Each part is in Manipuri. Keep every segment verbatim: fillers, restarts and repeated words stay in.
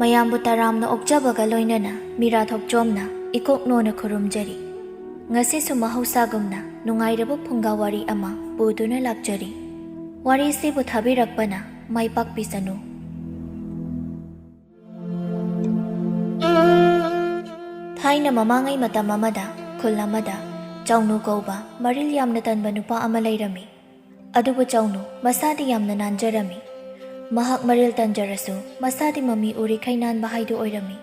ꯃꯌꯥꯝꯕꯨ ꯇꯔꯥꯝꯅ ꯑꯣꯛꯆꯕꯒ ꯂꯣꯏꯅꯅ ꯃꯤꯔꯥ ꯊꯣꯛꯆꯣꯝꯅ ꯏꯀꯣꯛꯅꯣꯅ ꯈꯨꯔꯨꯝꯖꯔꯤ꯫ ꯉꯁꯤꯁꯨ ꯃꯍꯧꯁꯥꯒꯨꯝꯅ ꯅꯨꯡꯉꯥꯏꯔꯕ ꯐꯨꯡꯒꯥ ꯋꯥꯔꯤ ꯑꯃ ꯄꯨꯗꯨꯅ ꯂꯥꯛꯆꯔꯤ꯫ ꯋꯥꯔꯤꯁꯤꯕꯨ ꯊꯥꯕꯤꯔꯛꯄꯅ ꯃꯥꯏ ꯄꯥꯛꯄꯤꯁꯅꯨ꯫ ꯊꯥꯏꯅ ꯃꯃꯥꯡꯉꯩ ꯃꯇꯝ ꯑꯃꯗ ꯈꯨꯜ ꯑꯃꯗ ꯆꯥꯎꯅꯨ ꯀꯧꯕ ꯃꯔꯤꯜ ꯌꯥꯝꯅ ꯇꯟꯕ ꯅꯨꯄꯥ ꯑꯃ ꯂꯩꯔꯝꯃꯤ꯫ ꯑꯗꯨꯕꯨ ꯆꯥꯎꯅꯨ ꯃꯁꯥꯗꯤ ꯌꯥꯝꯅ ꯅꯥꯟꯖꯔꯝꯃꯤ꯫ ꯃꯍꯥꯛ ꯃꯔꯤꯜ ꯇꯟꯖꯔꯁꯨ ꯃꯁꯥꯗꯤ ꯃꯃꯤ ꯎꯔꯤꯈꯩ ꯅꯥꯟꯕ ꯍꯥꯏꯗꯨ ꯑꯣꯏꯔꯝꯃꯤ꯫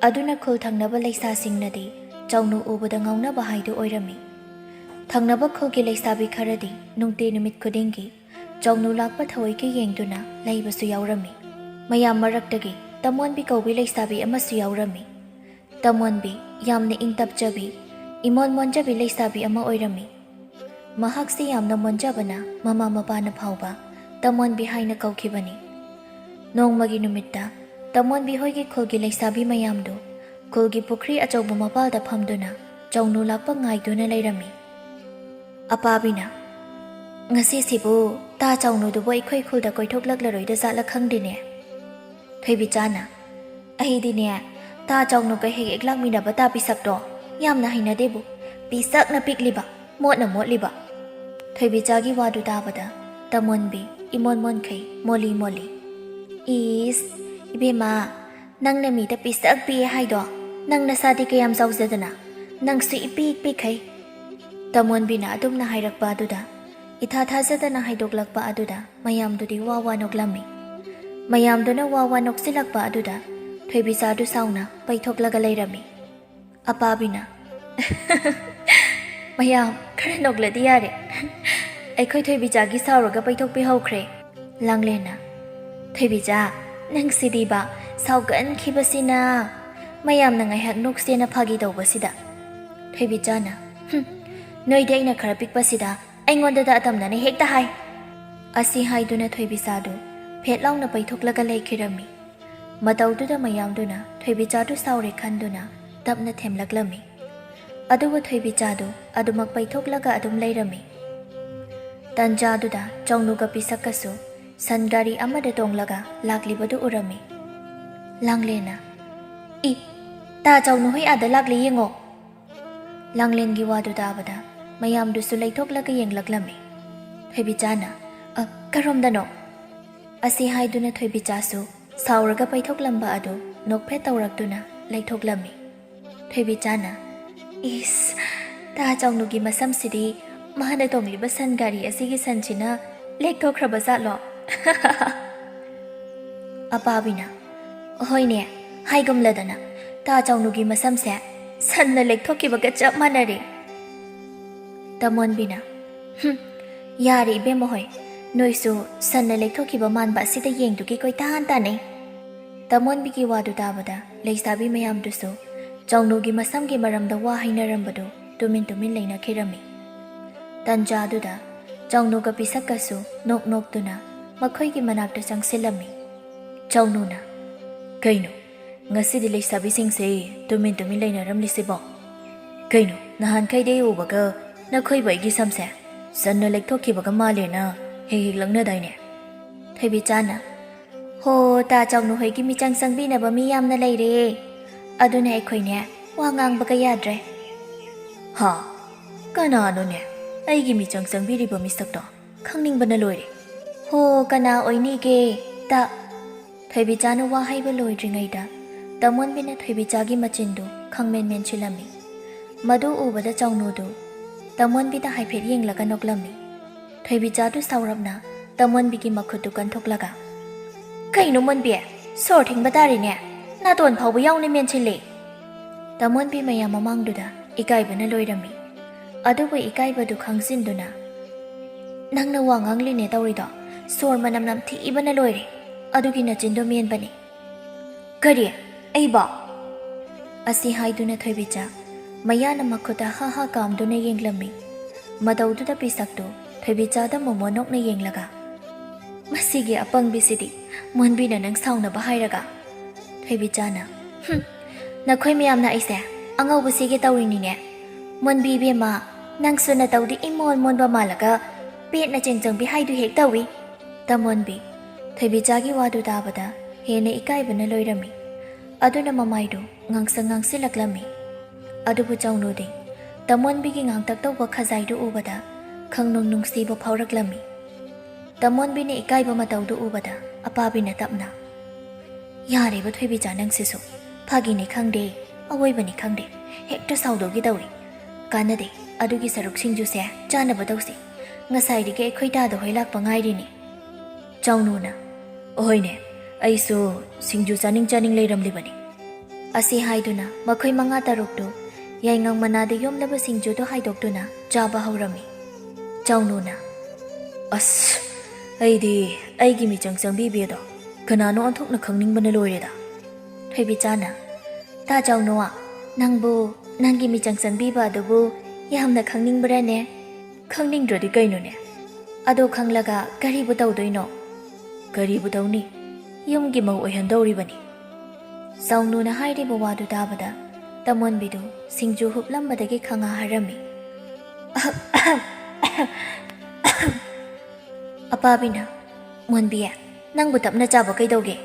ꯑꯗꯨꯅ ꯈꯨꯜ ꯊꯪꯅꯕ ꯂꯩꯁꯥꯁꯤꯡꯅꯗꯤ ꯆꯥꯎꯅꯨ ꯎꯕꯗ ꯉꯥꯎꯅꯕ ꯍꯥꯏꯗꯨ ꯑꯣꯏꯔꯝꯃꯤ꯫ ꯊꯪꯅꯕ ꯈꯨꯜꯒꯤ ꯂꯩꯁꯥꯕꯤ ꯈꯔꯗꯤ ꯅꯨꯡꯇꯤ ꯅꯨꯃꯤꯠ ꯈꯨꯗꯤꯡꯒꯤ ꯆꯥꯎꯅꯨ ꯂꯥꯛꯄ ꯊꯑꯣꯏꯒꯤ ꯌꯦꯡꯗꯨꯅ ꯂꯩꯕꯁꯨ ꯌꯥꯎꯔꯝꯃꯤ꯫ ꯃꯌꯥꯝ ꯃꯔꯛꯇꯒꯤ ꯇꯃꯣꯟꯕꯤ ꯀꯧꯕꯤ ꯂꯩꯁꯥꯕꯤ ꯑꯃꯁꯨ ꯌꯥꯎꯔꯝꯃꯤ꯫ ꯇꯃꯣꯟꯕꯤ ꯌꯥꯝꯅ ꯏꯪ ꯇꯞꯆꯕꯤ, ꯏꯃꯣꯟ ꯃꯣꯟꯖꯕꯤ ꯂꯩꯁꯥꯕꯤ ꯑꯃ ꯑꯣꯏꯔꯝꯃꯤ꯫ ꯃꯍꯥꯛꯁꯤ ꯌꯥꯝꯅ ꯃꯣꯟꯖꯕꯅ ꯃꯃꯥ ꯃꯄꯥꯅ ꯐꯥꯎꯕ ꯇꯃꯣꯟꯕꯤ ꯍꯥꯏꯅ ꯀꯧꯈꯤꯕꯅꯤ꯫ ꯅꯣꯡꯃꯒꯤ ꯅꯨꯃꯤꯠꯇ ꯇꯃꯣꯟꯕꯤ ꯍꯣꯏꯒꯤ ꯈꯨꯜꯒꯤ ꯂꯩꯁꯥꯕꯤ ꯃꯌꯥꯝꯗꯨ ꯈꯨꯜꯒꯤ ꯄꯨꯈ꯭ꯔꯤ ꯑꯆꯧꯕ ꯃꯄꯥꯜꯗ ꯐꯝꯗꯨꯅ ꯆꯥꯎꯅꯨ ꯂꯥꯛꯄ ꯉꯥꯏꯗꯨꯅ ꯂꯩꯔꯝꯃꯤ꯫ ꯑꯄꯥꯕꯤꯅ, "ꯉꯁꯤꯁꯤꯕꯨ ꯇꯥ ꯆꯥꯎꯅꯨꯗꯨꯕꯨ ꯑꯩꯈꯣꯏ ꯈꯨꯜꯗ ꯀꯣꯏꯊꯣꯛꯂꯛꯂꯔꯣꯏꯗ ꯖꯥꯠꯂ ꯈꯪꯗꯦꯅꯦ?" ꯊꯣꯏꯕꯤꯆꯥꯅ, "ꯑꯩꯗꯤꯅꯦ, ꯇꯥ ꯆꯥꯎꯅꯨꯒ ꯍꯦꯛ ꯍꯦꯛ ꯂꯥꯛꯃꯤꯟꯅꯕ ꯇꯥ ꯄꯤꯁꯛꯇꯣ ꯌꯥꯝꯅ ꯍꯩꯅꯗꯦꯕꯨ꯫ ꯄꯤꯁꯛꯅ ꯄꯤꯛꯂꯤꯕ, ꯃꯣꯠꯅ ꯃꯣꯠꯂꯤꯕ꯫" ꯊꯣꯏꯕꯤꯆꯥꯒꯤ ꯋꯥꯗꯨ ꯇꯥꯕꯗ ꯇꯃꯣꯟꯕꯤ ꯏꯃꯣꯟ ꯃꯣꯟꯈꯩ ꯃꯣꯜꯂꯤ ꯃꯣꯜꯂꯤ꯫ "ꯏꯁ, ꯏꯕꯦꯝꯃ, ꯅꯪꯅ ꯃꯤꯗ ꯄꯤꯁꯛ ꯄꯤꯛꯑꯦ ꯍꯥꯏꯗꯣ, ꯅꯪ ꯅꯁꯥꯗꯤ ꯀꯌꯥꯝ ꯆꯥꯎꯖꯗꯅ? ꯅꯪꯁꯨ ꯏꯄꯤꯛ ꯄꯤꯛꯈꯩ꯫" ꯇꯃꯣꯟꯕꯤꯅ ꯑꯗꯨꯝꯅ ꯍꯥꯏꯔꯛꯄ ꯑꯗꯨꯗ, ꯏꯊꯥ ꯊꯥꯖꯗꯅ ꯍꯥꯏꯗꯣꯛꯂꯛꯄ ꯑꯗꯨꯗ ꯃꯌꯥꯝꯗꯨꯗꯤ ꯋꯥ ꯋꯥ ꯅꯣꯛꯂꯝꯃꯤ꯫ ꯃꯌꯥꯝꯗꯨꯅ ꯋꯥ ꯋꯥ ꯅꯣꯛꯁꯤꯜꯂꯛꯄ ꯑꯗꯨꯗ ꯊꯣꯏꯕꯤꯆꯥꯗꯨ ꯁꯥꯎꯅ ꯄꯩꯊꯣꯛꯂꯒ ꯂꯩꯔꯝꯃꯤ꯫ ꯑꯄꯥꯕꯤꯅ, "ꯃꯌꯥꯝ ꯈꯔ ꯅꯣꯛꯂꯗꯤ ꯌꯥꯔꯦ꯫ ꯑꯩꯈꯣꯏ ꯊꯣꯏꯕꯤꯆꯥꯒꯤ ꯁꯥꯎꯔꯒ ꯄꯩꯊꯣꯛꯄꯤꯍꯧꯈ꯭ꯔꯦ꯫" ꯂꯥꯡꯂꯦꯟꯅ, "ꯊꯣꯏꯕꯤꯆꯥ, ꯅꯪꯁꯤꯗꯤꯕ ꯁꯥꯎꯒꯟꯈꯤꯕꯁꯤꯅ꯫ ꯃꯌꯥꯝꯅ ꯉꯥꯏꯍꯥꯛ ꯅꯣꯛꯁꯦꯅ ꯐꯥꯒꯤ ꯇꯧꯕꯁꯤꯗ꯫" ꯊꯣꯏꯕꯤꯆꯥꯅ, "ꯍꯨꯝ, ꯅꯣꯏꯗꯤ ꯑꯩꯅ ꯈꯔ ꯄꯤꯛꯄꯁꯤꯗ ꯑꯩꯉꯣꯟꯗꯗ ꯑꯇꯝꯅꯅ ꯍꯦꯛꯇ ꯍꯥꯏ꯫" ꯑꯁꯤ ꯍꯥꯏꯗꯨꯅ ꯊꯣꯏꯕꯤꯆꯥꯗꯨ ꯐꯦꯠ ꯂꯥꯎꯅ ꯄꯩꯊꯣꯛꯂꯒ ꯂꯩꯈꯤꯔꯝꯃꯤ꯫ ꯃꯇꯧꯗꯨꯗ ꯃꯌꯥꯝꯗꯨꯅ ꯊꯣꯏꯕꯤꯆꯥꯗꯨ ꯁꯥꯎꯔꯦ ꯈꯟꯗꯨꯅ ꯇꯞꯅ ꯊꯦꯝꯂꯛꯂꯝꯃꯤ꯫ ꯑꯗꯨꯕꯨ ꯊꯣꯏꯕꯤꯆꯥꯗꯨ ꯑꯗꯨꯃꯛ ꯄꯩꯊꯣꯛꯂꯒ ꯑꯗꯨꯝ ꯂꯩꯔꯝꯃꯤ꯫ ꯇꯟꯖꯥꯗꯨꯗ ꯆꯥꯎꯅꯨꯒ ꯄꯤꯁꯛꯀꯁꯨ ꯁꯟ ꯒꯥꯔꯤ ꯑꯃꯗ ꯇꯣꯡꯂꯒ ꯂꯥꯛꯂꯤꯕꯗꯨ ꯎꯔꯝꯃꯤ꯫ ꯂꯥꯡꯂꯦꯟꯅ, "ꯏ, ꯇꯥ ꯆꯥꯎꯅꯨ ꯍꯣꯏ ꯑꯥꯗ ꯂꯥꯛꯂꯦ ꯌꯦꯡꯉꯣ!" ꯂꯥꯡꯂꯦꯟꯒꯤ ꯋꯥꯗꯨ ꯇꯥꯕꯗ ꯃꯌꯥꯝꯗꯨꯁꯨ ꯂꯩꯊꯣꯛꯂꯒ ꯌꯦꯡꯂꯛꯂꯝꯃꯤ꯫ ꯊꯣꯏꯕꯤꯆꯥꯅ, "ꯑ, ꯀꯔꯣꯝꯗꯅꯣ?" ꯑꯁꯤ ꯍꯥꯏꯗꯨꯅ ꯊꯣꯏꯕꯤꯆꯥꯁꯨ ꯁꯥꯎꯔꯒ ꯄꯩꯊꯣꯛꯂꯝꯕ ꯑꯗꯨ ꯅꯣꯛꯐꯦꯠ ꯇꯧꯔꯛꯇꯨꯅ ꯂꯩꯊꯣꯛꯂꯝꯃꯤ꯫ ꯊꯣꯏꯕꯤꯆꯥꯅ, "ꯏꯁ, ꯇꯥ ꯆꯥꯎꯅꯨꯒꯤ ꯃꯁꯝꯁꯤꯗꯤ ꯃꯥꯅ ꯇꯣꯡꯂꯤꯕ ꯁꯟ ꯒꯥꯔꯤ ꯑꯁꯤꯒꯤ ꯁꯟꯁꯤꯅ ꯂꯦꯛꯊꯣꯛꯈ꯭ꯔꯕ ꯖꯥꯠꯂꯣ?" ꯑꯄꯥꯕꯤꯅ, "ꯍꯣꯏꯅꯦ, ꯍꯥꯏꯒꯨꯝꯂꯗꯅ, ꯇꯥ ꯆꯥꯎꯅꯨꯒꯤ ꯃꯁꯝꯁꯦ ꯁꯟꯅ ꯂꯦꯛꯊꯣꯛꯈꯤꯕꯒ ꯆꯞ ꯃꯥꯟꯅꯔꯦ꯫" ꯇꯃꯣꯟꯕꯤꯅ, "ꯍꯨꯝ, ꯌꯥꯔꯦ ꯏꯕꯦꯝꯃ ꯍꯣꯏ, ꯅꯣꯏꯁꯨ ꯁꯟꯅ ꯂꯦꯛꯊꯣꯛꯈꯤꯕ ꯃꯥꯟꯕ ꯑꯁꯤꯗ ꯌꯦꯡꯗꯨꯒꯤ ꯀꯣꯏꯇꯥꯟ ꯇꯥꯟꯅꯩ꯫" ꯇꯃꯣꯟꯕꯤꯒꯤ ꯋꯥꯗꯨ ꯇꯥꯕꯗ ꯂꯩꯁꯥꯕꯤ ꯃꯌꯥꯝꯗꯨꯁꯨ ꯆꯥꯎꯅꯨꯒꯤ ꯃꯁꯝꯒꯤ ꯃꯔꯝꯗ ꯋꯥ ꯍꯥꯏꯅꯔꯝꯕꯗꯨ ꯇꯨꯃꯤꯟ ꯇꯨꯃꯤꯟ ꯂꯩꯅꯈꯤꯔꯝꯃꯤ꯫ ꯇꯟꯖꯥꯗꯨꯗ ꯆꯥꯎꯅꯨꯒ ꯄꯤꯁꯛꯀꯁꯨ ꯅꯣꯛ ꯅꯣꯛꯇꯨꯅ ꯃꯈꯣꯏꯒꯤ ꯃꯅꯥꯛꯇ ꯆꯪꯁꯤꯜꯂꯝꯃꯤ꯫ ꯆꯥꯎꯅꯨꯅ, "ꯀꯩꯅꯣ, ꯉꯁꯤꯗꯤ ꯂꯩꯁꯥꯕꯤꯁꯤꯡꯁꯦ ꯇꯨꯃꯤꯟ ꯇꯨꯃꯤꯟ ꯂꯩꯅꯔꯝꯂꯤꯁꯤꯕꯣ? ꯀꯩꯅꯣ, ꯅꯍꯥꯟꯈꯩꯗꯤ ꯑꯩ ꯎꯕꯒ ꯅꯈꯣꯏꯕꯨ ꯑꯩꯒꯤ ꯁꯝꯁꯦ ꯁꯟꯅ ꯂꯦꯛꯊꯣꯛꯈꯤꯕꯒ ꯃꯥꯜꯂꯦꯅ ꯍꯦꯛ ꯍꯦꯛ ꯂꯛꯅꯗꯥꯏꯅꯦ?" ꯊꯣꯏꯕꯤꯆꯥꯅ, "ꯍꯣ, ꯇꯥ ꯆꯥꯎꯅꯨ ꯍꯣꯏꯒꯤ ꯃꯤꯆꯪ ꯆꯪꯕꯤꯅꯕ ꯃꯤ ꯌꯥꯝꯅ ꯂꯩꯔꯦ, ꯑꯗꯨꯅ ꯑꯩꯈꯣꯏꯅꯦ ꯋꯥ ꯉꯥꯡꯕꯒ ꯌꯥꯗ꯭ꯔꯦ꯫" "ꯍꯥ? ꯀꯅꯥꯅꯣꯅꯦ ꯑꯩꯒꯤ ꯃꯤꯆꯪ ꯆꯪꯕꯤꯔꯤꯕ ꯃꯤꯁꯛꯇꯣ? ꯈꯪꯅꯤꯡꯕꯅ ꯂꯣꯏꯔꯦ꯫" "ꯍꯣ, ꯀꯅꯥ ꯑꯣꯏꯅꯤꯒꯦ? ꯇꯥ꯫" ꯊꯣꯏꯕꯤꯆꯥꯅ ꯋꯥ ꯍꯥꯏꯕ ꯂꯣꯏꯗ꯭ꯔꯤꯉꯩꯗ ꯇꯃꯣꯟꯕꯤꯅ ꯊꯣꯏꯕꯤꯆꯥꯒꯤ ꯃꯆꯤꯟꯗꯨ ꯈꯪꯃꯦꯟ ꯃꯦꯟꯁꯤꯜꯂꯝꯃꯤ꯫ ꯃꯗꯨ ꯎꯕꯗ ꯆꯥꯎꯅꯨꯗꯨ ꯇꯃꯣꯟꯕꯤꯗ ꯍꯥꯏꯐꯦꯠ ꯌꯦꯡꯂꯒ ꯅꯣꯛꯂꯝꯃꯤ꯫ ꯊꯣꯏꯕꯤꯆꯥꯗꯨ ꯁꯥꯎꯔꯞꯅ ꯇꯃꯣꯟꯕꯤꯒꯤ ꯃꯈꯨꯠꯇꯨ ꯀꯟꯊꯣꯛꯂꯒ, "ꯀꯩꯅꯣ ꯃꯣꯟꯕꯤ, ꯁꯣꯔ ꯊꯤꯡꯕ ꯇꯥꯔꯦꯅꯦ, ꯅꯥꯇꯣꯟ ꯐꯥꯎꯕ ꯌꯥꯎꯅ ꯃꯦꯟꯁꯤꯜꯂꯦ!" ꯇꯃꯣꯟꯕꯤ ꯃꯌꯥꯝ ꯃꯃꯥꯡꯗꯨꯗ ꯏꯀꯥꯏꯕꯅ ꯂꯣꯏꯔꯝꯃꯤ꯫ ꯑꯗꯨꯕꯨ ꯏꯀꯥꯏꯕꯗꯨ ꯈꯪꯖꯤꯟꯗꯨꯅ, "ꯅꯪꯅ ꯋꯥ ꯉꯥꯡꯂꯤꯅꯦ ꯇꯧꯔꯤꯗꯣ, ꯁꯣꯔ ꯃꯅꯝ ꯅꯝꯊꯤꯕꯅ ꯂꯣꯏꯔꯦ, ꯑꯗꯨꯒꯤ ꯅꯆꯤꯟꯗꯣ ꯃꯦꯟꯕꯅꯤ꯫" "ꯀꯔꯤ? ꯑꯩꯕꯣ?" ꯑꯁꯤ ꯍꯥꯏꯗꯨꯅ ꯊꯣꯏꯕꯤꯆꯥ ꯃꯌꯥꯅ ꯃꯈꯨꯠꯇ ꯍꯥ ꯍꯥ ꯀꯥꯝꯗꯨꯅ ꯌꯦꯡꯂꯝꯃꯤ꯫ ꯃꯇꯧꯗꯨꯗ ꯄꯤꯁꯛꯇꯨ ꯊꯣꯏꯕꯤꯆꯥꯗ ꯃꯣꯃꯣ ꯅꯣꯛꯅ ꯌꯦꯡꯂꯒ, "ꯃꯁꯤꯒꯤ ꯑꯄꯪꯕꯤꯁꯤꯗꯤ ꯃꯣꯟꯕꯤꯅ ꯅꯪ ꯁꯥꯎꯅꯕ ꯍꯥꯏꯔꯒ?" ꯊꯣꯏꯕꯤꯆꯥꯅ, "ꯍꯨꯝ, ꯅꯈꯣꯏ ꯃꯌꯥꯝꯅ ꯑꯩꯁꯦ ꯑꯉꯧꯕ ꯁꯤꯒꯦ ꯇꯧꯔꯤꯅꯤꯅꯦ꯫ ꯃꯣꯟꯕꯤ ꯏꯕꯦꯝꯃ, ꯅꯪꯁꯨ ꯅꯇꯧꯗꯤ ꯏꯃꯣꯟ ꯃꯣꯟꯕ ꯃꯥꯜꯂꯒ ꯄꯦꯠꯅ ꯆꯦꯡꯆꯪꯕꯤ ꯍꯥꯏꯗꯨ ꯍꯦꯛ ꯇꯧꯏ꯫" ꯇꯃꯣꯟꯕꯤ, ꯊꯣꯏꯕꯤꯆꯥꯒꯤ ꯋꯥꯗꯨ ꯇꯥꯕꯗ ꯍꯦꯟꯅ ꯏꯀꯥꯏꯕꯅ ꯂꯣꯏꯔꯝꯃꯤ꯫ ꯑꯗꯨꯅ ꯃꯃꯥꯏꯗꯨ ꯉꯥꯡꯁꯪ ꯉꯥꯡꯁꯤꯜꯂꯛꯂꯝꯃꯤ꯫ ꯑꯗꯨꯕꯨ ꯆꯥꯎꯅꯨꯗꯤ ꯇꯃꯣꯟꯕꯤꯒꯤ ꯉꯥꯡꯇꯛ ꯇꯧꯕ ꯈꯖꯥꯏꯗꯨ ꯎꯕꯗ ꯈꯪꯅꯨꯡ ꯅꯨꯡꯁꯤꯕ ꯐꯥꯎꯔꯛꯂꯝꯃꯤ꯫ ꯇꯃꯣꯟꯕꯤꯅ ꯏꯀꯥꯏꯕ ꯃꯇꯧꯗꯨ ꯎꯕꯗ ꯑꯄꯥꯕꯤꯅ ꯇꯞꯅ, "ꯌꯥꯔꯦꯕ ꯊꯣꯏꯕꯤꯆꯥ, ꯅꯪꯁꯤꯁꯨ꯫ ꯐꯥꯒꯤꯅꯤ ꯈꯪꯗꯦ, ꯑꯋꯣꯏꯕꯅꯤ ꯈꯪꯗꯦ, ꯍꯦꯛꯇ ꯁꯥꯎꯗꯧꯒꯤ ꯇꯧꯏ꯫ ꯀꯥꯟꯅꯗꯦ, ꯑꯗꯨꯒꯤ ꯁꯔꯨꯛ ꯁꯤꯡꯖꯨꯁꯦ ꯆꯥꯅꯕ ꯇꯧꯁꯤ꯫ ꯉꯁꯥꯏꯗꯒꯤ ꯑꯩꯈꯣꯏ ꯇꯥꯗ ꯍꯣꯏ ꯂꯥꯛꯄ ꯉꯥꯏꯔꯤꯅꯤ꯫" ꯆꯥꯎꯅꯨꯅ, "ꯑꯍꯣꯏꯅꯦ, ꯑꯩꯁꯨ ꯁꯤꯡꯖꯨ ꯆꯥꯅꯤꯡ ꯆꯥꯅꯤꯡ ꯂꯩꯔꯝꯂꯤꯕꯅꯤ꯫" ꯑꯁꯤ ꯍꯥꯏꯗꯨꯅ ꯃꯈꯣꯏ ꯃꯉꯥ ꯇꯔꯨꯛꯇꯨ ꯌꯥꯏꯉꯪ ꯃꯅꯥꯗ ꯌꯣꯝꯂꯕ ꯁꯤꯡꯖꯨꯗꯨ ꯍꯥꯏꯗꯣꯛꯇꯨꯅ ꯆꯥꯕ ꯍꯧꯔꯝꯃꯤ꯫ ꯆꯥꯎꯅꯨꯅ, "ꯑꯁ, ꯑꯩꯗꯤ ꯑꯩꯒꯤ ꯃꯤꯆꯪ ꯆꯪꯕꯤꯕꯤ ꯑꯗꯣ ꯀꯅꯥꯅꯣ ꯑꯣꯟꯊꯣꯛꯅ ꯈꯪꯅꯤꯡꯕꯅ ꯂꯣꯏꯔꯦꯗ꯫" ꯊꯣꯏꯕꯤꯆꯥꯅ, "ꯇꯥ ꯆꯥꯎꯅꯨ, ꯅꯪꯕꯨ ꯅꯪꯒꯤ ꯃꯤꯆꯪ ꯆꯪꯕꯤꯕ ꯑꯗꯨꯕꯨ ꯌꯥꯝꯅ ꯈꯪꯅꯤꯡꯕ꯭ꯔꯥꯅꯦ?" "ꯈꯪꯅꯤꯡꯗ꯭ꯔꯗꯤ ꯀꯩꯅꯣꯅꯦ? ꯑꯗꯣ ꯈꯪꯂꯒ ꯀꯔꯤꯕꯨ ꯇꯧꯗꯣꯏꯅꯣ?" "ꯀꯔꯤꯕꯨ ꯇꯧꯅꯤ? ꯌꯨꯝꯒꯤ ꯃꯧ ꯑꯣꯏꯍꯟꯗꯧꯔꯤꯕꯅꯤ꯫" ꯆꯥꯎꯅꯨꯅ ꯍꯥꯏꯔꯤꯕ ꯋꯥꯗꯨ ꯇꯥꯕꯗ ꯇꯃꯣꯟꯕꯤꯗꯨ ꯁꯤꯡꯖꯨ ꯍꯨꯞꯂꯝꯕꯗꯒꯤ ꯈꯪꯉꯥ ꯍꯥꯔꯝꯃꯤ꯫ ꯑꯄꯥꯕꯤꯅ, "ꯃꯣꯟꯕꯤ, ꯅꯪꯕꯨ ꯇꯞꯅ ꯆꯥꯕ ꯀꯩꯗꯧꯒꯦ?"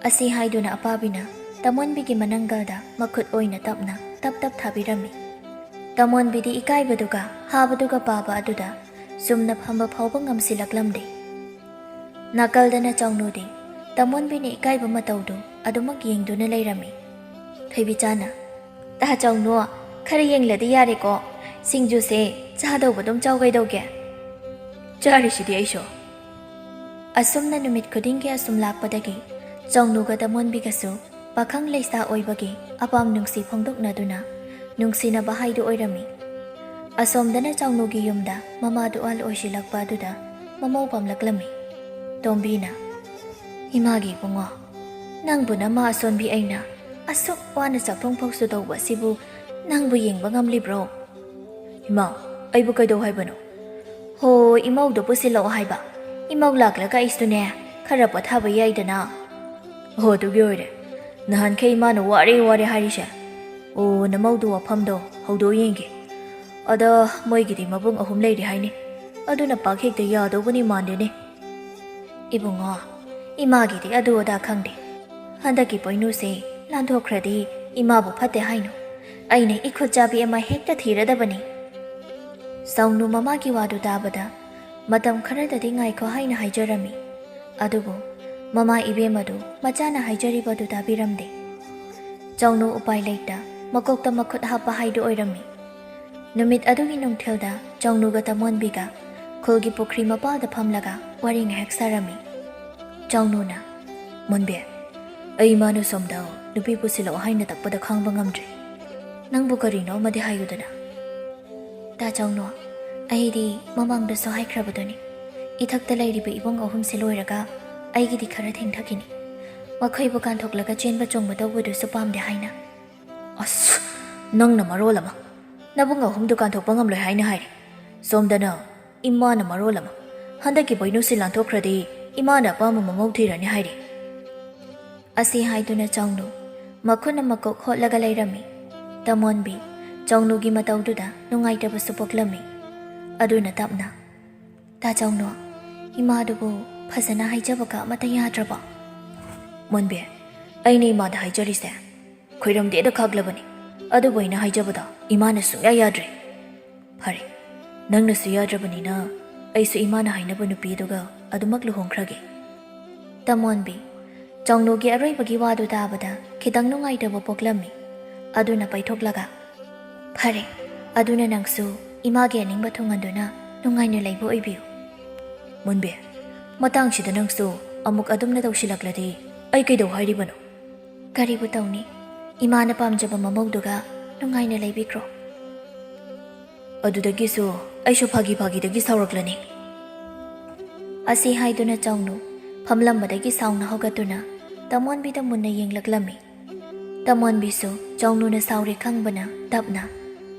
ꯑꯁꯤ ꯍꯥꯏꯗꯨꯅ ꯑꯄꯥꯕꯤꯅ ꯇꯃꯣꯟꯕꯤꯒꯤ ꯃꯅꯪꯒꯜꯗ ꯃꯈꯨꯠ ꯑꯣꯏꯅ ꯇꯞꯅ ꯇꯞ ꯇꯞ ꯊꯥꯕꯤꯔꯝꯃꯤ꯫ ꯇꯃꯣꯟꯕꯤꯗꯤ ꯏꯀꯥꯏꯕꯗꯨꯒ ꯍꯥꯕꯗꯨꯒ ꯄꯥꯕ ꯑꯗꯨꯗ ꯆꯨꯝꯅ ꯐꯝꯕ ꯐꯥꯎꯕ ꯉꯝꯁꯤꯜꯂꯛꯂꯝꯗꯦ꯫ ꯅꯥꯀꯜꯗꯅ ꯆꯥꯎꯅꯨꯗꯤ ꯇꯃꯣꯟꯕꯤꯅ ꯏꯀꯥꯏꯕ ꯃꯇꯧꯗꯨ ꯑꯗꯨꯃꯛ ꯌꯦꯡꯗꯨꯅ ꯂꯩꯔꯝꯃꯤ꯫ ꯊꯣꯏꯕꯤꯆꯥꯅ, "ꯇꯥ ꯆꯥꯎꯅꯨ, ꯈꯔ ꯌꯦꯡꯂꯗꯤ ꯌꯥꯔꯦꯀꯣ꯫ ꯁꯤꯡꯖꯨꯁꯦ ꯆꯥꯗꯧꯕ ꯑꯗꯨꯝ ꯆꯥꯎ ꯀꯩꯗꯧꯒꯦ?" "ꯆꯥꯔꯤꯁꯤꯗꯤ ꯑꯩꯁꯨ꯫" ꯑꯁꯨꯝꯅ ꯅꯨꯃꯤꯠ ꯈꯨꯗꯤꯡꯒꯤ ꯑꯁꯨꯝ ꯂꯥꯛꯄꯗꯒꯤ ꯆꯥꯎꯅꯨꯒ ꯇꯃꯣꯟꯕꯤꯒꯁꯨ ꯄꯥꯈꯪ ꯂꯩꯁꯥ ꯑꯣꯏꯕꯒꯤ ꯑꯄꯥꯝ ꯅꯨꯡꯁꯤ ꯐꯣꯡꯗꯣꯛꯅꯗꯨꯅ ꯅꯨꯡꯁꯤꯅꯕ ꯍꯥꯏꯗꯨ ꯑꯣꯏꯔꯝꯃꯤ꯫ ꯑꯁꯣꯝꯗꯅ ꯆꯥꯎꯅꯨꯒꯤ ꯌꯨꯝꯗ ꯃꯃꯥꯗꯨ ꯑꯍꯜ ꯑꯣꯏꯁꯤꯜꯂꯛꯄ ꯑꯗꯨꯗ ꯃꯃꯧ ꯄꯥꯝꯂꯛꯂꯝꯃꯤ꯫ ꯇꯣꯝꯕꯤꯅ, "ꯏꯃꯥꯒꯤ ꯏꯕꯨꯡꯉꯣ, ꯅꯪꯕꯨ ꯅꯃꯥ ꯑꯁꯣꯟꯕꯤ ꯑꯩꯅ ꯑꯁꯨꯛ ꯋꯥꯅ ꯆꯥꯛꯊꯣꯡ ꯐꯥꯎꯁꯨ ꯇꯧꯕ ꯑꯁꯤꯕꯨ ꯅꯪꯕꯨ ꯌꯦꯡꯕ ꯉꯝꯂꯤꯕ꯭ꯔꯣ?" "ꯏꯃꯥ, ꯑꯩꯕꯨ ꯀꯩꯗꯧ ꯍꯥꯏꯕꯅꯣ?" "ꯍꯣ, ꯏꯃꯧꯗꯨ ꯄꯨꯁꯤꯜꯂꯛꯑꯣ ꯍꯥꯏꯕ꯫ ꯏꯃꯧ ꯂꯥꯛꯂꯒ ꯑꯩꯁꯨꯅꯦ ꯈꯔ ꯄꯣꯊꯥꯕ ꯌꯥꯏꯗꯅ꯫" "ꯑꯣ, ꯑꯗꯨꯒꯤ ꯑꯣꯏꯔꯦ ꯅꯍꯥꯟꯈꯩ ꯏꯃꯥꯅ ꯋꯥꯔꯦ ꯋꯥꯔꯦ ꯍꯥꯏꯔꯤꯁꯦ꯫ ꯑꯣ, ꯅꯃꯧꯗꯨ ꯋꯥꯐꯝꯗꯣ ꯍꯧꯗꯣꯛ ꯌꯦꯡꯒꯦ꯫ ꯑꯗ ꯃꯣꯏꯒꯤꯗꯤ ꯃꯕꯨꯡ ꯑꯍꯨꯝ ꯂꯩꯔꯦ ꯍꯥꯏꯅꯤ꯫ ꯑꯗꯨꯅ ꯄꯥꯛ ꯍꯦꯛꯇ ꯌꯥꯗꯧꯕꯅꯤ ꯃꯥꯟꯗꯦꯅꯦ꯫" "ꯏꯕꯨꯡꯉꯣ, ꯏꯃꯥꯒꯤꯗꯤ ꯑꯗꯨ ꯑꯗꯥ ꯈꯪꯗꯦ꯫ ꯍꯟꯗꯛꯀꯤ ꯄꯣꯏꯅꯨꯁꯦ ꯂꯥꯟꯊꯣꯛꯈ꯭ꯔꯗꯤ ꯏꯃꯥꯕꯨ ꯐꯠꯇꯦ ꯍꯥꯏꯅꯨ꯫ ꯑꯩꯅ ꯏꯈꯨꯠ ꯆꯥꯕꯤ ꯑꯃ ꯍꯦꯛꯇ ꯊꯤꯔꯗꯕꯅꯤ꯫ ꯆꯥꯎꯅꯨ ꯃꯃꯥꯒꯤ ꯋꯥꯗꯨ ꯇꯥꯕꯗ ꯃꯇꯝ ꯈꯔꯗꯗꯤ ꯉꯥꯏꯈꯣ ꯍꯥꯏꯅ ꯍꯥꯏꯖꯔꯝꯃꯤ꯫ ꯑꯗꯨꯕꯨ ꯃꯃꯥ ꯏꯕꯦꯝ ꯑꯗꯨ ꯃꯆꯥꯅ ꯍꯥꯏꯖꯔꯤꯕꯗꯨ ꯇꯥꯕꯤꯔꯝꯗꯦ꯫ ꯆꯥꯎꯅꯨ ꯎꯄꯥꯏ ꯂꯩꯇ ꯃꯀꯣꯛꯇ ꯃꯈꯨꯠ ꯍꯥꯞꯄ ꯍꯥꯏꯗꯨ ꯑꯣꯏꯔꯝꯃꯤ꯫ ꯅꯨꯃꯤꯠ ꯑꯗꯨꯒꯤ ꯅꯨꯡꯊꯤꯜꯗ ꯆꯥꯎꯅꯨꯒ ꯇꯃꯣꯟꯕꯤꯒ ꯈꯨꯜꯒꯤ ꯄꯨꯈ꯭ꯔꯤ ꯃꯄꯥꯜꯗ ꯐꯝꯂꯒ ꯋꯥꯔꯤ ꯉꯥꯏꯍꯥꯛ ꯁꯥꯔꯝꯃꯤ꯫ ꯆꯥꯎꯅꯨꯅ, "ꯃꯣꯟꯕꯤ, ꯑꯩ ꯏꯃꯥꯅ ꯁꯣꯝꯗ ꯅꯨꯄꯤ ꯄꯨꯁꯤꯜꯂꯛꯑꯣ ꯍꯥꯏꯅ ꯇꯛꯄꯗ ꯈꯥꯡꯕ ꯉꯝꯗ꯭ꯔꯦ꯫ ꯅꯪꯕꯨ ꯀꯔꯤꯅꯣ ꯑꯃꯗꯤ ꯍꯥꯏꯌꯨꯗꯅ?" "ꯇꯥ ꯆꯥꯎꯅꯨ, ꯑꯩꯗꯤ ꯃꯃꯥꯡꯗꯁꯨ ꯍꯥꯏꯈ꯭ꯔꯕꯗꯨꯅꯤ, ꯏꯊꯛꯇ ꯂꯩꯔꯤꯕ ꯏꯕꯨꯡ ꯑꯍꯨꯝꯁꯤ ꯂꯣꯏꯔꯒ ꯑꯩꯒꯤꯗꯤ ꯈꯔ ꯊꯦꯡꯊꯈꯤꯅꯤ꯫ ꯃꯈꯣꯏꯕꯨ ꯀꯥꯟꯊꯣꯛꯂꯒ ꯆꯦꯟꯕ ꯆꯣꯡꯕ ꯇꯧꯕꯗꯨꯁꯨ ꯄꯥꯝꯗꯦ ꯍꯥꯏꯅ꯫" "ꯑꯁ, ꯅꯪꯅ ꯃꯔꯣꯜ ꯑꯃ, ꯅꯕꯨꯡ ꯑꯍꯨꯝꯗꯨ ꯀꯥꯟꯊꯣꯛꯄ ꯉꯝꯂꯣꯏ ꯍꯥꯏꯅ ꯍꯥꯏꯔꯤ꯫ ꯁꯣꯝꯗꯅ ꯏꯃꯥꯅ ꯃꯔꯣꯜ ꯑꯃ, ꯍꯟꯗꯛꯀꯤ ꯄꯣꯏꯅꯨꯁꯤ ꯂꯥꯟꯊꯣꯛꯈ꯭ꯔꯗꯤ ꯏꯃꯥꯅ ꯑꯄꯥꯝꯕ ꯃꯃꯧ ꯊꯤꯔꯅꯤ ꯍꯥꯏꯔꯤ꯫" ꯑꯁꯤ ꯍꯥꯏꯗꯨꯅ ꯆꯥꯎꯅꯨ ꯃꯈꯨꯠꯅ ꯃꯀꯣꯛ ꯍꯣꯠꯂꯒ ꯂꯩꯔꯝꯃꯤ꯫ ꯇꯃꯣꯟꯕꯤ ꯆꯥꯎꯅꯨꯒꯤ ꯃꯇꯧꯗꯨꯗ ꯅꯨꯡꯉꯥꯏꯇꯕꯁꯨ ꯄꯣꯛꯂꯝꯃꯤ꯫ ꯑꯗꯨꯅ ꯇꯞꯅ, "ꯇꯥ ꯆꯥꯎꯅꯨ, ꯏꯃꯥꯗꯨꯕꯨ ꯐꯖꯅ ꯍꯥꯏꯖꯕꯒ ꯑꯃꯠꯇ ꯌꯥꯗ꯭ꯔꯕꯣ?" "ꯃꯣꯟꯕꯤ, ꯑꯩꯅ ꯏꯃꯥꯗ ꯍꯥꯏꯖꯔꯤꯁꯦ ꯈꯣꯏꯔꯝꯗꯦꯗ ꯈꯥꯛꯂꯕꯅꯤ꯫ ꯑꯗꯨꯕꯨ ꯑꯩꯅ ꯍꯥꯏꯖꯕꯗ ꯏꯃꯥꯅ ꯁꯨꯡꯌꯥ ꯌꯥꯗ꯭ꯔꯦ꯫" "ꯐꯔꯦ, ꯅꯪꯅꯁꯨ ꯌꯥꯗ꯭ꯔꯕꯅꯤꯅ ꯑꯩꯁꯨ ꯏꯃꯥꯅ ꯍꯥꯏꯅꯕ ꯅꯨꯄꯤ ꯑꯗꯨꯒ ꯑꯗꯨꯃꯛ ꯂꯨꯍꯣꯡꯈ꯭ꯔꯒꯦ꯫" ꯇꯃꯣꯟꯕꯤ ꯆꯥꯎꯅꯨꯒꯤ ꯑꯔꯣꯏꯕꯒꯤ ꯋꯥꯗꯨ ꯇꯥꯕꯗ ꯈꯤꯇꯪ ꯅꯨꯡꯉꯥꯏꯇꯕ ꯄꯣꯛꯂꯝꯃꯤ꯫ ꯑꯗꯨꯅ ꯄꯩꯊꯣꯛꯂꯒ, "ꯐꯔꯦ, ꯑꯗꯨꯅ ꯅꯪꯁꯨ ꯏꯃꯥꯒꯤ ꯑꯅꯤꯡꯕ ꯊꯨꯡꯍꯟꯗꯨꯅ ꯅꯨꯡꯉꯥꯏꯅ ꯂꯩꯕ ꯑꯣꯏꯕꯤꯌꯨ꯫" "ꯃꯣꯟꯕꯤ, ꯃꯇꯥꯡꯁꯤꯗ ꯅꯪꯁꯨ ꯑꯃꯨꯛ ꯑꯗꯨꯝꯅ ꯇꯧꯁꯤꯜꯂꯛꯂꯗꯤ ꯑꯩ ꯀꯩꯗꯧ ꯍꯥꯏꯔꯤꯕꯅꯣ?" "ꯀꯔꯤꯕꯨ ꯇꯧꯅꯤ? ꯏꯃꯥꯅ ꯄꯥꯝꯖꯕ ꯃꯃꯧꯗꯨꯒ ꯅꯨꯡꯉꯥꯏꯅ ꯂꯩꯕꯤꯈ꯭ꯔꯣ꯫" "ꯑꯗꯨꯗꯒꯤꯁꯨ ꯑꯩꯁꯨ ꯐꯥꯒꯤ ꯐꯥꯒꯤꯗꯒꯤ ꯁꯥꯎꯔꯛꯂꯅꯤ꯫" ꯑꯁꯤ ꯍꯥꯏꯗꯨꯅ ꯆꯥꯎꯅꯨ ꯐꯝꯂꯝꯕꯗꯒꯤ ꯁꯥꯎꯅ ꯍꯧꯒꯠꯇꯨꯅ ꯇꯃꯣꯟꯕꯤꯗ ꯃꯨꯟꯅ ꯌꯦꯡꯂꯛꯂꯝꯃꯤ꯫ ꯇꯃꯣꯟꯕꯤꯁꯨ ꯆꯥꯎꯅꯨꯅ ꯁꯥꯎꯔꯦ ꯈꯪꯕꯅ ꯇꯞꯅ,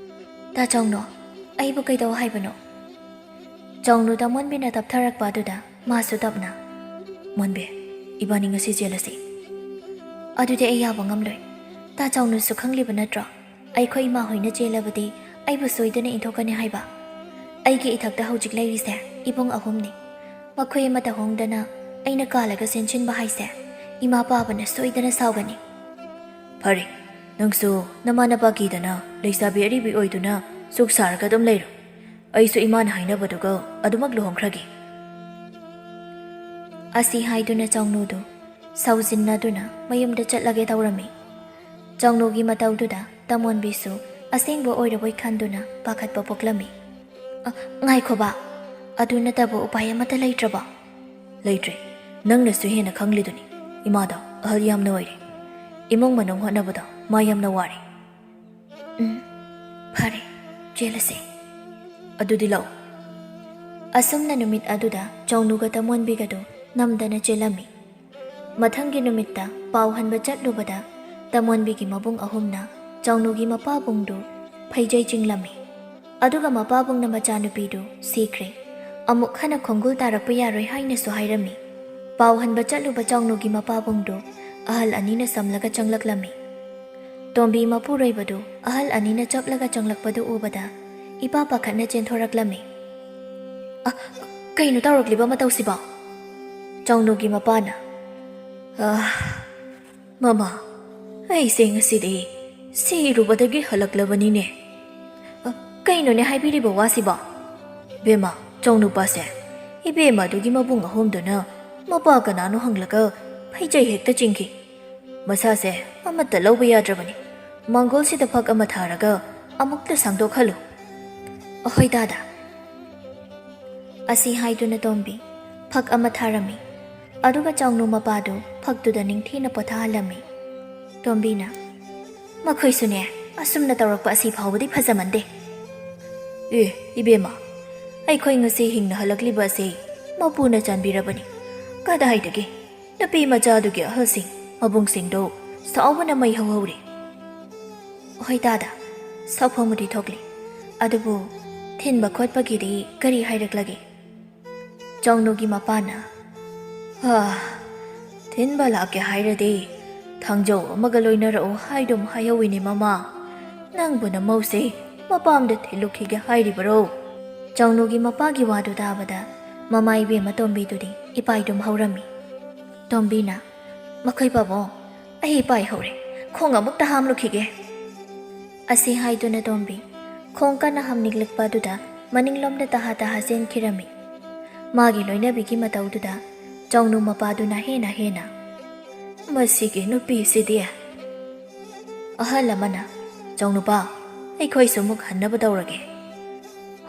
"ꯇꯥ ꯆꯥꯎꯅꯨ, ꯑꯩꯕꯨ ꯀꯩꯗꯧ ꯍꯥꯏꯕꯅꯣ?" ꯆꯥꯎꯅꯨ ꯇꯃꯣꯟꯕꯤꯅ ꯇꯞꯊꯔꯛꯄ ꯑꯗꯨꯗ ꯃꯥꯁꯨ ꯇꯞꯅ, "ꯃꯣꯟꯕꯤ, ꯏꯕꯥꯅꯤ ꯉꯁꯤ ꯆꯦꯜꯂꯁꯤ꯫" "ꯑꯗꯨꯗꯤ ꯑꯩ ꯌꯥꯕ ꯉꯝꯂꯣꯏ꯫ ꯇꯥ ꯆꯥꯎꯅꯨꯁꯨ ꯈꯪꯂꯤꯕ ꯅꯠꯇ꯭ꯔꯣ? ꯑꯩꯈꯣꯏ ꯏꯃꯥ ꯍꯣꯏꯅ ꯆꯦꯜꯂꯕꯗꯤ ꯑꯩꯕꯨ ꯁꯣꯏꯗꯅ ꯏꯟꯊꯣꯛꯀꯅꯤ ꯍꯥꯏꯕ꯫ ꯑꯩꯒꯤ ꯏꯊꯛꯇ ꯍꯧꯖꯤꯛ ꯂꯩꯔꯤꯁꯦ ꯏꯕꯨꯡ ꯑꯍꯨꯝꯅꯤ꯫ ꯃꯈꯣꯏ ꯑꯃꯠꯇ ꯍꯣꯡꯗꯅ ꯑꯩꯅ ꯀꯥꯜꯂꯒ ꯆꯦꯟꯁꯤꯟꯕ ꯍꯥꯏꯁꯦ ꯏꯃꯥ ꯄꯥꯕꯅ ꯁꯣꯏꯗꯅ ꯁꯥꯎꯒꯅꯤ꯫ ꯐꯔꯦ, ꯅꯪꯁꯨ ꯅꯃꯥ ꯅꯄꯥ ꯀꯤꯗꯅ ꯂꯩꯁꯥꯕꯤ ꯑꯔꯤꯕꯤ ꯑꯣꯏꯗꯨꯅ ꯁꯨꯛ ꯁꯥꯔꯒ ꯑꯗꯨꯝ ꯂꯩꯔꯣ꯫ ꯑꯩꯁꯨ ꯏꯃꯥꯅ ꯍꯥꯏꯅꯕꯗꯨꯒ ꯑꯗꯨꯃꯛ ꯂꯨꯍꯣꯡꯈ꯭ꯔꯒꯦ꯫ ꯑꯁꯤ ꯍꯥꯏꯗꯨꯅ ꯆꯥꯎꯅꯨꯗꯨ ꯁꯥꯎꯖꯤꯟꯅꯗꯨꯅ ꯃꯌꯨꯝꯗ ꯆꯠꯂꯒꯦ ꯇꯧꯔꯝꯃꯤ꯫ ꯆꯥꯎꯅꯨꯒꯤ ꯃꯇꯧꯗꯨꯗ ꯇꯃꯣꯟꯕꯤꯁꯨ ꯑꯁꯦꯡꯕ ꯑꯣꯏꯔꯕꯣꯏ ꯈꯟꯗꯨꯅ ꯄꯥꯈꯠꯄ ꯄꯣꯛꯂꯝꯃꯤ꯫ "ꯑ, ꯉꯥꯏꯈꯣꯕ, ꯑꯗꯨ ꯅꯠꯇꯕ ꯎꯄꯥꯏ ꯑꯃꯠꯇ ꯂꯩꯇ꯭ꯔꯕꯣ?" "ꯂꯩꯇ꯭ꯔꯦ꯫ ꯅꯪꯅꯁꯨ ꯍꯦꯟꯅ ꯈꯪꯂꯤꯗꯨꯅꯤ꯫ ꯏꯃꯥꯗꯣ ꯑꯍꯜ ꯌꯥꯝꯅ ꯑꯣꯏꯔꯦ꯫ ꯏꯃꯨꯡ ꯃꯅꯨꯡ ꯍꯣꯠꯅꯕꯗꯣ ꯃꯥ ꯌꯥꯝꯅ ꯋꯥꯔꯦ꯫" "ꯎꯝ, ꯐꯔꯦ, ꯆꯦꯜꯂꯁꯦ꯫" "ꯑꯗꯨꯗꯤ ꯂꯥꯛꯑꯣ꯫" ꯑꯁꯨꯝꯅ ꯅꯨꯃꯤꯠ ꯑꯗꯨꯗ ꯆꯥꯎꯅꯨꯒ ꯇꯃꯣꯟꯕꯤꯒꯗꯨ ꯅꯝꯗꯅ ꯆꯦꯜꯂꯝꯃꯤ꯫ ꯃꯊꯪꯒꯤ ꯅꯨꯃꯤꯠꯇ ꯄꯥꯎ ꯍꯟꯕ ꯆꯠꯂꯨꯕꯗ ꯇꯃꯣꯟꯕꯤꯒꯤ ꯃꯕꯨꯡ ꯑꯍꯨꯝꯅ ꯆꯥꯎꯅꯨꯒꯤ ꯃꯄꯥꯕꯨꯡꯗꯨ ꯐꯩꯖꯩ ꯆꯤꯡꯂꯝꯃꯤ꯫ ꯑꯗꯨꯒ ꯃꯄꯥꯕꯨꯡꯅ ꯃꯆꯥꯅꯨꯄꯤꯗꯨ ꯁꯤꯈ꯭ꯔꯦ, ꯑꯃꯨꯛ ꯍꯟꯅ ꯈꯣꯡꯒꯨꯜ ꯇꯥꯔꯛꯄ ꯌꯥꯔꯣꯏ ꯍꯥꯏꯅꯁꯨ ꯍꯥꯏꯔꯝꯃꯤ꯫ ꯄꯥꯎ ꯍꯟꯕ ꯆꯠꯂꯨꯕ ꯆꯥꯎꯅꯨꯒꯤ ꯃꯄꯥꯕꯨꯡꯗꯨ ꯑꯍꯜ ꯑꯅꯤꯅ ꯁꯝꯂꯒ ꯆꯪꯂꯛꯂꯝꯃꯤ꯫ ꯇꯣꯝꯕꯤ ꯃꯄꯨꯔꯣꯏꯕꯗꯨ ꯑꯍꯜ ꯑꯅꯤꯅ ꯆꯞꯂꯒ ꯆꯪꯂꯛꯄꯗꯨ ꯎꯕꯗ ꯏꯄꯥ ꯄꯥꯈꯠꯅ ꯆꯦꯟꯊꯣꯔꯛꯂꯝꯃꯤ꯫ "ꯑ, ꯀꯩꯅꯣ ꯇꯧꯔꯛꯂꯤꯕ ꯃꯇꯧꯁꯤꯕꯣ?" ꯆꯥꯎꯅꯨꯒꯤ ꯃꯄꯥꯅ, "ꯑ, ꯃꯃꯥ, ꯑꯩꯁꯦ ꯉꯁꯤꯗꯤ ꯁꯤꯔꯨꯕꯗꯒꯤ ꯍꯜꯂꯛꯂꯕꯅꯤꯅꯦ꯫ ꯑ, ꯀꯩꯅꯣꯅꯦ ꯍꯥꯏꯕꯤꯔꯤꯕ ꯋꯥꯁꯤꯕꯣ?" "ꯕꯦꯝꯃ, ꯆꯧꯅꯨꯄꯥꯁꯦ ꯏꯕꯦꯝꯃ ꯑꯗꯨꯒꯤ ꯃꯕꯨꯡ ꯑꯍꯨꯝꯗꯨꯅ ꯃꯄꯥ ꯀꯅꯥꯅꯣ ꯍꯪꯂꯒ ꯐꯩꯖꯩ ꯍꯦꯛꯇ ꯆꯤꯡꯈꯤ꯫ ꯃꯁꯥꯁꯦ ꯑꯃꯠꯇ ꯂꯧꯕ ꯌꯥꯗ꯭ꯔꯕꯅꯤ꯫ ꯃꯥꯡꯒꯣꯜꯁꯤꯗ ꯐꯛ ꯑꯃ ꯊꯥꯔꯒ ꯑꯃꯨꯛꯇ ꯁꯪꯗꯣꯛꯍꯜꯂꯨ꯫" "ꯑꯍꯣꯏ ꯗꯥꯗꯥ꯫" ꯑꯁꯤ ꯍꯥꯏꯗꯨꯅ ꯇꯣꯝꯕꯤ ꯐꯛ ꯑꯃ ꯊꯥꯔꯝꯃꯤ꯫ ꯑꯗꯨꯒ ꯆꯥꯎꯅꯨ ꯃꯄꯥꯗꯨ ꯐꯛꯇꯨꯗ ꯅꯤꯡꯊꯤꯅ ꯄꯣꯊꯥꯍꯜꯂꯝꯃꯤ꯫ ꯇꯣꯝꯕꯤꯅ, "ꯃꯈꯣꯏꯁꯨꯅꯦ, ꯑꯁꯨꯝꯅ ꯇꯧꯔꯛꯄ ꯑꯁꯤ ꯐꯥꯎꯕꯗꯤ ꯐꯖꯃꯟꯗꯦ꯫" "ꯑꯦ, ꯏꯕꯦꯝꯃ, ꯑꯩꯈꯣꯏ ꯉꯁꯤ ꯍꯤꯡꯅ ꯍꯜꯂꯛꯂꯤꯕ ꯑꯁꯤ ꯃꯄꯨꯅ ꯆꯥꯟꯕꯤꯔꯕꯅꯤ꯫ ꯀꯗꯥꯏꯗꯒꯤ ꯅꯨꯄꯤ ꯃꯆꯥꯗꯨꯒꯤ ꯑꯍꯜꯁꯤꯡ, ꯃꯕꯨꯡꯁꯤꯡꯗꯣ ꯁꯥꯎꯕꯅ ꯃꯩ ꯍꯧꯍꯧꯔꯤ꯫" "ꯍꯣꯏ ꯗꯥꯗꯥ, ꯁꯥꯎꯐꯝꯕꯨꯗꯤ ꯊꯣꯛꯂꯤ, ꯑꯗꯨꯕꯨ ꯊꯤꯟꯕ ꯈꯣꯠꯄꯒꯤꯗꯤ ꯀꯔꯤ ꯍꯥꯏꯔꯛꯂꯒꯦ?" ꯆꯥꯎꯅꯨꯒꯤ ꯃꯄꯥꯅ, "ꯍꯥ, ꯊꯤꯟꯕ ꯂꯥꯛꯀꯦ ꯍꯥꯏꯔꯗꯤ ꯊꯥꯡꯖꯧ ꯑꯃꯒ ꯂꯣꯏꯅꯔꯛꯎ ꯍꯥꯏꯗꯨꯝ ꯍꯥꯏꯍꯧꯋꯤꯅꯦ ꯃꯃꯥ꯫ ꯅꯪꯕꯨ ꯅꯃꯧꯁꯦ ꯃꯄꯥꯝꯗ ꯊꯤꯜꯂꯨꯈꯤꯒꯦ ꯍꯥꯏꯔꯤꯕꯔꯣ?" ꯆꯥꯎꯅꯨꯒꯤ ꯃꯄꯥꯒꯤ ꯋꯥꯗꯨ ꯇꯥꯕꯗ ꯃꯃꯥ ꯏꯕꯦꯝꯃ ꯇꯣꯝꯕꯤꯗꯨꯗꯤ ꯏꯄꯥꯏꯗꯨꯝ ꯍꯧꯔꯝꯃꯤ꯫ ꯇꯣꯝꯕꯤꯅ, "ꯃꯈꯣꯏ ꯄꯥꯕꯨꯡ, ꯑꯩ ꯏꯄꯥꯏ ꯍꯧꯔꯦ, ꯈꯣꯡ ꯑꯃꯨꯛꯇ ꯍꯥꯝꯂꯨꯈꯤꯒꯦ"꯫ ꯑꯁꯤ ꯍꯥꯏꯗꯨꯅ ꯇꯣꯝꯕꯤ ꯈꯣꯡ ꯀꯟꯅ ꯍꯥꯝꯅꯤꯡꯂꯛꯄ ꯑꯗꯨꯗ ꯃꯅꯤꯡꯂꯣꯝꯗ ꯇꯍꯥ ꯇꯍꯥ ꯆꯦꯟꯈꯤꯔꯝꯃꯤ꯫ ꯃꯥꯒꯤ ꯂꯣꯏꯅꯕꯤꯒꯤ ꯃꯇꯧꯗꯨꯗ ꯆꯥꯎꯅꯨ ꯃꯄꯥꯗꯨꯅ ꯍꯦꯟꯅ ꯍꯦꯟꯅ, "ꯃꯁꯤꯒꯤ ꯅꯨꯄꯤꯁꯤꯗꯤ"꯫ ꯑꯍꯜ ꯑꯃꯅ, "ꯆꯥꯎꯅꯨꯄꯥ, ꯑꯩꯈꯣꯏꯁꯨ ꯑꯃꯨꯛ ꯍꯟꯅꯕ ꯇꯧꯔꯒꯦ"꯫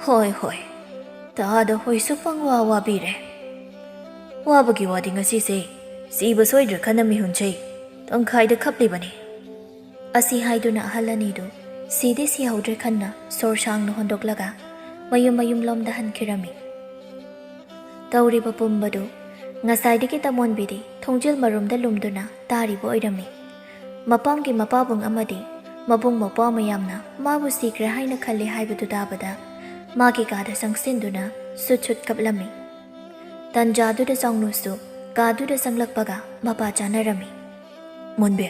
"ꯍꯣꯏ, ꯍꯣꯏ, ꯇꯥꯗ ꯍꯣꯏꯁꯨ ꯄꯪꯋꯥ ꯋꯥꯕꯤꯔꯦ꯫ ꯋꯥꯕꯒꯤ ꯋꯥꯗꯤ ꯉꯁꯤꯁꯦ ꯁꯤꯕ ꯁꯣꯏꯗ꯭ꯔꯦ ꯈꯟꯅ ꯃꯤꯍꯨꯟꯁꯦ ꯇꯪꯈꯥꯏꯗ ꯈꯞꯂꯤꯕꯅꯤ"꯫ ꯑꯁꯤ ꯍꯥꯏꯗꯨꯅ ꯑꯍꯜ ꯑꯅꯤꯗꯨ ꯁꯤꯗꯤ ꯁꯤꯍꯧꯗ꯭ꯔꯦ ꯈꯟꯅ ꯁꯣꯔ ꯁꯥꯡꯅ ꯍꯣꯟꯗꯣꯛꯂꯒ ꯃꯌꯨꯝ ꯃꯌꯨꯝꯂꯣꯝꯗ ꯍꯟꯈꯤꯔꯝꯃꯤ꯫ ꯇꯧꯔꯤꯕ ꯄꯨꯝꯕꯗꯨ ꯉꯁꯥꯏꯗꯒꯤ ꯇꯃꯣꯟꯕꯤꯗꯤ ꯊꯣꯡꯖꯤꯜ ꯃꯔꯨꯝꯗ ꯂꯨꯝꯗꯨꯅ ꯇꯥꯔꯤꯕ ꯑꯣꯏꯔꯝꯃꯤ꯫ ꯃꯄꯥꯝꯒꯤ ꯃꯄꯥꯕꯨꯡ ꯑꯃꯗꯤ ꯃꯕꯨꯡ ꯃꯧꯄ꯭ꯋꯥ ꯃꯌꯥꯝꯅ ꯃꯥꯕꯨ ꯁꯤꯈ꯭ꯔꯦ ꯍꯥꯏꯅ ꯈꯜꯂꯤ ꯍꯥꯏꯕꯗꯨ ꯇꯥꯕꯗ ꯃꯥꯒꯤ ꯀꯥꯗ ꯆꯪꯁꯤꯟꯗꯨꯅ ꯁꯨꯠ ꯁꯨꯠ ꯀꯞꯂꯝꯃꯤ꯫ ꯇꯟꯖꯥꯗꯨꯗ ꯆꯥꯎꯅꯨꯁꯨ ꯀꯥꯗꯨꯗ ꯆꯪꯂꯛꯄꯒ ꯃꯄꯥ ꯆꯥꯅꯔꯝꯃꯤ꯫ "ꯃꯣꯟꯕꯤ,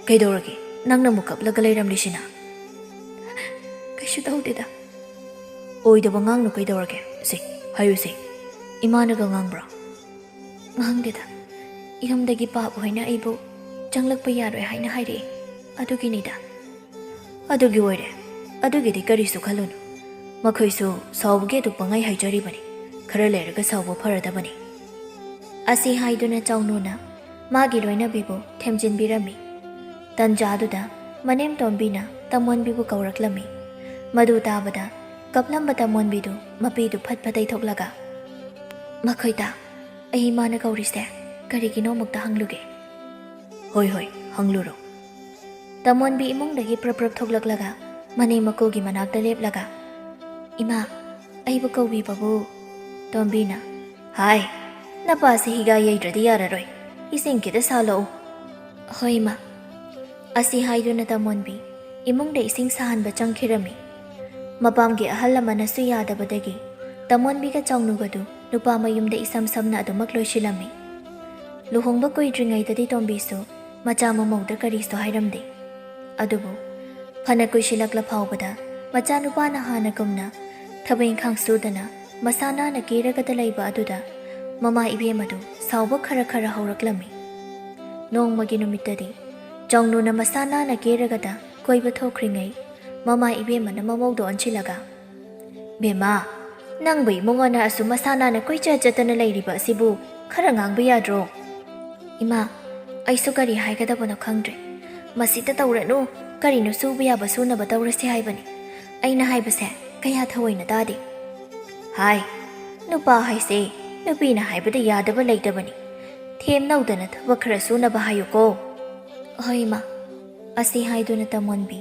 ꯀꯩꯗꯧꯔꯒꯦ? ꯅꯪꯅ ꯑꯃꯨꯛ ꯀꯞꯂꯒ ꯂꯩꯔꯝꯂꯤꯁꯤꯅ?" "ꯀꯩꯁꯨ ꯇꯧꯗꯦꯗ"꯫ "ꯑꯣꯏꯗꯕ ꯉꯥꯡꯅꯨ, ꯀꯩꯗꯧꯔꯒꯦ? ꯁꯦ, ꯍꯥꯏꯌꯨꯁꯦ, ꯏꯃꯥꯅꯒ ꯉꯥꯡꯕ꯭ꯔꯣ?" "ꯉꯥꯡꯗꯦꯗ, ꯌꯨꯝꯗꯒꯤ ꯄꯥꯕ ꯍꯣꯏꯅ ꯑꯩꯕꯨ ꯆꯪꯂꯛꯄ ꯌꯥꯔꯣꯏ ꯍꯥꯏꯅ ꯍꯥꯏꯔꯛꯑꯦ, ꯑꯗꯨꯒꯤꯅꯤꯗ"꯫ "ꯑꯗꯨꯒꯤ ꯑꯣꯏꯔꯦ, ꯑꯗꯨꯒꯤꯗꯤ ꯀꯔꯤꯁꯨ ꯈꯜꯂꯨꯅꯨ꯫ ꯃꯈꯣꯏꯁꯨ ꯁꯥꯎꯕꯒꯤ ꯑꯗꯨ ꯄꯪꯍꯥꯏ ꯍꯥꯏꯖꯔꯤꯕꯅꯤ, ꯈꯔ ꯂꯩꯔꯒ ꯁꯥꯎꯕ ꯐꯔꯗꯕꯅꯤ"꯫ ꯑꯁꯤ ꯍꯥꯏꯗꯨꯅ ꯆꯥꯎꯅꯨꯅ ꯃꯥꯒꯤ ꯂꯣꯏꯅꯕꯤꯕꯨ ꯊꯦꯝꯖꯤꯟꯕꯤꯔꯝꯃꯤ꯫ ꯇꯟꯖꯥꯗꯨꯗ ꯃꯅꯦꯝ ꯇꯣꯝꯕꯤꯅ ꯇꯃꯣꯟꯕꯤꯕꯨ ꯀꯧꯔꯛꯂꯝꯃꯤ꯫ ꯃꯗꯨ ꯇꯥꯕꯗ ꯀꯞꯂꯝꯕ ꯇꯃꯣꯟꯕꯤꯗꯨ ꯃꯄꯤꯗꯨ ꯐꯠ ꯐꯠ ꯇꯩꯊꯣꯛꯂꯒ, "ꯃꯈꯣꯏꯗ ꯑꯩ ꯏꯃꯥꯅ ꯀꯧꯔꯤꯁꯦ ꯀꯔꯤꯒꯤꯅꯣ ꯑꯃꯨꯛꯇ ꯍꯪꯂꯨꯒꯦ"꯫ "ꯍꯣꯏ, ꯍꯣꯏ, ꯍꯪꯂꯨꯔꯣ"꯫ ꯇꯃꯣꯟꯕꯤ ꯏꯃꯨꯡꯗꯒꯤ ꯄ꯭ꯔꯞ ꯄ꯭ꯔꯞ ꯊꯣꯛꯂꯛꯂꯒ ꯃꯅꯦꯝ ꯃꯀꯨꯒꯤ ꯃꯅꯥꯛꯇ ꯂꯦꯞꯂꯒ, "ꯏꯃꯥ, ꯑꯩꯕꯨ ꯀꯧꯕꯤꯕꯕꯨ"꯫ ꯇꯣꯝꯕꯤꯅ, "ꯍꯥꯏ, ꯅꯄꯥꯁꯤ ꯍꯤꯒꯥ ꯌꯩꯗ꯭ꯔꯗꯤ ꯌꯥꯔꯔꯣꯏ, ꯏꯁꯤꯡ ꯈꯤꯇ ꯁꯥꯍꯜꯂꯛꯎ"꯫ "ꯍꯣꯏ, ꯏꯃꯥ"꯫ ꯑꯁꯤ ꯍꯥꯏꯗꯨꯅ ꯇꯃꯣꯟꯕꯤ ꯏꯃꯨꯡꯗ ꯏꯁꯤꯡ ꯁꯥꯍꯟꯕ ꯆꯪꯈꯤꯔꯝꯃꯤ꯫ ꯃꯄꯥꯝꯒꯤ ꯑꯍꯜ ꯑꯃꯅꯁꯨ ꯌꯥꯗꯕꯗꯒꯤ ꯇꯃꯣꯟꯕꯤꯒ ꯆꯥꯎꯅꯨꯒꯗꯨ ꯅꯨꯄꯥ ꯃꯌꯨꯝꯗ ꯏꯁꯝ ꯁꯝꯅ ꯑꯗꯨꯃꯛ ꯂꯣꯏꯁꯤꯜꯂꯝꯃꯤ꯫ ꯂꯨꯍꯣꯡꯕ ꯀꯨꯏꯗ꯭ꯔꯤꯉꯩꯗꯗꯤ ꯇꯣꯝꯕꯤꯁꯨ ꯃꯆꯥ ꯃꯃꯧꯗ ꯀꯔꯤꯁꯨ ꯍꯥꯏꯔꯝꯗꯦ꯫ ꯑꯗꯨꯕꯨ ꯐꯅ ꯀꯨꯏꯁꯤꯜꯂꯛꯂ ꯐꯥꯎꯕꯗ ꯃꯆꯥꯅꯨꯄꯥꯅ ꯍꯥꯟꯅꯒꯨꯝꯅ ꯊꯕꯛ ꯏꯪꯈꯥꯡ ꯁꯨꯗꯅ ꯃꯁꯥ ꯅꯥꯟꯅ ꯀꯦꯔꯒꯗ ꯂꯩꯕ ꯑꯗꯨꯗ ꯃꯃꯥ ꯏꯕꯦꯝ ꯑꯗꯨ ꯁꯥꯎꯕ ꯈꯔ ꯈꯔ ꯍꯧꯔꯛꯂꯝꯃꯤ꯫ ꯅꯣꯡꯃꯒꯤ ꯅꯨꯃꯤꯠꯇꯗꯤ ꯆꯥꯎꯅꯨꯅ ꯃꯁꯥ ꯅꯥꯟꯅ ꯀꯦꯔꯒꯗ ꯀꯣꯏꯕ ꯊꯣꯛꯈ꯭ꯔꯤꯉꯩ, ꯃꯃꯥ ꯏꯕꯦꯝꯃꯅ ꯃꯃꯧꯗꯣ ꯑꯣꯟꯁꯤꯜꯂꯒ, "ꯕꯦꯝꯃ, ꯅꯪꯕꯨ ꯏꯃꯨꯡ ꯑꯣꯟꯅ ꯑꯁꯨꯝ ꯃꯁꯥ ꯅꯥꯟꯅ ꯀꯣꯏꯆꯠ ꯆꯠꯇꯅ ꯂꯩꯔꯤꯕ ꯑꯁꯤꯕꯨ ꯈꯔ ꯉꯥꯡꯕ ꯌꯥꯗ꯭ꯔꯣ?" "ꯏꯃꯥ, ꯑꯩꯁꯨ ꯀꯔꯤ ꯍꯥꯏꯒꯗꯕꯅꯣ ꯈꯪꯗ꯭ꯔꯦ꯫ ꯃꯁꯤꯗ ꯇꯧꯔꯅꯨ, ꯀꯔꯤꯅꯣ ꯁꯨꯕ ꯌꯥꯕ ꯁꯨꯅꯕ ꯇꯧꯔꯁꯤ ꯍꯥꯏꯕꯅꯤ꯫ ꯑꯩꯅ ꯍꯥꯏꯕꯁꯦ ꯀꯌꯥ ꯊꯑꯣꯏꯅ ꯇꯥꯗꯦ꯫" "ꯍꯥꯏ, ꯅꯨꯄꯥ ꯍꯥꯏꯁꯦ ꯅꯨꯄꯤꯅ ꯍꯥꯏꯕꯗ ꯌꯥꯗꯕ ꯂꯩꯇꯕꯅꯤ꯫ ꯊꯦꯝꯅꯧꯗꯅ ꯊꯕꯛ ꯈꯔ ꯁꯨꯅꯕ ꯍꯥꯏꯌꯨꯀꯣ꯫" "ꯍꯣꯏ, ꯏꯃꯥ꯫" ꯑꯁꯤ ꯍꯥꯏꯗꯨꯅ ꯇꯃꯣꯟꯕꯤ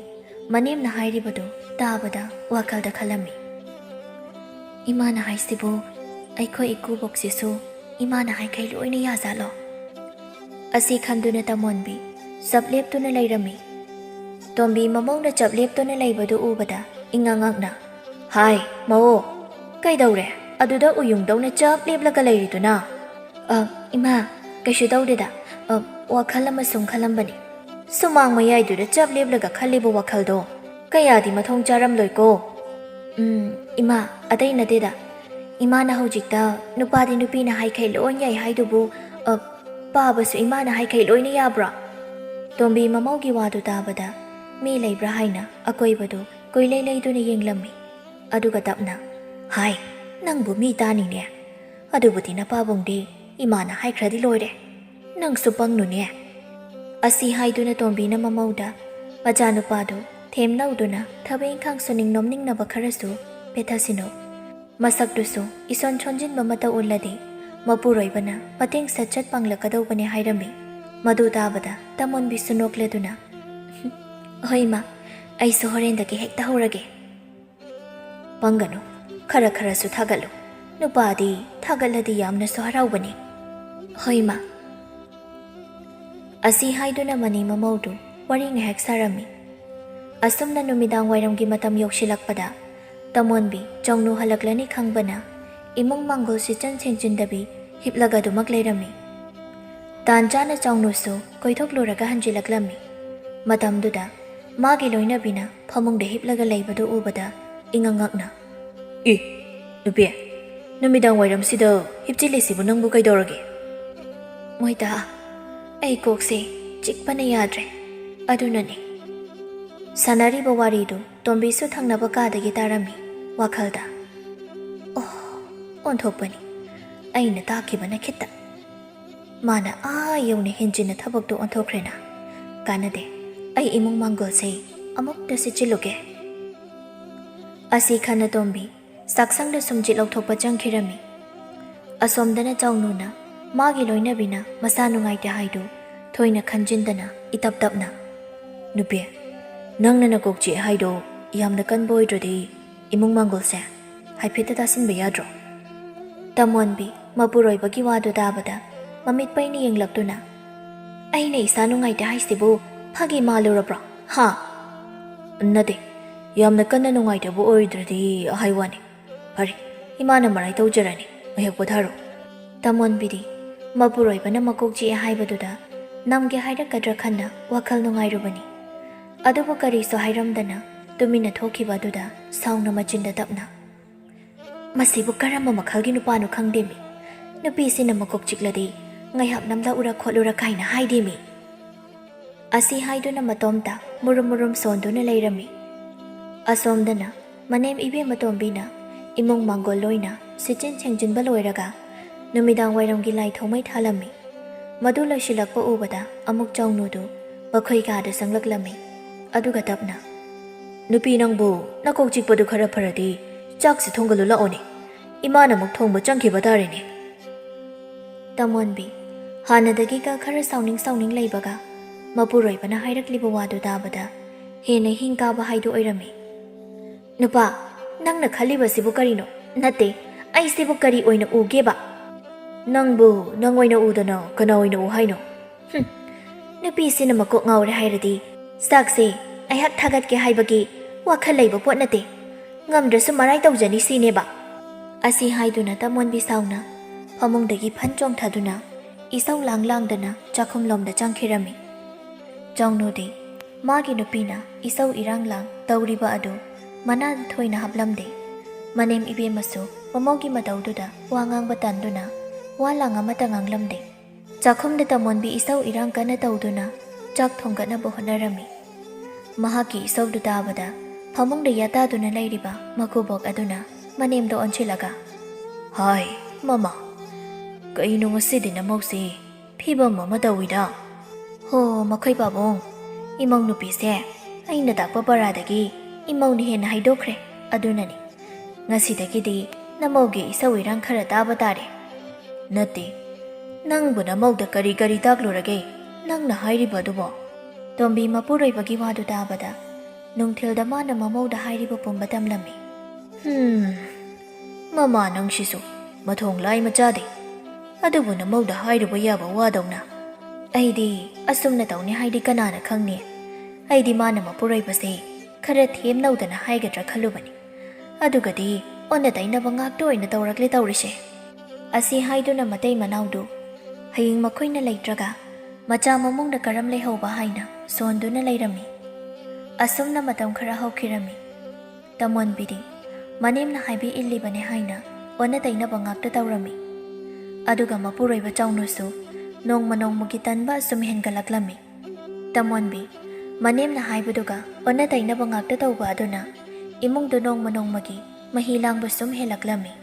ꯃꯅꯦꯝꯅ ꯍꯥꯏꯔꯤꯕꯗꯨ ꯇꯥꯕꯗ ꯋꯥꯈꯜꯗ ꯈꯜꯂꯝꯃꯤ꯫ "ꯏꯃꯥꯅ ꯍꯥꯏꯁꯤꯕꯨ ꯑꯩꯈꯣꯏ ꯏꯀꯨꯕꯣꯛꯁꯤꯁꯨ ꯏꯃꯥꯅ ꯍꯥꯏꯈꯩ ꯂꯣꯏꯅ ꯌꯥꯖꯥꯠꯂꯣ?" ꯑꯁꯤ ꯈꯟꯗꯨꯅ ꯇꯃꯣꯟꯕꯤ ꯆꯞ ꯂꯦꯞꯇꯨꯅ ꯂꯩꯔꯝꯃꯤ꯫ ꯇꯣꯝꯕꯤ ꯃꯃꯧꯅ ꯆꯞ ꯂꯦꯞꯇꯨꯅ ꯂꯩꯕꯗꯨ ꯎꯕꯗ ꯏꯉꯛ ꯉꯛꯅ, "ꯍꯥꯏ, ꯃꯧ, ꯀꯩꯗꯧꯔꯦ? ꯑꯗꯨꯗ ꯎꯌꯨꯡꯗꯧꯅ ꯆꯞ ꯂꯦꯞꯂꯒ ꯂꯩꯔꯤꯗꯨꯅ?" "ꯑ, ꯏꯃꯥ, ꯀꯩꯁꯨ ꯇꯧꯗꯦꯗ꯫ ꯑ, ꯋꯥꯈꯜ ꯑꯃ ꯁꯨꯝ ꯈꯜꯂꯝꯕꯅꯤ꯫" "ꯁꯨꯃꯥꯡ ꯃꯌꯥꯏꯗꯨꯗ ꯆꯞ ꯂꯦꯞꯂꯒ ꯈꯜꯂꯤꯕ ꯋꯥꯈꯜꯗꯣ ꯀꯌꯥꯗꯤ ꯃꯊꯣꯡ ꯆꯥꯔꯝꯂꯣꯏꯀꯣ?" "ꯎꯝ, ꯏꯃꯥ, ꯑꯇꯩ ꯅꯠꯇꯦꯗ꯫ ꯏꯃꯥꯅ ꯍꯧꯖꯤꯛꯇ ꯅꯨꯄꯥꯗꯤ ꯅꯨꯄꯤꯅ ꯍꯥꯏꯈꯩ ꯂꯣꯏ ꯌꯥꯏ ꯍꯥꯏꯗꯨꯕꯨ, ꯑ, ꯄꯥꯕꯁꯨ ꯏꯃꯥꯅ ꯍꯥꯏꯈꯩ ꯂꯣꯏꯅ ꯌꯥꯕ꯭ꯔꯣ?" ꯇꯣꯝꯕꯤ ꯃꯃꯧꯒꯤ ꯋꯥꯗꯨ ꯇꯥꯕꯗ ꯃꯤ ꯂꯩꯕ꯭ꯔꯥ ꯍꯥꯏꯅ ꯑꯀꯣꯏꯕꯗꯨ ꯀꯣꯏꯂꯩ ꯂꯩꯗꯨꯅ ꯌꯦꯡꯂꯝꯃꯤ꯫ ꯑꯗꯨꯒ ꯇꯞꯅ, "ꯍꯥꯏ, ꯅꯪꯕꯨ ꯃꯤ ꯇꯥꯅꯤꯅꯦ꯫ ꯑꯗꯨꯕꯨꯗꯤ ꯅꯄꯥꯕꯨꯡꯗꯤ ꯏꯃꯥꯅ ꯍꯥꯏꯈ꯭ꯔꯗꯤ ꯂꯣꯏꯔꯦ꯫ ꯅꯪꯁꯨ ꯄꯪꯅꯨꯅꯦ꯫" ꯑꯁꯤ ꯍꯥꯏꯗꯨꯅ ꯇꯣꯝꯕꯤꯅ ꯃꯃꯧꯗ ꯃꯆꯥꯅꯨꯄꯥꯗꯨ ꯊꯦꯝꯅꯧꯗꯨꯅ ꯊꯕꯛ ꯏꯪꯈꯥꯡ ꯁꯨꯅꯤꯡ ꯅꯣꯝꯅꯤꯡꯅꯕ ꯈꯔꯁꯨ ꯄꯦꯊꯁꯤꯅꯨ꯫ ꯃꯁꯛꯇꯨꯁꯨ ꯏꯁꯣꯟ ꯁꯣꯟꯖꯤꯟꯕ ꯃꯇꯧ ꯎꯠꯂꯗꯤ ꯃꯄꯨꯔꯣꯏꯕꯅ ꯃꯇꯦꯡ ꯁꯠ ꯁꯠ ꯄꯥꯡꯂꯛꯀꯗꯧꯕꯅꯦ ꯍꯥꯏꯔꯝꯃꯤ꯫ ꯃꯗꯨ ꯇꯥꯕꯗ ꯇꯃꯣꯟꯕꯤꯁꯨ ꯅꯣꯛꯂꯗꯨꯅ, "ꯍꯣꯏ ꯏꯃꯥ, ꯑꯩꯁꯨ ꯍꯣꯔꯦꯟꯗꯒꯤ ꯍꯦꯛꯇ ꯍꯧꯔꯒꯦ꯫" "ꯄꯪꯒꯅꯨ, ꯈꯔ ꯈꯔꯁꯨ ꯊꯥꯒꯠꯂꯨ꯫ ꯅꯨꯄꯥꯗꯤ ꯊꯥꯒꯠꯂꯗꯤ ꯌꯥꯝꯅꯁꯨ ꯍꯔꯥꯎꯕꯅꯤ꯫" "ꯍꯣꯏ ꯏꯃꯥ꯫" ꯑꯁꯤ ꯍꯥꯏꯗꯨꯅ ꯃꯅꯤ ꯃꯃꯧꯗꯨ ꯋꯥꯔꯤ ꯉꯥꯏꯍꯥꯛ ꯁꯥꯔꯝꯃꯤ꯫ ꯑꯁꯨꯝꯅ ꯅꯨꯃꯤꯗꯥꯡ ꯋꯥꯏꯔꯝꯒꯤ ꯃꯇꯝ ꯌꯧꯁꯤꯜꯂꯛꯄꯗ ꯇꯃꯣꯟꯕꯤ ꯆꯥꯎꯅꯨ ꯍꯜꯂꯛꯂꯅꯤ ꯈꯪꯕꯅ ꯏꯃꯨꯡ ꯃꯥꯡꯒꯣꯜ ꯁꯤꯠꯆꯟ ꯁꯦꯡꯖꯤꯟꯗꯕꯤ ꯍꯤꯞꯂꯒ ꯑꯗꯨꯃꯛ ꯂꯩꯔꯝꯃꯤ꯫ ꯇꯥꯟ ꯆꯥꯅ ꯆꯥꯎꯅꯨꯁꯨ ꯀꯣꯏꯊꯣꯛꯂꯨꯔꯒ ꯍꯟꯖꯤꯜꯂꯛꯂꯝꯃꯤ꯫ ꯃꯇꯝꯗꯨꯗ ꯃꯥꯒꯤ ꯂꯣꯏꯅꯕꯤꯅ ꯐꯃꯨꯡꯗ ꯍꯤꯞꯂꯒ ꯂꯩꯕꯗꯨ ꯎꯕꯗ ꯏꯉꯛ ꯉꯛꯅ, "ꯏ, ꯅꯨꯄꯤ, ꯅꯨꯃꯤꯗꯥꯡ ꯋꯥꯏꯔꯝꯁꯤꯗ ꯍꯤꯞꯆꯤꯜꯂꯤꯁꯤꯕꯨ ꯅꯪꯕꯨ ꯀꯩꯗꯧꯔꯒꯦ? ꯃꯣꯏꯗ, ꯑꯩ ꯀꯣꯛꯁꯦ ꯆꯤꯛꯄꯅ ꯌꯥꯗ꯭ꯔꯦ, ꯑꯗꯨꯅꯅꯦ꯫ ꯁꯥꯟꯅꯔꯤꯕ ꯋꯥꯔꯤꯗꯨ ꯇꯣꯝꯕꯤꯁꯨ ꯊꯪꯅꯕ ꯀꯥꯗꯒꯤ ꯇꯥꯔꯝꯃꯤ꯫ ꯋꯥꯈꯜꯗ, ꯑꯣ, ꯑꯣꯟꯊꯣꯛꯄꯅꯤ, ꯑꯩꯅ ꯇꯥꯛꯈꯤꯕꯅ ꯈꯤꯇ꯫ ꯃꯥꯅ ꯑꯥ ꯌꯧꯅ ꯍꯦꯟꯖꯤꯟꯅ ꯊꯕꯛꯇꯨ ꯑꯣꯟꯊꯣꯛꯈ꯭ꯔꯦꯅ꯫ ꯀꯥꯟꯅꯗꯦ, ꯑꯩ ꯏꯃꯨꯡ ꯃꯪꯒꯣꯜꯁꯦ ꯑꯃꯨꯛꯇ ꯁꯤꯠꯆꯤꯜꯂꯨꯒꯦ꯫ ꯑꯁꯤ ꯈꯟꯅ ꯇꯣꯝꯕꯤ ꯆꯥꯛꯁꯪꯗ ꯁꯨꯝꯖꯤꯠ ꯂꯧꯊꯣꯛꯄ ꯆꯪꯈꯤꯔꯝꯃꯤ꯫ ꯑꯁꯣꯝꯗꯅ ꯆꯥꯎꯅꯨꯅ ꯃꯥꯒꯤ ꯂꯣꯏꯅꯕꯤꯅ ꯃꯁꯥ ꯅꯨꯡꯉꯥꯏꯇꯦ ꯍꯥꯏꯗꯨ ꯊꯣꯏꯅ ꯈꯟꯖꯤꯟꯗꯅ ꯏꯇꯞ ꯇꯞꯅ, "ꯅꯨꯄꯤ, ꯅꯪꯅ ꯅꯀꯣꯛ ꯆꯤꯛꯑꯦ ꯍꯥꯏꯗꯣ ꯌꯥꯝꯅ ꯀꯟꯕ ꯑꯣꯏꯗ꯭ꯔꯗꯤ ꯏꯃꯨꯡ ꯃꯪꯒꯣꯜꯁꯦ ꯍꯥꯏꯐꯦꯠꯇ ꯇꯥꯁꯤꯟꯕ ꯌꯥꯗ꯭ꯔꯣ?" ꯇꯃꯣꯟꯕꯤ ꯃꯄꯨꯔꯣꯏꯕꯒꯤ ꯋꯥꯗꯨ ꯇꯥꯕꯗ ꯃꯃꯤꯠ ꯄꯩꯅ ꯌꯦꯡꯂꯛꯇꯨꯅ, "ꯑꯩꯅ ꯏꯁꯥ ꯅꯨꯡꯉꯥꯏꯇꯦ ꯍꯥꯏꯁꯤꯕꯨ ꯐꯥꯒꯤ ꯃꯥꯜꯂꯨꯔꯕ꯭ꯔꯣ? ꯍꯥ?" "ꯅꯠꯇꯦ, ꯌꯥꯝꯅ ꯀꯟꯅ ꯅꯨꯡꯉꯥꯏꯇꯕ ꯑꯣꯏꯗ꯭ꯔꯗꯤ ꯍꯥꯏ ꯋꯥꯅꯤ꯫ ꯐꯔꯦ, ꯏꯃꯥꯅ ꯃꯔꯥꯏ ꯇꯧꯖꯔꯅꯤ, ꯉꯥꯏꯍꯥꯛ ꯄꯣꯊꯥꯔꯣ꯫" ꯇꯃꯣꯟꯕꯤꯗꯤ ꯃꯄꯨꯔꯣꯏꯕꯅ ꯃꯀꯣꯛ ꯆꯤꯛꯑꯦ ꯍꯥꯏꯕꯗꯨꯗ ꯅꯝꯒꯦ ꯍꯥꯏꯔꯛꯀꯗ꯭ꯔꯥ ꯈꯟꯅ ꯋꯥꯈꯜ ꯅꯨꯡꯉꯥꯏꯔꯨꯕꯅꯤ꯫ ꯑꯗꯨꯕꯨ ꯀꯔꯤꯁꯨ ꯍꯥꯏꯔꯝꯗꯅ ꯇꯨꯃꯤꯟꯅ ꯊꯣꯛꯈꯤꯕ ꯑꯗꯨꯗ ꯁꯥꯎꯅ ꯃꯆꯤꯟꯗ ꯇꯞꯅ, "ꯃꯁꯤꯕꯨ ꯀꯔꯝꯕ ꯃꯈꯜꯒꯤ ꯅꯨꯄꯥꯅꯣ ꯈꯪꯗꯦꯃꯤ꯫ ꯅꯨꯄꯤꯁꯤꯅ ꯃꯀꯣꯛ ꯆꯤꯛꯂꯗꯤ ꯉꯥꯏꯍꯥꯛ ꯅꯝꯂꯛꯎꯔ ꯈꯣꯠꯂꯨꯔ ꯀꯥꯏꯅ ꯍꯥꯏꯗꯦꯃꯤ꯫" ꯑꯁꯤ ꯍꯥꯏꯗꯨꯅ ꯃꯇꯣꯝꯇ ꯃꯨꯔꯨꯝ ꯃꯨꯔꯨꯝ ꯁꯣꯟꯗꯨꯅ ꯂꯩꯔꯝꯃꯤ꯫ ꯑꯁꯣꯝꯗꯅ ꯃꯅꯦꯝ ꯏꯕꯦꯝꯃ ꯇꯣꯝꯕꯤꯅ ꯏꯃꯨꯡ ꯃꯪꯒꯣꯜ ꯂꯣꯏꯅ ꯁꯤꯠꯆꯤꯟ ꯁꯦꯡꯖꯤꯟꯕ ꯂꯣꯏꯔꯒ ꯅꯨꯃꯤꯗꯥꯡ ꯋꯥꯏꯔꯝꯒꯤ ꯂꯥꯏ ꯊꯥꯎꯃꯩ ꯊꯥꯜꯂꯝꯃꯤ꯫ ꯃꯗꯨ ꯂꯣꯏꯁꯤꯜꯂꯛꯄ ꯎꯕꯗ ꯑꯃꯨꯛ ꯆꯥꯎꯅꯨꯗꯨ ꯃꯈꯣꯏ ꯀꯥꯗ ꯆꯪꯂꯛꯂꯝꯃꯤ꯫ ꯑꯗꯨꯒ ꯇꯞꯅ, "ꯅꯨꯄꯤ ꯅꯪꯕꯨ ꯅꯀꯣꯛ ꯆꯤꯛꯄꯗꯨ ꯈꯔ ꯐꯔꯗꯤ ꯆꯥꯛꯁꯤ ꯊꯣꯡꯒꯠꯂꯨ ꯂꯥꯛꯑꯣꯅꯦ꯫ ꯏꯃꯥꯅ ꯑꯃꯨꯛ ꯊꯣꯡꯕ ꯆꯪꯈꯤꯕ ꯇꯥꯔꯦꯅꯦ꯫" ꯇꯃꯣꯟꯕꯤ ꯍꯥꯟꯅꯗꯒꯤꯒ ꯈꯔ ꯁꯥꯎꯅꯤꯡ ꯁꯥꯎꯅꯤꯡ ꯂꯩꯕꯒ ꯃꯄꯨꯔꯣꯏꯕꯅ ꯍꯥꯏꯔꯛꯂꯤꯕ ꯋꯥꯗꯨ ꯇꯥꯕꯗ ꯍꯦꯟꯅ ꯍꯤꯡ ꯀꯥꯕ ꯍꯥꯏꯗꯨ ꯑꯣꯏꯔꯝꯃꯤ꯫ "ꯅꯨꯄꯥ, ꯅꯪꯅ ꯈꯜꯂꯤꯕꯁꯤꯕꯨ ꯀꯔꯤꯅꯣ? ꯅꯠꯇꯦ, ꯑꯩꯁꯤꯕꯨ ꯀꯔꯤ ꯑꯣꯏꯅ ꯎꯒꯦꯕ?" "ꯅꯪꯕꯨ ꯅꯪ ꯑꯣꯏꯅ ꯎꯗꯅ ꯀꯅꯥ ꯑꯣꯏꯅ ꯎ ꯍꯥꯏꯅꯣ?" "ꯍꯨꯝ, ꯅꯨꯄꯤꯁꯤꯅ ꯃꯀꯣꯛ ꯉꯥꯎꯔꯦ ꯍꯥꯏꯔꯗꯤ ꯆꯥꯛꯁꯦ ꯑꯩꯍꯥꯛ ꯊꯥꯒꯠꯀꯦ ꯍꯥꯏꯕꯒꯤ ꯋꯥꯈꯜ ꯂꯩꯕ ꯄꯣꯠ ꯅꯠꯇꯦ꯫ ꯉꯝꯗ꯭ꯔꯁꯨ ꯃꯔꯥꯏ ꯇꯧꯖꯅꯤ ꯁꯤꯅꯦꯕ꯫" ꯑꯁꯤ ꯍꯥꯏꯗꯨꯅ ꯇꯃꯣꯟꯕꯤ ꯁꯥꯎꯅ ꯐꯃꯨꯡꯗꯒꯤ ꯐꯟ ꯆꯣꯡꯊꯗꯨꯅ ꯏꯁꯧ ꯂꯥꯡ ꯂꯥꯡꯗꯅ ꯆꯥꯛꯈꯨꯝꯂꯣꯝꯗ ꯆꯪꯈꯤꯔꯝꯃꯤ꯫ ꯆꯥꯎꯅꯨꯗꯤ ꯃꯥꯒꯤ ꯅꯨꯄꯤꯅ ꯏꯁꯧ ꯏꯔꯥꯡ ꯂꯥꯡ ꯇꯧꯔꯤꯕ ꯑꯗꯨ ꯃꯅꯥꯗ ꯊꯣꯏꯅ ꯍꯥꯞꯂꯝꯗꯦ꯫ ꯃꯅꯦꯝ ꯏꯕꯦꯝꯃꯁꯨ ꯃꯃꯧꯒꯤ ꯃꯇꯧꯗꯨꯗ ꯋꯥ ꯉꯥꯡꯕ ꯇꯟꯗꯨꯅ ꯋꯥ ꯂꯥꯡ ꯑꯃꯠꯇ ꯉꯥꯡꯂꯝꯗꯦ꯫ ꯆꯥꯛꯈꯨꯝꯗ ꯇꯃꯣꯟꯕꯤ ꯏꯁꯧ ꯏꯔꯥꯡ ꯀꯟꯅ ꯇꯧꯗꯨꯅ ꯆꯥꯛ ꯊꯣꯡꯒꯠꯅꯕ ꯍꯣꯠꯅꯔꯝꯃꯤ꯫ ꯃꯍꯥꯛꯀꯤ ꯏꯁꯧꯗꯨ ꯇꯥꯕꯗ ꯐꯃꯨꯡꯗ ꯌꯥꯇꯥꯗꯨꯅ ꯂꯩꯔꯤꯕ ꯃꯀꯨꯕꯣꯛ ꯑꯗꯨꯅ ꯃꯅꯦꯝꯗ ꯑꯣꯟꯁꯤꯜꯂꯒ, "ꯍꯥꯏ, ꯃꯃꯥ, ꯀꯩꯅꯣ ꯉꯁꯤꯗꯤ ꯅꯃꯧꯁꯤ ꯐꯤꯕꯝ ꯑꯃ ꯇꯧꯏꯗ?" "ꯍꯣ, ꯃꯈꯣꯏ ꯄꯥꯕꯨꯡ, ꯏꯃꯧ ꯅꯨꯄꯤꯁꯦ ꯑꯩꯅ ꯇꯥꯛꯄ ꯄꯔꯥꯗꯒꯤ ꯏꯃꯧꯅ ꯍꯦꯟꯅ ꯍꯩꯗꯣꯛꯈ꯭ꯔꯦ, ꯑꯗꯨꯅꯅꯤ꯫ ꯉꯁꯤꯗꯒꯤꯗꯤ ꯅꯃꯧꯒꯤ ꯏꯁꯧ ꯏꯔꯥꯡ ꯈꯔ ꯇꯥꯕ ꯇꯥꯔꯦ꯫" "ꯅꯠꯇꯦ, ꯅꯪꯕꯨ ꯅꯃꯧꯗ ꯀꯔꯤ ꯀꯔꯤ ꯇꯥꯛꯂꯨꯔꯒꯦ ꯅꯪꯅ ꯍꯥꯏꯔꯤꯕ ꯑꯗꯨꯕꯣ?" ꯇꯣꯝꯕꯤ ꯃꯄꯨꯔꯣꯏꯕꯒꯤ ꯋꯥꯗꯨ ꯇꯥꯕꯗ ꯅꯨꯡꯊꯤꯜꯗ ꯃꯥꯅ ꯃꯃꯧꯗ ꯍꯥꯏꯔꯤꯕ ꯄꯨꯝꯕ ꯇꯝꯂꯝꯃꯤ꯫ "ꯍꯨꯝ, ꯃꯃꯥ ꯅꯪꯁꯤꯁꯨ ꯃꯊꯣꯡ ꯂꯥꯏ ꯃꯆꯥꯗꯦ꯫ ꯑꯗꯨꯕꯨ ꯅꯃꯧꯗ ꯍꯥꯏꯔꯨꯕ ꯌꯥꯕ ꯋꯥꯗꯧꯅ꯫ ꯑꯩꯗꯤ ꯑꯁꯨꯝꯅ ꯇꯧꯅꯤ ꯍꯥꯏꯗꯤ ꯀꯅꯥꯅ ꯈꯪꯅꯤ? ꯑꯩꯗꯤ ꯃꯥꯅ ꯃꯄꯨꯔꯣꯏꯕꯁꯦ ꯈꯔ ꯊꯦꯝꯅꯧꯗꯅ ꯍꯥꯏꯒꯗ꯭ꯔꯥ ꯈꯜꯂꯨꯕꯅꯤ꯫ ꯑꯗꯨꯒꯗꯤ ꯑꯣꯟꯅ ꯇꯩꯅꯕ ꯉꯥꯛꯇ ꯑꯣꯏꯅ ꯇꯧꯔꯛꯂꯦ ꯇꯧꯔꯤꯁꯦ꯫" ꯑꯁꯤ ꯍꯥꯏꯗꯨꯅ ꯃꯇꯩ ꯃꯅꯥꯎꯗꯨ ꯍꯌꯦꯡ ꯃꯈꯣꯏꯅ ꯂꯩꯇ꯭ꯔꯒ ꯃꯆꯥ ꯃꯃꯨꯡꯗ ꯀꯔꯝ ꯂꯩꯍꯧꯕ ꯍꯥꯏꯅ ꯁꯣꯟꯗꯨꯅ ꯂꯩꯔꯝꯃꯤ꯫ ꯑꯁꯨꯝꯅ ꯃꯇꯝ ꯈꯔ ꯍꯧꯈꯤꯔꯝꯃꯤ꯫ ꯇꯃꯣꯟꯕꯤꯗꯤ ꯃꯅꯦꯝꯅ ꯍꯥꯏꯕꯤ ꯏꯜꯂꯤꯕꯅꯦ ꯍꯥꯏꯅ ꯑꯣꯟꯅ ꯇꯩꯅꯕ ꯉꯥꯛꯇ ꯇꯧꯔꯝꯃꯤ꯫ ꯑꯗꯨꯒ ꯃꯄꯨꯔꯣꯏꯕ ꯆꯥꯎꯅꯨꯁꯨ ꯅꯣꯡꯃ ꯅꯣꯡꯃꯒꯤ ꯇꯟꯕ ꯑꯁꯨꯝ ꯍꯦꯟꯒꯠꯂꯛꯂꯝꯃꯤ꯫ ꯇꯃꯣꯟꯕꯤ ꯃꯅꯦꯝꯅ ꯍꯥꯏꯕꯗꯨꯒ ꯑꯣꯟꯅ ꯇꯩꯅꯕ ꯉꯥꯛꯇ ꯇꯧꯕ ꯑꯗꯨꯅ ꯏꯃꯨꯡꯗꯨ ꯅꯣꯡꯃ ꯅꯣꯡꯃꯒꯤ ꯃꯍꯤ ꯂꯥꯡꯕ ꯁꯨꯝ ꯍꯦꯜꯂꯛꯂꯝꯃꯤ꯫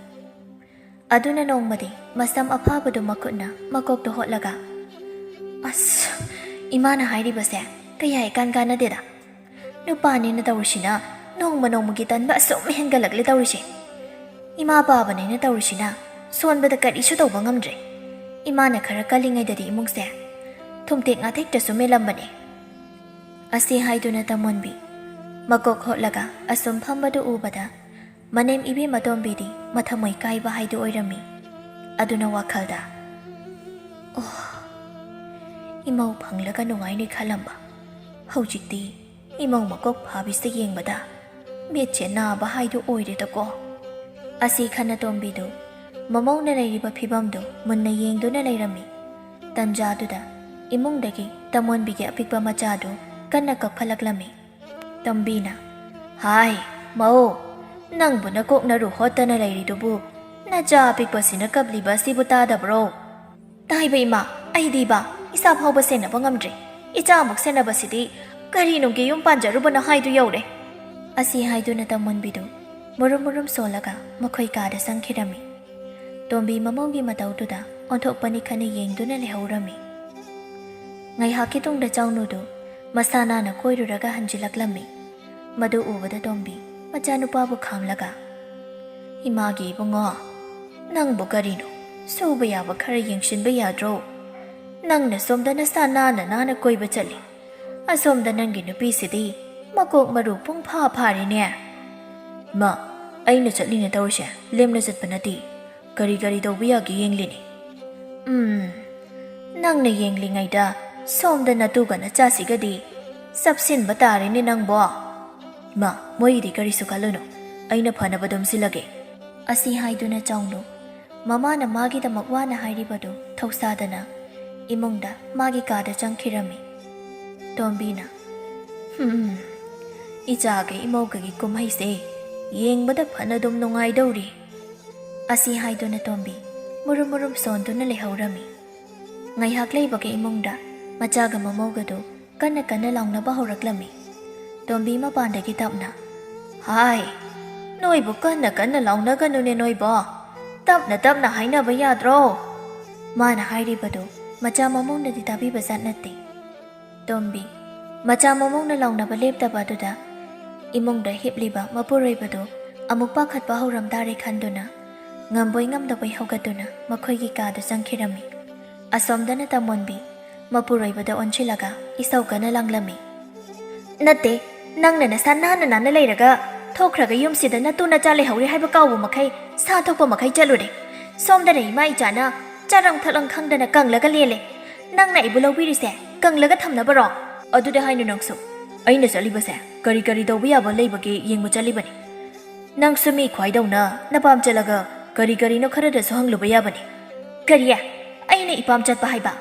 ꯑꯗꯨꯅ ꯅꯣꯡꯃꯗꯤ ꯃꯁꯝ ꯑꯐꯥꯕꯗꯨ ꯃꯈꯨꯠꯅ ꯃꯀꯣꯛꯇ ꯍꯣꯠꯂꯒ, "ꯑꯁ, ꯏꯃꯥꯅ ꯍꯥꯏꯔꯤꯕꯁꯦ ꯀꯌꯥ ꯏꯀꯥꯟ ꯀꯥꯟꯅꯗꯦꯗ꯫ ꯅꯨꯄꯥꯅꯤꯅ ꯇꯧꯔꯤꯁꯤꯅ ꯅꯣꯡꯃ ꯅꯣꯡꯃꯒꯤ ꯇꯟꯕ ꯑꯁꯨꯝ ꯍꯦꯟꯒꯠꯂꯛꯂꯦ ꯇꯧꯔꯤꯁꯦ꯫ ꯏꯃꯥ ꯄꯥꯕꯅꯤꯅ ꯇꯧꯔꯤꯁꯤꯅ ꯁꯣꯟꯕꯗ ꯀꯔꯤꯁꯨ ꯇꯧꯕ ꯉꯝꯗ꯭ꯔꯦ꯫ ꯏꯃꯥꯅ ꯈꯔ ꯀꯜꯂꯤꯉꯩꯗꯗꯤ ꯏꯃꯨꯡꯁꯦ ꯊꯨꯝꯇꯦꯛ ꯉꯥꯊꯦꯛꯇꯁꯨ ꯃꯦꯜꯂꯝꯕꯅꯦ꯫" ꯑꯁꯤ ꯍꯥꯏꯗꯨꯅ ꯇꯃꯣꯟꯕꯤ ꯃꯀꯣꯛ ꯍꯣꯠꯂꯒ ꯑꯁꯨꯝ ꯐꯝꯕꯗꯨ ꯎꯕꯗ ꯃꯅꯦꯝ ꯏꯕꯦꯝꯃ ꯇꯣꯝꯕꯤꯗꯤ ꯃꯊꯃꯣꯏ ꯀꯥꯏꯕ ꯍꯥꯏꯗꯨ ꯑꯣꯏꯔꯝꯃꯤ꯫ ꯑꯗꯨꯅ ꯋꯥꯈꯜꯗ, "ꯑꯣ, ꯏꯃꯧ ꯐꯪꯂꯒ ꯅꯨꯡꯉꯥꯏꯅꯤ ꯈꯜꯂꯝꯕ, ꯍꯧꯖꯤꯛꯇꯤ ꯏꯃꯧ ꯃꯀꯣꯛ ꯐꯥꯕꯤꯁꯦ ꯌꯦꯡꯕꯗ ꯃꯤꯠꯁꯦ ꯅꯥꯕ ꯍꯥꯏꯗꯨ ꯑꯣꯏꯔꯦꯗꯀꯣ꯫" ꯑꯁꯤ ꯈꯟꯅ ꯇꯣꯝꯕꯤꯗꯨ ꯃꯃꯧꯅ ꯂꯩꯔꯤꯕ ꯐꯤꯕꯝꯗꯨ ꯃꯨꯟꯅ ꯌꯦꯡꯗꯨꯅ ꯂꯩꯔꯝꯃꯤ꯫ ꯇꯟꯖꯥꯗꯨꯗ ꯏꯃꯨꯡꯗꯒꯤ ꯇꯃꯣꯟꯕꯤꯒꯤ ꯑꯄꯤꯛꯄ ꯃꯆꯥꯗꯨ ꯀꯟꯅ ꯀꯞꯈꯠꯂꯛꯂꯝꯃꯤ꯫ ꯇꯣꯝꯕꯤꯅ, "ꯍꯥꯏ, ꯃꯧ, "ꯅꯪꯕꯨ ꯅꯀꯣꯛ ꯅꯔꯨ ꯍꯣꯠꯇꯅ ꯂꯩꯔꯤꯗꯨꯕꯨ ꯅꯆꯥ ꯑꯄꯤꯛꯄꯁꯤꯅ ꯀꯞꯂꯤꯕ ꯑꯁꯤꯕꯨ ꯇꯥꯗꯕ꯭ꯔꯣ?" "ꯇꯥꯏꯕ ꯏꯃꯥ, ꯑꯩꯗꯤꯕ ꯏꯁꯥ ꯐꯥꯎꯕ ꯁꯦꯟꯅꯕ ꯉꯝꯗ꯭ꯔꯦ꯫ ꯏꯆꯥꯃꯨꯛ ꯁꯦꯟꯅꯕꯁꯤꯗꯤ ꯀꯔꯤꯅꯨꯡꯒꯤ ꯌꯨꯝ ꯄꯥꯟꯖꯔꯨꯕꯅ ꯍꯥꯏꯗꯨ ꯌꯧꯔꯦ"꯫ ꯑꯁꯤ ꯍꯥꯏꯗꯨꯅ ꯇꯝꯃꯣꯟꯕꯤꯗꯨ ꯃꯨꯔꯨꯝ ꯃꯨꯔꯨꯝ ꯁꯣꯜꯂꯒ ꯃꯈꯣꯏ ꯀꯥꯗ ꯆꯪꯈꯤꯔꯝꯃꯤ꯫ ꯇꯣꯝꯕꯤ ꯃꯃꯧꯒꯤ ꯃꯇꯧꯗꯨꯗ ꯑꯣꯟꯊꯣꯛꯄꯅꯤ ꯈꯟꯅ ꯌꯦꯡꯗꯨꯅ ꯂꯩꯍꯧꯔꯝꯃꯤ꯫ ꯉꯥꯏꯍꯥꯛꯀꯤ ꯇꯨꯡꯗ ꯆꯥꯎꯅꯨꯗꯨ ꯃꯁꯥ ꯅꯥꯟꯅ ꯀꯣꯏꯔꯨꯔꯒ ꯍꯟꯖꯤꯜꯂꯛꯂꯝꯃꯤ꯫ ꯃꯗꯨ ꯎꯕꯗ ꯇꯣꯝꯕꯤ ꯃꯆꯥꯅꯨꯄꯥꯕꯨ ꯈꯥꯝꯂꯒ, "ꯏꯃꯥꯒꯤ ꯏꯕꯨꯡꯉꯣ, ꯅꯪꯕꯨ ꯀꯔꯤꯅꯣ? ꯁꯨꯕ ꯌꯥꯕ ꯈꯔ ꯌꯦꯡꯁꯤꯟꯕ ꯌꯥꯗ꯭ꯔꯣ? ꯅꯪꯅ ꯁꯣꯝꯗ ꯅꯁꯥ ꯅꯥꯟꯅ ꯅꯥꯟꯅ ꯀꯣꯏꯕ ꯆꯠꯂꯤ, ꯑꯁꯣꯝꯗ ꯅꯪꯒꯤ ꯅꯨꯄꯤꯁꯤꯗꯤ ꯃꯀꯣꯛ ꯃꯔꯨ ꯄꯨꯡ ꯐꯥ ꯐꯥꯔꯤꯅꯦ"꯫ "ꯃꯥ, ꯑꯩꯅ ꯆꯠꯂꯤꯅ ꯇꯧꯔꯤꯁꯦ ꯂꯦꯝꯅ ꯆꯠꯄ ꯅꯠꯇꯦ꯫ ꯀꯔꯤ ꯀꯔꯤ ꯇꯧꯕ ꯌꯥꯒꯦ ꯌꯦꯡꯂꯤꯅꯤ"꯫ "ꯎꯝ, ꯅꯪꯅ ꯌꯦꯡꯂꯤꯉꯩꯗ ꯁꯣꯝꯗ ꯅꯇꯨꯒ ꯅꯆꯥꯁꯤꯒꯗꯤ ꯆꯞꯁꯤꯟꯕ ꯇꯥꯔꯦꯅꯦ ꯅꯪꯕꯣ"꯫ "ꯃꯥ, ꯃꯣꯏꯒꯤꯗꯤ ꯀꯔꯤꯁꯨ ꯈꯜꯂꯨꯅꯨ, ꯑꯩꯅ ꯐꯅꯕ ꯑꯗꯨꯝ ꯁꯤꯜꯂꯒꯦ"꯫ ꯑꯁꯤ ꯍꯥꯏꯗꯨꯅ ꯆꯥꯎꯅꯨ ꯃꯃꯥꯅ ꯃꯥꯒꯤꯗꯃꯛ ꯋꯥꯅ ꯍꯥꯏꯔꯤꯕꯗꯨ ꯊꯧꯁꯥꯗꯅ ꯏꯃꯨꯡꯗ ꯃꯥꯒꯤ ꯀꯥꯗ ꯆꯪꯈꯤꯔꯝꯃꯤ꯫ ꯇꯣꯝꯕꯤꯅ, "ꯍꯝ, ꯏꯆꯥꯒ ꯏꯃꯧꯒꯒꯤ ꯀꯨꯝꯍꯩꯁꯦ ꯌꯦꯡꯕꯗ ꯐꯅ ꯑꯗꯨꯝ ꯅꯨꯡꯉꯥꯏꯗꯧꯔꯤ"꯫ ꯑꯁꯤ ꯍꯥꯏꯗꯨꯅ ꯇꯣꯝꯕꯤ ꯃꯨꯔꯨꯝ ꯃꯨꯔꯨꯝ ꯁꯣꯟꯗꯨꯅ ꯂꯩꯍꯧꯔꯝꯃꯤ꯫ ꯉꯥꯏꯍꯥꯛ ꯂꯩꯕꯒ ꯏꯃꯨꯡꯗ ꯃꯆꯥꯒ ꯃꯃꯧꯒꯗꯨ ꯀꯟꯅ ꯀꯟꯅ ꯂꯥꯎꯅꯕ ꯍꯧꯔꯛꯂꯝꯃꯤ꯫ ꯇꯣꯝꯕꯤ ꯃꯄꯥꯟꯗꯒꯤ ꯇꯞꯅ, "ꯍꯥꯏ, ꯅꯣꯏꯕꯨ ꯀꯟꯅ ꯀꯟꯅ ꯂꯥꯎꯅꯒꯅꯨꯅꯦ ꯅꯣꯏꯕꯣ꯫ ꯇꯞꯅ ꯇꯞꯅ ꯍꯥꯏꯅꯕ ꯌꯥꯗ꯭ꯔꯣ?" ꯃꯥꯅ ꯍꯥꯏꯔꯤꯕꯗꯨ ꯃꯆꯥ ꯃꯃꯧꯅꯗꯤ ꯇꯥꯕꯤꯕ ꯖꯥꯠ ꯅꯠꯇꯦ꯫ ꯇꯣꯝꯕꯤ ꯃꯆꯥ ꯃꯃꯧꯅ ꯂꯥꯎꯅꯕ ꯂꯦꯞꯇꯕ ꯑꯗꯨꯗ ꯏꯃꯨꯡꯗ ꯍꯤꯞꯂꯤꯕ ꯃꯄꯨꯔꯣꯏꯕꯗꯨ ꯑꯃꯨꯛ ꯄꯥꯈꯠꯄ ꯍꯧꯔꯝ ꯇꯥꯔꯦ ꯈꯟꯗꯨꯅ ꯉꯝꯕꯣꯏ ꯉꯝꯗꯕꯣꯏ ꯍꯧꯒꯠꯇꯨꯅ ꯃꯈꯣꯏꯒꯤ ꯀꯥꯗ ꯆꯪꯈꯤꯔꯝꯃꯤ꯫ ꯑꯁꯣꯝꯗꯅ ꯇꯝꯃꯣꯟꯕꯤ ꯃꯄꯨꯔꯣꯏꯕꯗ ꯑꯣꯟꯁꯤꯜꯂꯒ ꯏꯁꯧ ꯀꯟꯅ ꯂꯥꯡꯂꯝꯃꯤ꯫ "ꯅꯠꯇꯦ, ꯅꯪꯅ ꯅꯁꯥ ꯅꯥꯟꯅ ꯅꯥꯟꯅ ꯂꯩꯔꯒ ꯊꯣꯛꯈ꯭ꯔꯒ ꯌꯨꯝꯁꯤꯗ ꯅꯇꯨ ꯅꯆꯥ ꯂꯩꯍꯧꯔꯤ ꯍꯥꯏꯕ ꯀꯥꯎꯕ ꯃꯈꯩ ꯁꯥ ꯊꯣꯛꯄ ꯃꯈꯩ ꯆꯠꯂꯨꯔꯦ꯫ ꯁꯣꯝꯗꯅ ꯏꯃꯥ ꯏꯆꯥꯅ ꯆꯥꯔꯝ ꯊꯛꯂꯝ ꯈꯪꯗꯅ ꯀꯪꯂꯒ ꯂꯦꯜꯂꯦ꯫ ꯅꯪꯅ ꯑꯩꯕꯨ ꯂꯧꯕꯤꯔꯤꯁꯦ ꯀꯪꯂꯒ ꯊꯝꯅꯕꯔꯣ?" "ꯑꯗꯨꯗꯤ ꯍꯥꯏꯅꯨ ꯅꯪꯁꯨ꯫ ꯑꯩꯅ ꯆꯠꯂꯤꯕꯁꯦ ꯀꯔꯤ ꯀꯔꯤ ꯇꯧꯕ ꯌꯥꯕ ꯂꯩꯕꯒꯦ ꯌꯦꯡꯕ ꯆꯠꯂꯤꯕꯅꯤ꯫ ꯅꯪꯁꯨ ꯃꯤ ꯈ꯭ꯋꯥꯏꯗꯧꯅ ꯅꯄꯥꯝ ꯆꯠꯂꯒ ꯀꯔꯤ ꯀꯔꯤꯅꯣ ꯈꯔꯗꯁꯨ ꯍꯪꯂꯨꯕ ꯌꯥꯕꯅꯤ"꯫ "ꯀꯔꯤ? ꯑꯩꯅ ꯏꯄꯥꯝ ꯆꯠꯄ ꯍꯥꯏꯕ?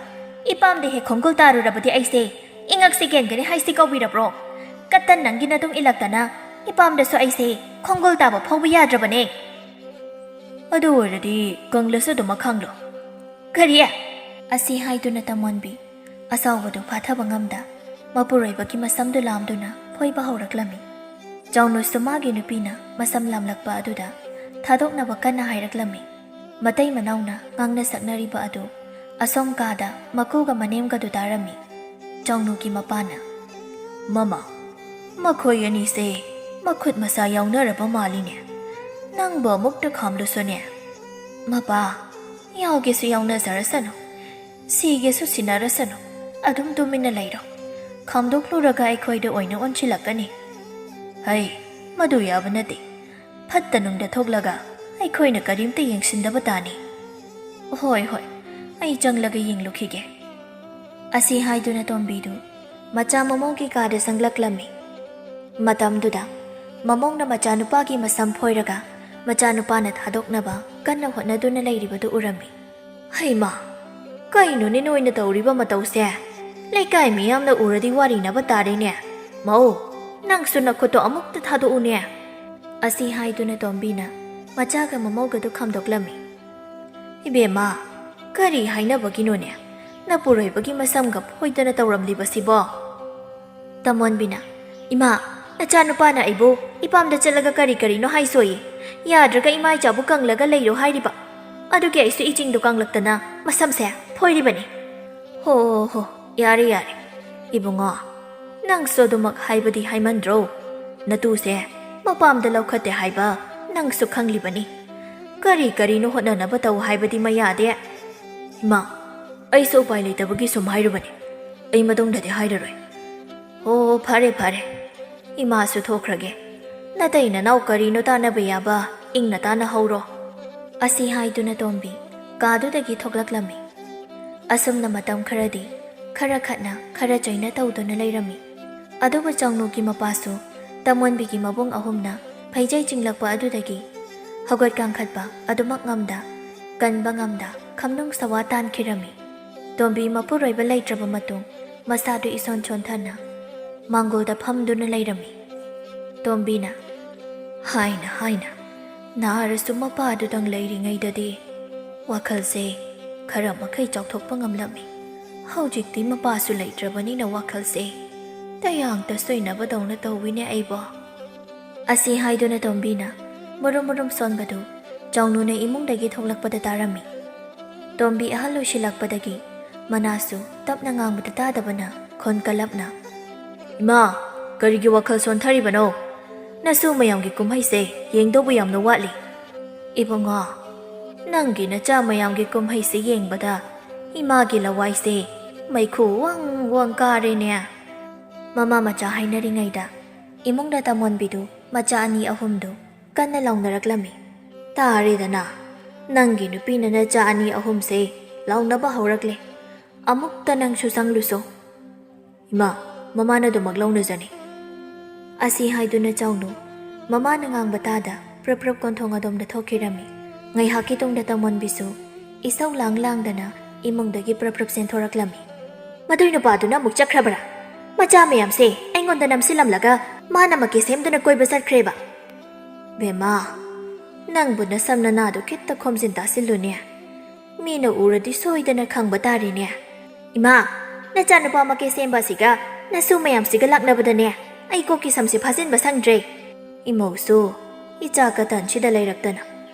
ꯏꯄꯥꯝꯗ ꯍꯦꯛ ꯈꯣꯡꯒꯨꯜ ꯇꯥꯔꯨꯔꯕꯗꯤ ꯑꯩꯁꯦ ꯏꯉꯛꯁꯤ ꯀꯦꯟꯒꯅꯤ ꯍꯥꯏꯁꯤ ꯀꯧꯕꯤꯔꯕ꯭ꯔꯣ? ꯀꯇꯟ ꯅꯪꯒꯤ ꯅꯇꯨꯡ ꯏꯜꯂꯛꯇꯅ ꯏꯄꯥꯝꯗꯁꯨ ꯑꯩꯁꯦ ꯈꯣꯡꯒꯨꯜ ꯇꯥꯕ ꯐꯥꯎꯕ ꯌꯥꯗ꯭ꯔꯕꯅꯦ꯫ ꯑꯗꯨ ꯑꯣꯏꯔꯗꯤ ꯀꯪꯂꯁꯨ ꯑꯗꯨꯃꯛ ꯈꯥꯡꯂꯣ꯫ ꯀꯔꯤ? ꯑꯁꯤ ꯍꯥꯏꯗꯨꯅ ꯇꯃꯣꯟꯕꯤ ꯑꯁꯥꯎꯕꯗꯨ ꯐꯥꯊꯕ ꯉꯝꯗ ꯃꯄꯨꯔꯣꯏꯕꯒꯤ ꯃꯁꯝꯗꯨ ꯂꯥꯝꯗꯨꯅ ꯐꯣꯏꯕ ꯍꯧꯔꯛꯂꯝꯃꯤ꯫ ꯆꯥꯎꯅꯨꯁꯨ ꯃꯥꯒꯤ ꯅꯨꯄꯤꯅ ꯃꯁꯝ ꯂꯥꯝꯂꯛꯄ ꯑꯗꯨꯗ ꯊꯥꯗꯣꯛꯅꯕ ꯀꯟꯅ ꯍꯥꯏꯔꯛꯂꯝꯃꯤ꯫ ꯃꯇꯩ ꯃꯅꯥꯎꯅ ꯉꯥꯡꯅ ꯁꯛꯅꯔꯤꯕ ꯑꯗꯨ ꯑꯁꯣꯝ ꯀꯥꯗ ꯃꯀꯨꯒ ꯃꯅꯦꯝꯒꯗꯨ ꯇꯥꯔꯝꯃꯤ꯫ ꯆꯥꯎꯅꯨꯒꯤ ꯃꯄꯥꯅ, "ꯃꯃꯥ, ꯃꯈꯣꯏ ꯑꯅꯤꯁꯦ ꯃꯈꯨꯠ ꯃꯁꯥ ꯌꯥꯎꯅꯔꯕ ꯃꯥꯜꯂꯤꯅꯦ꯫ ꯅꯪꯕꯨ ꯑꯃꯨꯛꯇ ꯈꯥꯝꯂꯨꯁꯨꯅꯦ꯫" "ꯃꯄꯥ, ꯌꯥꯎꯒꯦꯁꯨ ꯌꯥꯎꯅꯖꯔꯁꯅꯨ, ꯁꯤꯒꯦꯁꯨ ꯁꯤꯟꯅꯔꯁꯅꯨ, ꯑꯗꯨꯝ ꯇꯨꯃꯤꯟꯅ ꯂꯩꯔꯣ꯫ ꯈꯥꯝꯗꯣꯛꯂꯨꯔꯒ ꯑꯩꯈꯣꯏꯗ ꯑꯣꯏꯅ ꯑꯣꯟꯁꯤꯜꯂꯛꯀꯅꯤ꯫" "ꯍꯩ, ꯃꯗꯨ ꯌꯥꯕ ꯅꯠꯇꯦ꯫ ꯐꯠꯇ ꯅꯨꯡꯗ ꯊꯣꯛꯂꯒ ꯑꯩꯈꯣꯏꯅ ꯀꯔꯤꯝꯇ ꯌꯦꯡꯁꯤꯟꯗꯕ ꯇꯥꯅꯤ꯫" "ꯍꯣꯏ, ꯍꯣꯏ, ꯑꯩ ꯆꯪꯂꯒ ꯌꯦꯡꯂꯨꯈꯤꯒꯦ꯫" ꯑꯁꯤ ꯍꯥꯏꯗꯨꯅ ꯇꯣꯝꯕꯤꯗꯨ ꯃꯆꯥ ꯃꯃꯧꯒꯤ ꯀꯥꯗ ꯆꯪꯂꯛꯂꯝꯃꯤ꯫ ꯃꯇꯝꯗꯨꯗ ꯃꯃꯧꯅ ꯃꯆꯥꯅꯨꯄꯥꯒꯤ ꯃꯁꯝ ꯐꯣꯏꯔꯒ ꯃꯆꯥꯅꯨꯄꯥꯅ ꯊꯥꯗꯣꯛꯅꯕ ꯀꯟꯅ ꯍꯣꯠꯅꯗꯨꯅ ꯂꯩꯔꯤꯕꯗꯨ ꯎꯔꯝꯃꯤ꯫ "ꯍꯩꯃꯥ, ꯀꯩꯅꯣꯅꯦ ꯅꯣꯏꯅ ꯇꯧꯔꯤꯕ ꯃꯇꯧꯁꯦ? ꯂꯩꯀꯥꯏ ꯃꯤꯌꯥꯝꯅ ꯎꯔꯗꯤ ꯋꯥꯔꯤꯅꯕ ꯇꯥꯔꯦꯅꯦ꯫ ꯃꯧ, ꯅꯪꯁꯨ ꯅꯈꯨꯠꯇꯣ ꯑꯃꯨꯛꯇ ꯊꯥꯗꯣꯛꯎꯅꯦ꯫" ꯑꯁꯤ ꯍꯥꯏꯗꯨꯅ ꯇꯣꯝꯕꯤꯅ ꯃꯆꯥꯒ ꯃꯃꯧꯒꯗꯨ ꯈꯥꯝꯗꯣꯛꯂꯝꯃꯤ꯫ "ꯏꯕꯦꯝꯃ, ꯀꯔꯤ ꯍꯥꯏꯅꯕꯒꯤꯅꯣꯅꯦ? ꯅꯄꯨꯔꯣꯏꯕꯒꯤ ꯃꯁꯝꯒ ꯐꯣꯏꯗꯅ ꯇꯧꯔꯝꯂꯤꯕꯁꯤꯕꯣ?" ꯇꯃꯣꯟꯕꯤꯅ, "ꯏꯃꯥ, ꯅꯆꯥꯅꯨꯄꯥꯅ ꯑꯩꯕꯨ ꯏꯄꯥꯝꯗ ꯆꯠꯂꯒ ꯀꯔꯤ ꯀꯔꯤꯅꯣ ꯍꯥꯏꯁꯣꯏꯌꯦ꯫ ꯌꯥꯗ꯭ꯔꯒ ꯏꯃꯥ ꯏꯆꯥꯕꯨ ꯀꯪꯂꯒ ꯂꯩꯔꯣ ꯍꯥꯏꯔꯤꯕ꯫ ꯑꯗꯨꯒꯤ ꯑꯩꯁꯨ ꯏꯆꯤꯡꯗꯣ ꯀꯪꯂꯛꯇꯅ ꯃꯁꯝꯁꯦ ꯐꯣꯏꯔꯤꯕꯅꯤ꯫" "ꯍꯣ, ꯍꯣ, ꯍꯣ, ꯌꯥꯔꯦ, ꯌꯥꯔꯦ꯫ ꯏꯕꯨꯡꯉꯣ, ꯅꯪꯁꯨ ꯑꯗꯨꯃꯛ ꯍꯥꯏꯕꯗꯤ ꯍꯥꯏꯃꯟꯗ꯭ꯔꯣ? ꯅꯇꯨꯁꯦ ꯃꯄꯥꯝꯗ ꯂꯧꯈꯠꯇꯦ ꯍꯥꯏꯕ ꯅꯪꯁꯨ ꯈꯪꯂꯤꯕꯅꯤ꯫ ꯀꯔꯤ ꯀꯔꯤꯅꯣ ꯍꯣꯠꯅꯅꯕ ꯇꯧ ꯍꯥꯏꯕꯗꯤ ꯃꯌꯥꯗꯦ꯫" "ꯏꯃꯥ, ꯑꯩꯁꯨ ꯎꯄꯥꯏ ꯂꯩꯇꯕꯒꯤ ꯁꯨꯝ ꯍꯥꯏꯔꯨꯕꯅꯤ꯫ ꯑꯩ ꯃꯇꯨꯡꯗꯗꯤ ꯍꯥꯏꯔꯔꯣꯏ꯫" "ꯑꯣ, ꯐꯔꯦ, ꯐꯔꯦ꯫ ꯏꯃꯥꯁꯨ ꯊꯣꯛꯈ꯭ꯔꯒꯦ꯫ ꯅꯇꯩ ꯅꯅꯥꯎ ꯀꯔꯤꯅꯣ ꯇꯥꯟꯅꯕ ꯌꯥꯕ ꯏꯪꯅ ꯇꯥꯟꯅꯍꯧꯔꯣ꯫" ꯑꯁꯤ ꯍꯥꯏꯗꯨꯅ ꯇꯣꯝꯕꯤ ꯀꯥꯗꯨꯗꯒꯤ ꯊꯣꯛꯂꯛꯂꯝꯃꯤ꯫ ꯑꯁꯨꯝꯅ ꯃꯇꯝ ꯈꯔꯗꯤ ꯈꯔ ꯈꯠꯅ ꯈꯔ ꯆꯩꯅ ꯇꯧꯗꯨꯅ ꯂꯩꯔꯝꯃꯤ꯫ ꯑꯗꯨꯕꯨ ꯆꯥꯎꯅꯨꯒꯤ ꯃꯄꯥꯁꯨ ꯇꯃꯣꯟꯕꯤꯒꯤ ꯃꯕꯨꯡ ꯑꯍꯨꯝꯅ ꯐꯩꯖꯩ ꯆꯤꯡꯂꯛꯄ ꯑꯗꯨꯗꯒꯤ ꯍꯧꯒꯠ ꯀꯥꯡꯈꯠꯄ ꯑꯗꯨꯃꯛ ꯉꯝꯗ, ꯀꯟꯕ ꯉꯝꯗ ꯈꯝꯅꯨꯡ ꯁꯋꯥ ꯇꯥꯟꯈꯤꯔꯝꯃꯤ꯫ ꯇꯣꯝꯕꯤ ꯃꯄꯨꯔꯣꯏꯕ ꯂꯩꯇ꯭ꯔꯕ ꯃꯇꯨꯡ ꯃꯁꯥꯗꯨ ꯏꯁꯣꯟ ꯁꯣꯟꯊꯅ ꯃꯥꯡꯒꯣꯜꯗ ꯐꯝꯗꯨꯅ ꯂꯩꯔꯝꯃꯤ꯫ ꯇꯣꯝꯕꯤꯅ ꯍꯥꯏꯅ ꯍꯥꯏꯅ ꯅꯥꯔꯁꯨ ꯃꯄꯥꯗꯨꯗꯪ ꯂꯩꯔꯤꯉꯩꯗꯗꯤ ꯋꯥꯈꯜꯁꯦ ꯈꯔ ꯃꯈꯩ ꯆꯥꯎꯊꯣꯛꯄ ꯉꯝꯂꯝꯃꯤ꯫ ꯍꯧꯖꯤꯛꯇꯤ ꯃꯄꯥꯁꯨ ꯂꯩꯇ꯭ꯔꯕꯅꯤꯅ ꯋꯥꯈꯜꯁꯦ ꯇꯌꯥꯡ ꯇꯁꯣꯏꯅꯕꯗꯧꯅ ꯇꯧꯋꯤꯅꯦ ꯑꯩꯕꯣ꯫ ꯑꯁꯤ ꯍꯥꯏꯗꯨꯅ ꯇꯣꯝꯕꯤꯅ ꯃꯨꯔꯨꯝ ꯃꯨꯔꯨꯝ ꯁꯣꯟꯕꯗꯨ ꯆꯥꯎꯅꯨꯅ ꯏꯃꯨꯡꯗꯒꯤ ꯊꯣꯛꯂꯛꯄꯗ ꯇꯥꯔꯝꯃꯤ꯫ ꯇꯣꯝꯕꯤ ꯑꯍꯜ ꯑꯣꯏꯁꯤꯜꯂꯛꯄꯗꯒꯤ ꯃꯅꯥꯁꯨ ꯇꯞꯅ ꯉꯥꯡꯕꯗ ꯇꯥꯗꯕꯅ ꯈꯣꯟ ꯀꯜꯂꯞꯅ, "ꯏꯃꯥ, ꯀꯔꯤꯒꯤ ꯋꯥꯈꯜ ꯁꯣꯟꯊꯔꯤꯕꯅꯣ? ꯅꯁꯨ ꯃꯌꯥꯝꯒꯤ ꯀꯨꯝꯍꯩꯁꯦ ꯌꯦꯡꯗꯧꯕ ꯌꯥꯝꯅ ꯋꯥꯠꯂꯤ꯫" "ꯏꯕꯨꯡꯉꯣ, ꯅꯪꯒꯤ ꯅꯆꯥ ꯃꯌꯥꯝꯒꯤ ꯀꯨꯝꯍꯩꯁꯦ ꯌꯦꯡꯕꯗ ꯏꯃꯥꯒꯤ ꯂꯋꯥꯏꯁꯦ ꯃꯩꯈꯨ ꯋꯪ ꯋꯪ ꯀꯥꯔꯦꯅꯦ꯫" ꯃꯃꯥ ꯃꯆꯥ ꯍꯥꯏꯅꯔꯤꯉꯩꯗ ꯏꯃꯨꯡꯗ ꯇꯝꯃꯣꯟꯕꯤꯗꯨ ꯃꯆꯥ ꯑꯅꯤ ꯑꯍꯨꯝꯗꯨ ꯀꯟꯅ ꯂꯥꯎꯅꯔꯛꯂꯝꯃꯤ꯫ "ꯇꯥꯔꯦꯗꯅ, ꯅꯪꯒꯤ ꯅꯨꯄꯤꯅ ꯅꯆꯥ ꯑꯅꯤ ꯑꯍꯨꯝꯁꯦ ꯂꯥꯎꯅꯕ ꯍꯧꯔꯛꯂꯦ꯫ ꯑꯃꯨꯛꯇ ꯅꯪꯁꯨ ꯆꯪꯂꯨꯁꯣ꯫" "ꯏꯃꯥ, ꯃꯃꯥꯅ ꯑꯗꯨꯃꯛ ꯂꯧꯅꯖꯅꯤ꯫" ꯑꯁꯤ ꯍꯥꯏꯗꯨꯅ ꯆꯥꯎꯅꯨ ꯃꯃꯥꯅ ꯉꯥꯡꯕ ꯇꯥꯗ ꯄ꯭ꯔꯞ ꯄ꯭ꯔꯞ ꯀꯣꯟꯊꯣꯡ ꯑꯗꯣꯝꯗ ꯊꯣꯛꯈꯤꯔꯝꯃꯤ꯫ ꯉꯥꯏꯍꯥꯛꯀꯤ ꯇꯨꯡꯗ ꯇꯝꯃꯣꯟꯕꯤꯁꯨ ꯏꯁꯧ ꯂꯥꯡ ꯂꯥꯡꯗꯅ ꯏꯃꯨꯡꯗꯒꯤ ꯄ꯭ꯔꯞ ꯄ꯭ꯔꯞ ꯆꯦꯟꯊꯣꯔꯛꯂꯝꯃꯤ꯫ "ꯃꯗꯨꯏ ꯅꯨꯄꯥꯗꯨꯅ ꯑꯃꯨꯛ ꯆꯠꯈ꯭ꯔꯕ꯭ꯔꯥ? ꯃꯆꯥ ꯃꯌꯥꯝꯁꯦ ꯑꯩꯉꯣꯟꯗ ꯅꯝꯁꯤꯜꯂꯝꯂꯒ ꯃꯥꯅ ꯃꯀꯤ ꯁꯦꯝꯗꯨꯅ ꯀꯣꯏꯕ ꯆꯠꯈ꯭ꯔꯦꯕ꯫" "ꯕꯦꯝꯃ, ꯅꯪꯕꯨ ꯅꯁꯝ ꯅꯅꯥꯗꯨ ꯈꯤꯠꯇ ꯈꯣꯝꯖꯤꯟ ꯇꯥꯁꯤꯜꯂꯨꯅꯦ꯫ ꯃꯤꯅ ꯎꯔꯗꯤ ꯁꯣꯏꯗꯅ ꯈꯪꯕ ꯇꯥꯔꯦꯅꯦ꯫" "ꯏꯃꯥ, ꯅꯆꯥꯅꯨꯄꯥ ꯃꯀꯤ ꯁꯦꯝꯕ ꯑꯁꯤꯒ ꯅꯁꯨ ꯃꯌꯥꯝꯁꯤꯒ ꯂꯥꯛꯅꯕꯗꯅꯦ ꯑꯩ ꯀꯣꯛꯀꯤ ꯁꯝꯁꯦ ꯐꯥꯖꯤꯟꯕ ꯁꯪꯗ꯭ꯔꯦ꯫" "ꯏꯃꯧꯁꯨ ꯏꯆꯥ ꯀꯇꯟꯁꯤꯗ ꯂꯩꯔꯛꯇꯅ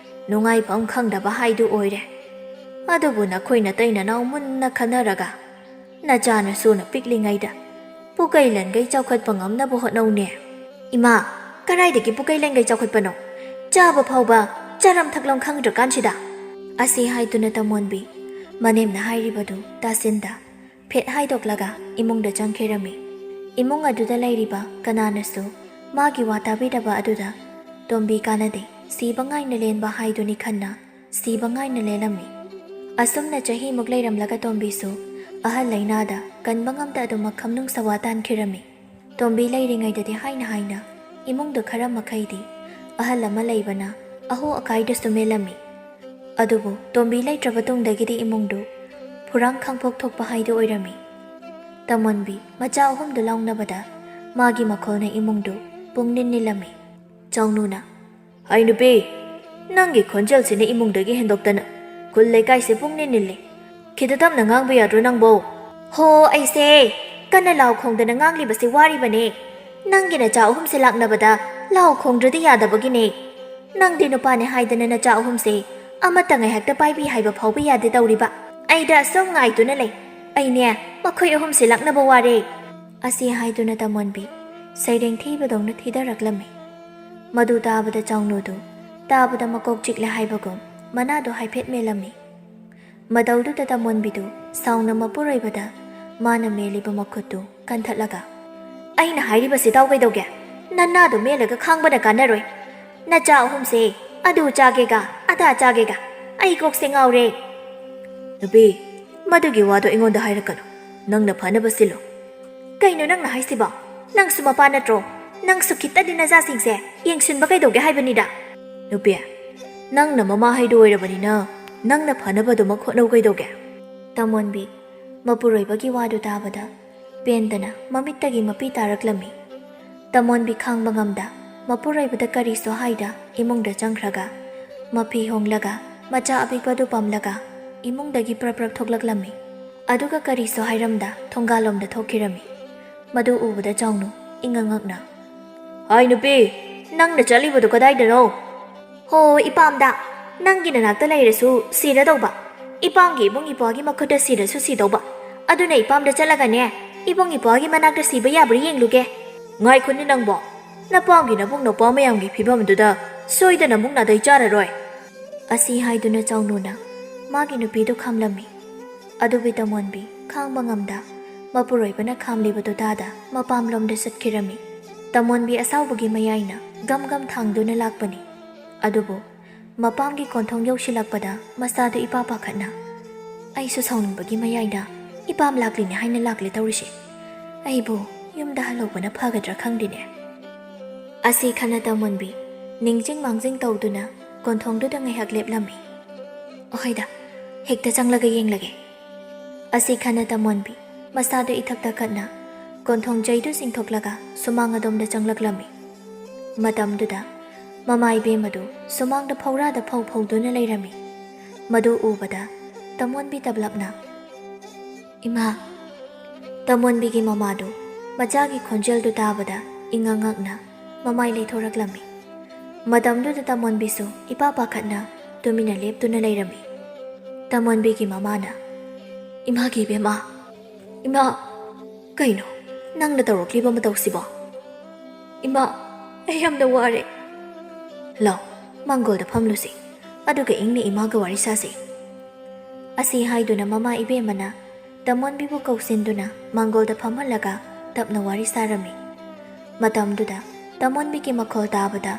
ꯅꯨꯡꯉꯥꯏꯐꯝ ꯈꯪꯗꯕ ꯍꯥꯏꯗꯨ ꯑꯣꯏꯔꯦ꯫ ꯑꯗꯨꯕꯨ ꯅꯈꯣꯏ ꯅꯇꯩ ꯅꯅꯥꯎ ꯃꯨꯟꯅ ꯈꯟꯅꯔꯒ ꯅꯆꯥꯅꯁꯨꯅ ꯄꯤꯛꯂꯤꯉꯩꯗ ꯄꯨꯀꯩ ꯂꯟꯒꯩ ꯆꯥꯎꯈꯠꯄ ꯉꯝꯅꯕ ꯍꯣꯠꯅꯧꯅꯦ꯫" "ꯏꯃꯥ, ꯀꯗꯥꯏꯗꯒꯤ ꯄꯨꯀꯩ ꯂꯟꯒꯩ ꯆꯥꯎꯈꯠꯄꯅꯣ? ꯆꯥꯕ ꯐꯥꯎꯕ ꯆꯥꯔꯝ ꯊꯛꯂꯝ ꯈꯪꯗ꯭ꯔꯀꯥꯟꯁꯤꯗ꯫" ꯑꯁꯤ ꯍꯥꯏꯗꯨꯅ ꯇꯝꯃꯣꯟꯕꯤ ꯃꯅꯦꯝꯅ ꯍꯥꯏꯔꯤꯕꯗꯨ ꯇꯥꯁꯤꯟꯗ ꯐꯦꯠ ꯍꯥꯏꯗꯣꯛꯂꯒ ꯏꯃꯨꯡꯗ ꯆꯪꯈꯤꯔꯝꯃꯤ꯫ ꯏꯃꯨꯡ ꯑꯗꯨꯗ ꯂꯩꯔꯤꯕ ꯀꯅꯥꯅꯁꯨ ꯃꯥꯒꯤ ꯋꯥ ꯇꯥꯕꯤꯗꯕ ꯑꯗꯨꯗ ꯇꯣꯝꯕꯤ ꯀꯥꯟꯅꯗꯦ, ꯁꯤꯕ ꯉꯥꯏꯅ ꯂꯦꯟꯕ ꯍꯥꯏꯗꯨꯅꯤ ꯈꯟꯅ ꯁꯤꯕ ꯉꯥꯏꯅ ꯂꯦꯜꯂꯝꯃꯤ꯫ ꯑꯁꯨꯝꯅ ꯆꯍꯤꯃꯨꯛ ꯂꯩꯔꯝꯂꯒ ꯇꯣꯝꯕꯤꯁꯨ ꯑꯍꯜ ꯂꯩꯅꯥꯗ ꯀꯟꯕ ꯉꯝꯗ ꯑꯗꯨꯃꯛ ꯈꯝꯅꯨꯡ ꯁꯋꯥ ꯇꯥꯟꯈꯤꯔꯝꯃꯤ꯫ ꯇꯣꯝꯕꯤ ꯂꯩꯔꯤꯉꯩꯗꯗꯤ ꯍꯥꯏꯅ ꯍꯥꯏꯅ ꯏꯃꯨꯡꯗ ꯈꯔ ꯃꯈꯩꯗꯤ ꯑꯍꯜ ꯑꯃ ꯂꯩꯕꯅ ꯑꯍꯣ ꯑꯀꯥꯏꯗꯁꯨ ꯃꯦꯜꯂꯝꯃꯤ꯫ ꯑꯗꯨꯕꯨ ꯇꯣꯝꯕꯤ ꯂꯩꯇ꯭ꯔꯕ ꯇꯨꯡꯗꯒꯤꯗꯤ ꯏꯃꯨꯡꯗꯨ ꯐꯨꯔꯥꯡ ꯈꯥꯡꯄꯣꯛ ꯊꯣꯛꯄ ꯍꯥꯏꯗꯨ ꯑꯣꯏꯔꯝꯃꯤ꯫ ꯇꯃꯣꯟꯕꯤ ꯃꯆꯥ ꯑꯍꯨꯝꯗꯨ ꯂꯥꯎꯅꯕꯗ ꯃꯥꯒꯤ ꯃꯈꯣꯜꯅ ꯏꯃꯨꯡꯗꯨ ꯄꯨꯡꯅꯤꯟ ꯅꯤꯜꯂꯝꯃꯤ꯫ ꯆꯥꯎꯅꯨꯅ, "ꯍꯩ ꯅꯨꯄꯤ, ꯅꯪꯒꯤ ꯈꯣꯟꯖꯦꯜꯁꯤꯅ ꯏꯃꯨꯡꯗꯒꯤ ꯍꯦꯟꯗꯣꯛꯇꯅ ꯈꯨꯜ ꯂꯩꯀꯥꯏꯁꯦ ꯄꯨꯡꯅꯤꯟ ꯅꯤꯜꯂꯤ꯫ ꯈꯤꯇ ꯇꯞꯅ ꯉꯥꯡꯕ ꯌꯥꯗ꯭ꯔꯣ ꯅꯪꯕꯣ?" "ꯍꯣ, ꯑꯩꯁꯦ ꯀꯟꯅ ꯂꯥꯎ ꯈꯣꯡꯗꯅ ꯉꯥꯡꯂꯤꯕꯁꯤ ꯋꯥꯔꯤꯕꯅꯦ꯫ ꯅꯪꯒꯤ ꯅꯆꯥ ꯑꯍꯨꯝꯁꯦ ꯂꯥꯛꯅꯕꯗ ꯂꯥꯎ ꯈꯣꯡꯗ꯭ꯔꯗꯤ ꯌꯥꯗꯕꯒꯤꯅꯦ꯫ ꯅꯪꯗꯤ ꯅꯨꯄꯥꯅꯦ ꯍꯥꯏꯗꯅ ꯅꯆꯥ ꯑꯍꯨꯝꯁꯦ ꯑꯃꯠꯇ ꯉꯥꯏꯍꯥꯛꯇ ꯄꯥꯏꯕꯤ ꯍꯥꯏꯕ ꯐꯥꯎꯕ ꯌꯥꯗꯦ ꯇꯧꯔꯤꯕ꯫ ꯑꯩꯗ ꯑꯁꯨꯝ ꯉꯥꯏꯗꯨꯅ ꯂꯩ꯫ ꯑꯩꯅꯦ ꯃꯈꯣꯏ ꯑꯍꯨꯝꯁꯦ ꯂꯥꯛꯅꯕ ꯋꯥꯔꯦ꯫" ꯑꯁꯤ ꯍꯥꯏꯗꯨꯅ ꯇꯃꯣꯟꯕꯤ ꯁꯩꯔꯦꯡ ꯊꯤꯕꯗꯧꯅ ꯊꯤꯗꯔꯛꯂꯝꯃꯤ꯫ ꯃꯗꯨ ꯇꯥꯕꯗ ꯆꯥꯎꯅꯨꯗꯨ ꯇꯥꯕꯗ ꯃꯀꯣꯛ ꯆꯤꯛꯂꯦ ꯍꯥꯏꯕꯒꯨꯝ ꯃꯅꯥꯗꯨ ꯍꯥꯏꯐꯦꯠ ꯃꯦꯜꯂꯝꯃꯤ꯫ ꯃꯇꯧꯗꯨꯗ ꯇꯃꯣꯟꯕꯤꯗꯨ ꯁꯥꯎꯅ ꯃꯄꯨꯔꯣꯏꯕꯗ ꯃꯥꯅ ꯃꯦꯜꯂꯤꯕ ꯃꯈꯨꯠꯇꯨ ꯀꯟꯊꯠꯂꯒ, "ꯑꯩꯅ ꯍꯥꯏꯔꯤꯕꯁꯤ ꯇꯥꯎ ꯀꯩꯗꯧꯒꯦ? ꯅꯅꯥꯗꯨ ꯃꯦꯜꯂꯒ ꯈꯥꯡꯕꯅ ꯀꯥꯟꯅꯔꯣꯏ꯫ ꯅꯆꯥ ꯑꯍꯨꯝꯁꯦ ꯑꯗꯨ ꯆꯥꯒꯦꯒ ꯑꯗꯥ ꯆꯥꯒꯦꯒ꯫ ꯑꯩ ꯀꯣꯛꯁꯦ ꯉꯥꯎꯔꯦ꯫" "ꯅꯨꯄꯤ, ꯃꯗꯨꯒꯤ ꯋꯥꯗꯣ ꯑꯩꯉꯣꯟꯗ ꯍꯥꯏꯔꯛꯀꯅꯨ꯫ ꯅꯪꯅ ꯐꯅꯕ ꯁꯤꯜꯂꯨ꯫" "ꯀꯩꯅꯣ ꯅꯪꯅ ꯍꯥꯏꯁꯤꯕꯣ? ꯅꯪꯁꯨ ꯃꯄꯥ ꯅꯠꯇ꯭ꯔꯣ? ꯅꯪꯁꯨ ꯈꯤꯇꯗꯤ ꯅꯆꯥꯁꯤꯡꯁꯦ ꯌꯦꯡꯁꯤꯟꯕ ꯀꯩꯗꯧꯒꯦ ꯍꯥꯏꯕꯅꯤꯗ?" "ꯅꯨꯄꯤ, ꯅꯪꯅ ꯃꯃꯥ ꯍꯥꯏꯗꯣ ꯑꯣꯏꯔꯕꯅꯤꯅ ꯅꯪꯅ ꯐꯅꯕꯗꯨꯃꯛ ꯍꯣꯠꯅꯧ ꯀꯩꯗꯧꯒꯦ?" ꯇꯃꯣꯟꯕꯤ ꯃꯄꯨꯔꯣꯏꯕꯒꯤ ꯋꯥꯗꯨ ꯇꯥꯕꯗ ꯄꯦꯟꯗꯅ ꯃꯃꯤꯠꯇꯒꯤ ꯃꯄꯤ ꯇꯥꯔꯛꯂꯝꯃꯤ꯫ ꯇꯃꯣꯟꯕꯤ ꯈꯥꯡꯕ ꯉꯝꯗ ꯃꯄꯨꯔꯣꯏꯕꯗ ꯀꯔꯤꯁꯨ ꯍꯥꯏꯗ ꯏꯃꯨꯡꯗ ꯆꯪꯈ꯭ꯔꯒ ꯃꯐꯤ ꯍꯣꯡꯂꯒ ꯃꯆꯥ ꯑꯄꯤꯛꯄꯗꯨ ꯄꯝꯂꯒ ꯏꯃꯨꯡꯗꯒꯤ ꯄ꯭ꯔꯞ ꯄ꯭ꯔꯞ ꯊꯣꯛꯂꯛꯂꯝꯃꯤ꯫ ꯑꯗꯨꯒ ꯀꯔꯤꯁꯨ ꯍꯥꯏꯔꯝꯗ ꯊꯣꯡꯒꯥꯜꯂꯣꯝꯗ ꯊꯣꯛꯈꯤꯔꯝꯃꯤ꯫ ꯃꯗꯨ ꯎꯕꯗ ꯆꯥꯎꯅꯨ ꯏꯉꯛ ꯉꯛꯅ, "ꯍꯥꯏ ꯅꯨꯄꯤ, ꯅꯪꯅ ꯆꯠꯂꯤꯕꯗꯨ ꯀꯗꯥꯏꯗꯅꯣ?" "ꯍꯣ, ꯏꯄꯥꯝꯗ꯫ ꯅꯪꯒꯤ ꯅꯅꯥꯛꯇ ꯂꯩꯔꯁꯨ ꯁꯤꯔꯗꯧꯕ꯫ ꯏꯄꯥꯝꯒꯤ ꯏꯕꯨꯡ ꯏꯄ꯭ꯋꯥꯒꯤ ꯃꯈꯨꯠꯇ ꯁꯤꯔꯁꯨ ꯁꯤꯗꯧꯕ꯫ ꯑꯗꯨꯅ ꯏꯄꯥꯝꯗ ꯆꯠꯂꯒꯅꯦ, ꯏꯕꯨꯡ ꯏꯄ꯭ꯋꯥꯒꯤ ꯃꯅꯥꯛꯇ ꯁꯤꯕ ꯌꯥꯕ꯭ꯔꯥ ꯌꯦꯡꯂꯨꯒꯦ꯫" "ꯉꯥꯏꯈꯣꯅꯦ ꯅꯪꯕꯣ꯫ ꯅꯄꯥꯝꯒꯤ ꯅꯕꯨꯡ ꯅꯄ꯭ꯋꯥ ꯃꯌꯥꯝꯒꯤ ꯐꯤꯕꯝꯗꯨꯗ ꯁꯣꯏꯗꯅ ꯑꯃꯨꯛ ꯅꯥꯗꯩ ꯆꯥꯔꯔꯣꯏ꯫" ꯑꯁꯤ ꯍꯥꯏꯗꯨꯅ ꯆꯥꯎꯅꯨꯅ ꯃꯥꯒꯤ ꯅꯨꯄꯤꯗꯨ ꯈꯥꯝꯂꯝꯃꯤ꯫ ꯑꯗꯨꯕꯨ ꯇꯃꯣꯟꯕꯤ ꯈꯥꯡꯕ ꯉꯝꯗ ꯃꯄꯨꯔꯣꯏꯕꯅ ꯈꯥꯝꯂꯤꯕꯗꯨ ꯇꯥꯗ ꯃꯄꯥꯝꯂꯣꯝꯗ ꯆꯠꯈꯤꯔꯝꯃꯤ꯫ ꯇꯃꯣꯟꯕꯤ ꯑꯁꯥꯎꯕꯒꯤ ꯃꯌꯥꯏꯅ ꯒꯝ ꯒꯝ ꯊꯥꯡꯗꯨꯅ ꯂꯥꯛꯄꯅꯤ꯫ ꯑꯗꯨꯕꯨ ꯃꯄꯥꯝꯒꯤ ꯀꯣꯟꯊꯣꯡ ꯌꯧꯁꯤꯜꯂꯛꯄꯗ ꯃꯆꯥꯗꯨ ꯏꯄꯥ ꯄꯥꯈꯠꯅ, "ꯑꯩꯁꯨ ꯁꯥꯎꯅꯤꯡꯕꯒꯤ ꯃꯌꯥꯏꯗ ꯏꯄꯥꯝ ꯂꯥꯛꯂꯤꯅꯦ ꯍꯥꯏꯅ ꯂꯥꯛꯂꯦ ꯇꯧꯔꯤꯁꯦ꯫ ꯑꯩꯕꯨ ꯌꯨꯝꯗ ꯍꯜꯂꯧꯕꯅ ꯐꯒꯗ꯭ꯔꯥ ꯈꯪꯗꯦꯅꯦ꯫" ꯑꯁꯤ ꯈꯟꯅ ꯇꯃꯣꯟꯕꯤ ꯅꯤꯡꯖꯤꯡ ꯃꯥꯡꯖꯤꯡ ꯇꯧꯗꯨꯅ ꯀꯣꯟꯊꯣꯡꯗꯨꯗ ꯉꯥꯏꯍꯥꯛ ꯂꯦꯞꯂꯝꯃꯤ꯫ "ꯑꯍꯣꯏꯗ, ꯍꯦꯛꯇ ꯆꯪꯂꯒ ꯌꯦꯡꯂꯒꯦ꯫" ꯑꯁꯤ ꯈꯟꯅ ꯇꯃꯣꯟꯕꯤ ꯃꯁꯥꯗꯨ ꯏꯊꯛ ꯊꯛꯀꯠꯅ ꯀꯣꯟꯊꯣꯡ ꯆꯩꯗꯨ ꯆꯤꯡꯊꯣꯛꯂꯒ ꯁꯨꯃꯥꯡ ꯑꯗꯣꯝꯗ ꯆꯪꯂꯛꯂꯝꯃꯤ꯫ ꯃꯇꯝꯗꯨꯗ ꯃꯃꯥ ꯏꯕꯦꯝꯃꯗꯨ ꯁꯨꯃꯥꯡꯗ ꯐꯧꯔꯥꯗ ꯐꯧ ꯐꯧꯗꯨꯅ ꯂꯩꯔꯝꯃꯤ꯫ ꯃꯗꯨ ꯎꯕꯗ ꯇꯃꯣꯟꯕꯤ ꯇꯞꯂꯞꯅ, "ꯏꯃꯥ!" ꯇꯃꯣꯟꯕꯤꯒꯤ ꯃꯃꯥꯗꯨ ꯃꯆꯥꯒꯤ ꯈꯣꯟꯖꯦꯜꯗꯨ ꯇꯥꯕꯗ ꯏꯉꯛ ꯉꯛꯅ ꯃꯃꯥꯏ ꯂꯩꯊꯣꯔꯛꯂꯝꯃꯤ꯫ ꯃꯇꯝꯗꯨꯗ ꯇꯃꯣꯟꯕꯤꯁꯨ ꯏꯄꯥ ꯄꯥꯈꯠꯅ ꯇꯨꯃꯤꯟꯅ ꯂꯦꯞꯇꯨꯅ ꯂꯩꯔꯝꯃꯤ꯫ ꯇꯃꯣꯟꯕꯤꯒꯤ ꯃꯃꯥꯅ, "ꯏꯃꯥꯒꯤ ꯏꯕꯦꯝꯃ, ꯏꯃꯥ, ꯀꯩꯅꯣ ꯅꯪꯅ ꯇꯧꯔꯛꯂꯤꯕ ꯃꯇꯧꯁꯤꯕꯣ? ꯏꯃꯥ, ꯑꯩ ꯌꯥꯝꯅ ꯋꯥꯔꯦ꯫ ꯂꯥꯎ, ꯃꯥꯡꯒꯣꯜꯗ ꯐꯝꯂꯨꯁꯤ, ꯑꯗꯨꯒ ꯏꯪꯅ ꯏꯃꯥꯒ ꯋꯥꯔꯤ ꯁꯥꯁꯤ꯫" ꯑꯁꯤ ꯍꯥꯏꯗꯨꯅ ꯃꯃꯥ ꯏꯕꯦꯝꯃꯅ ꯇꯃꯣꯟꯕꯤꯕꯨ ꯀꯧꯁꯤꯟꯗꯨꯅ ꯃꯥꯡꯒꯣꯜꯗ ꯐꯝꯍꯜꯂꯒ ꯇꯞꯅ ꯋꯥꯔꯤ ꯁꯥꯔꯝꯃꯤ꯫ ꯃꯇꯝꯗꯨꯗ ꯇꯃꯣꯟꯕꯤꯒꯤ ꯃꯈꯣꯜ ꯇꯥꯕꯗ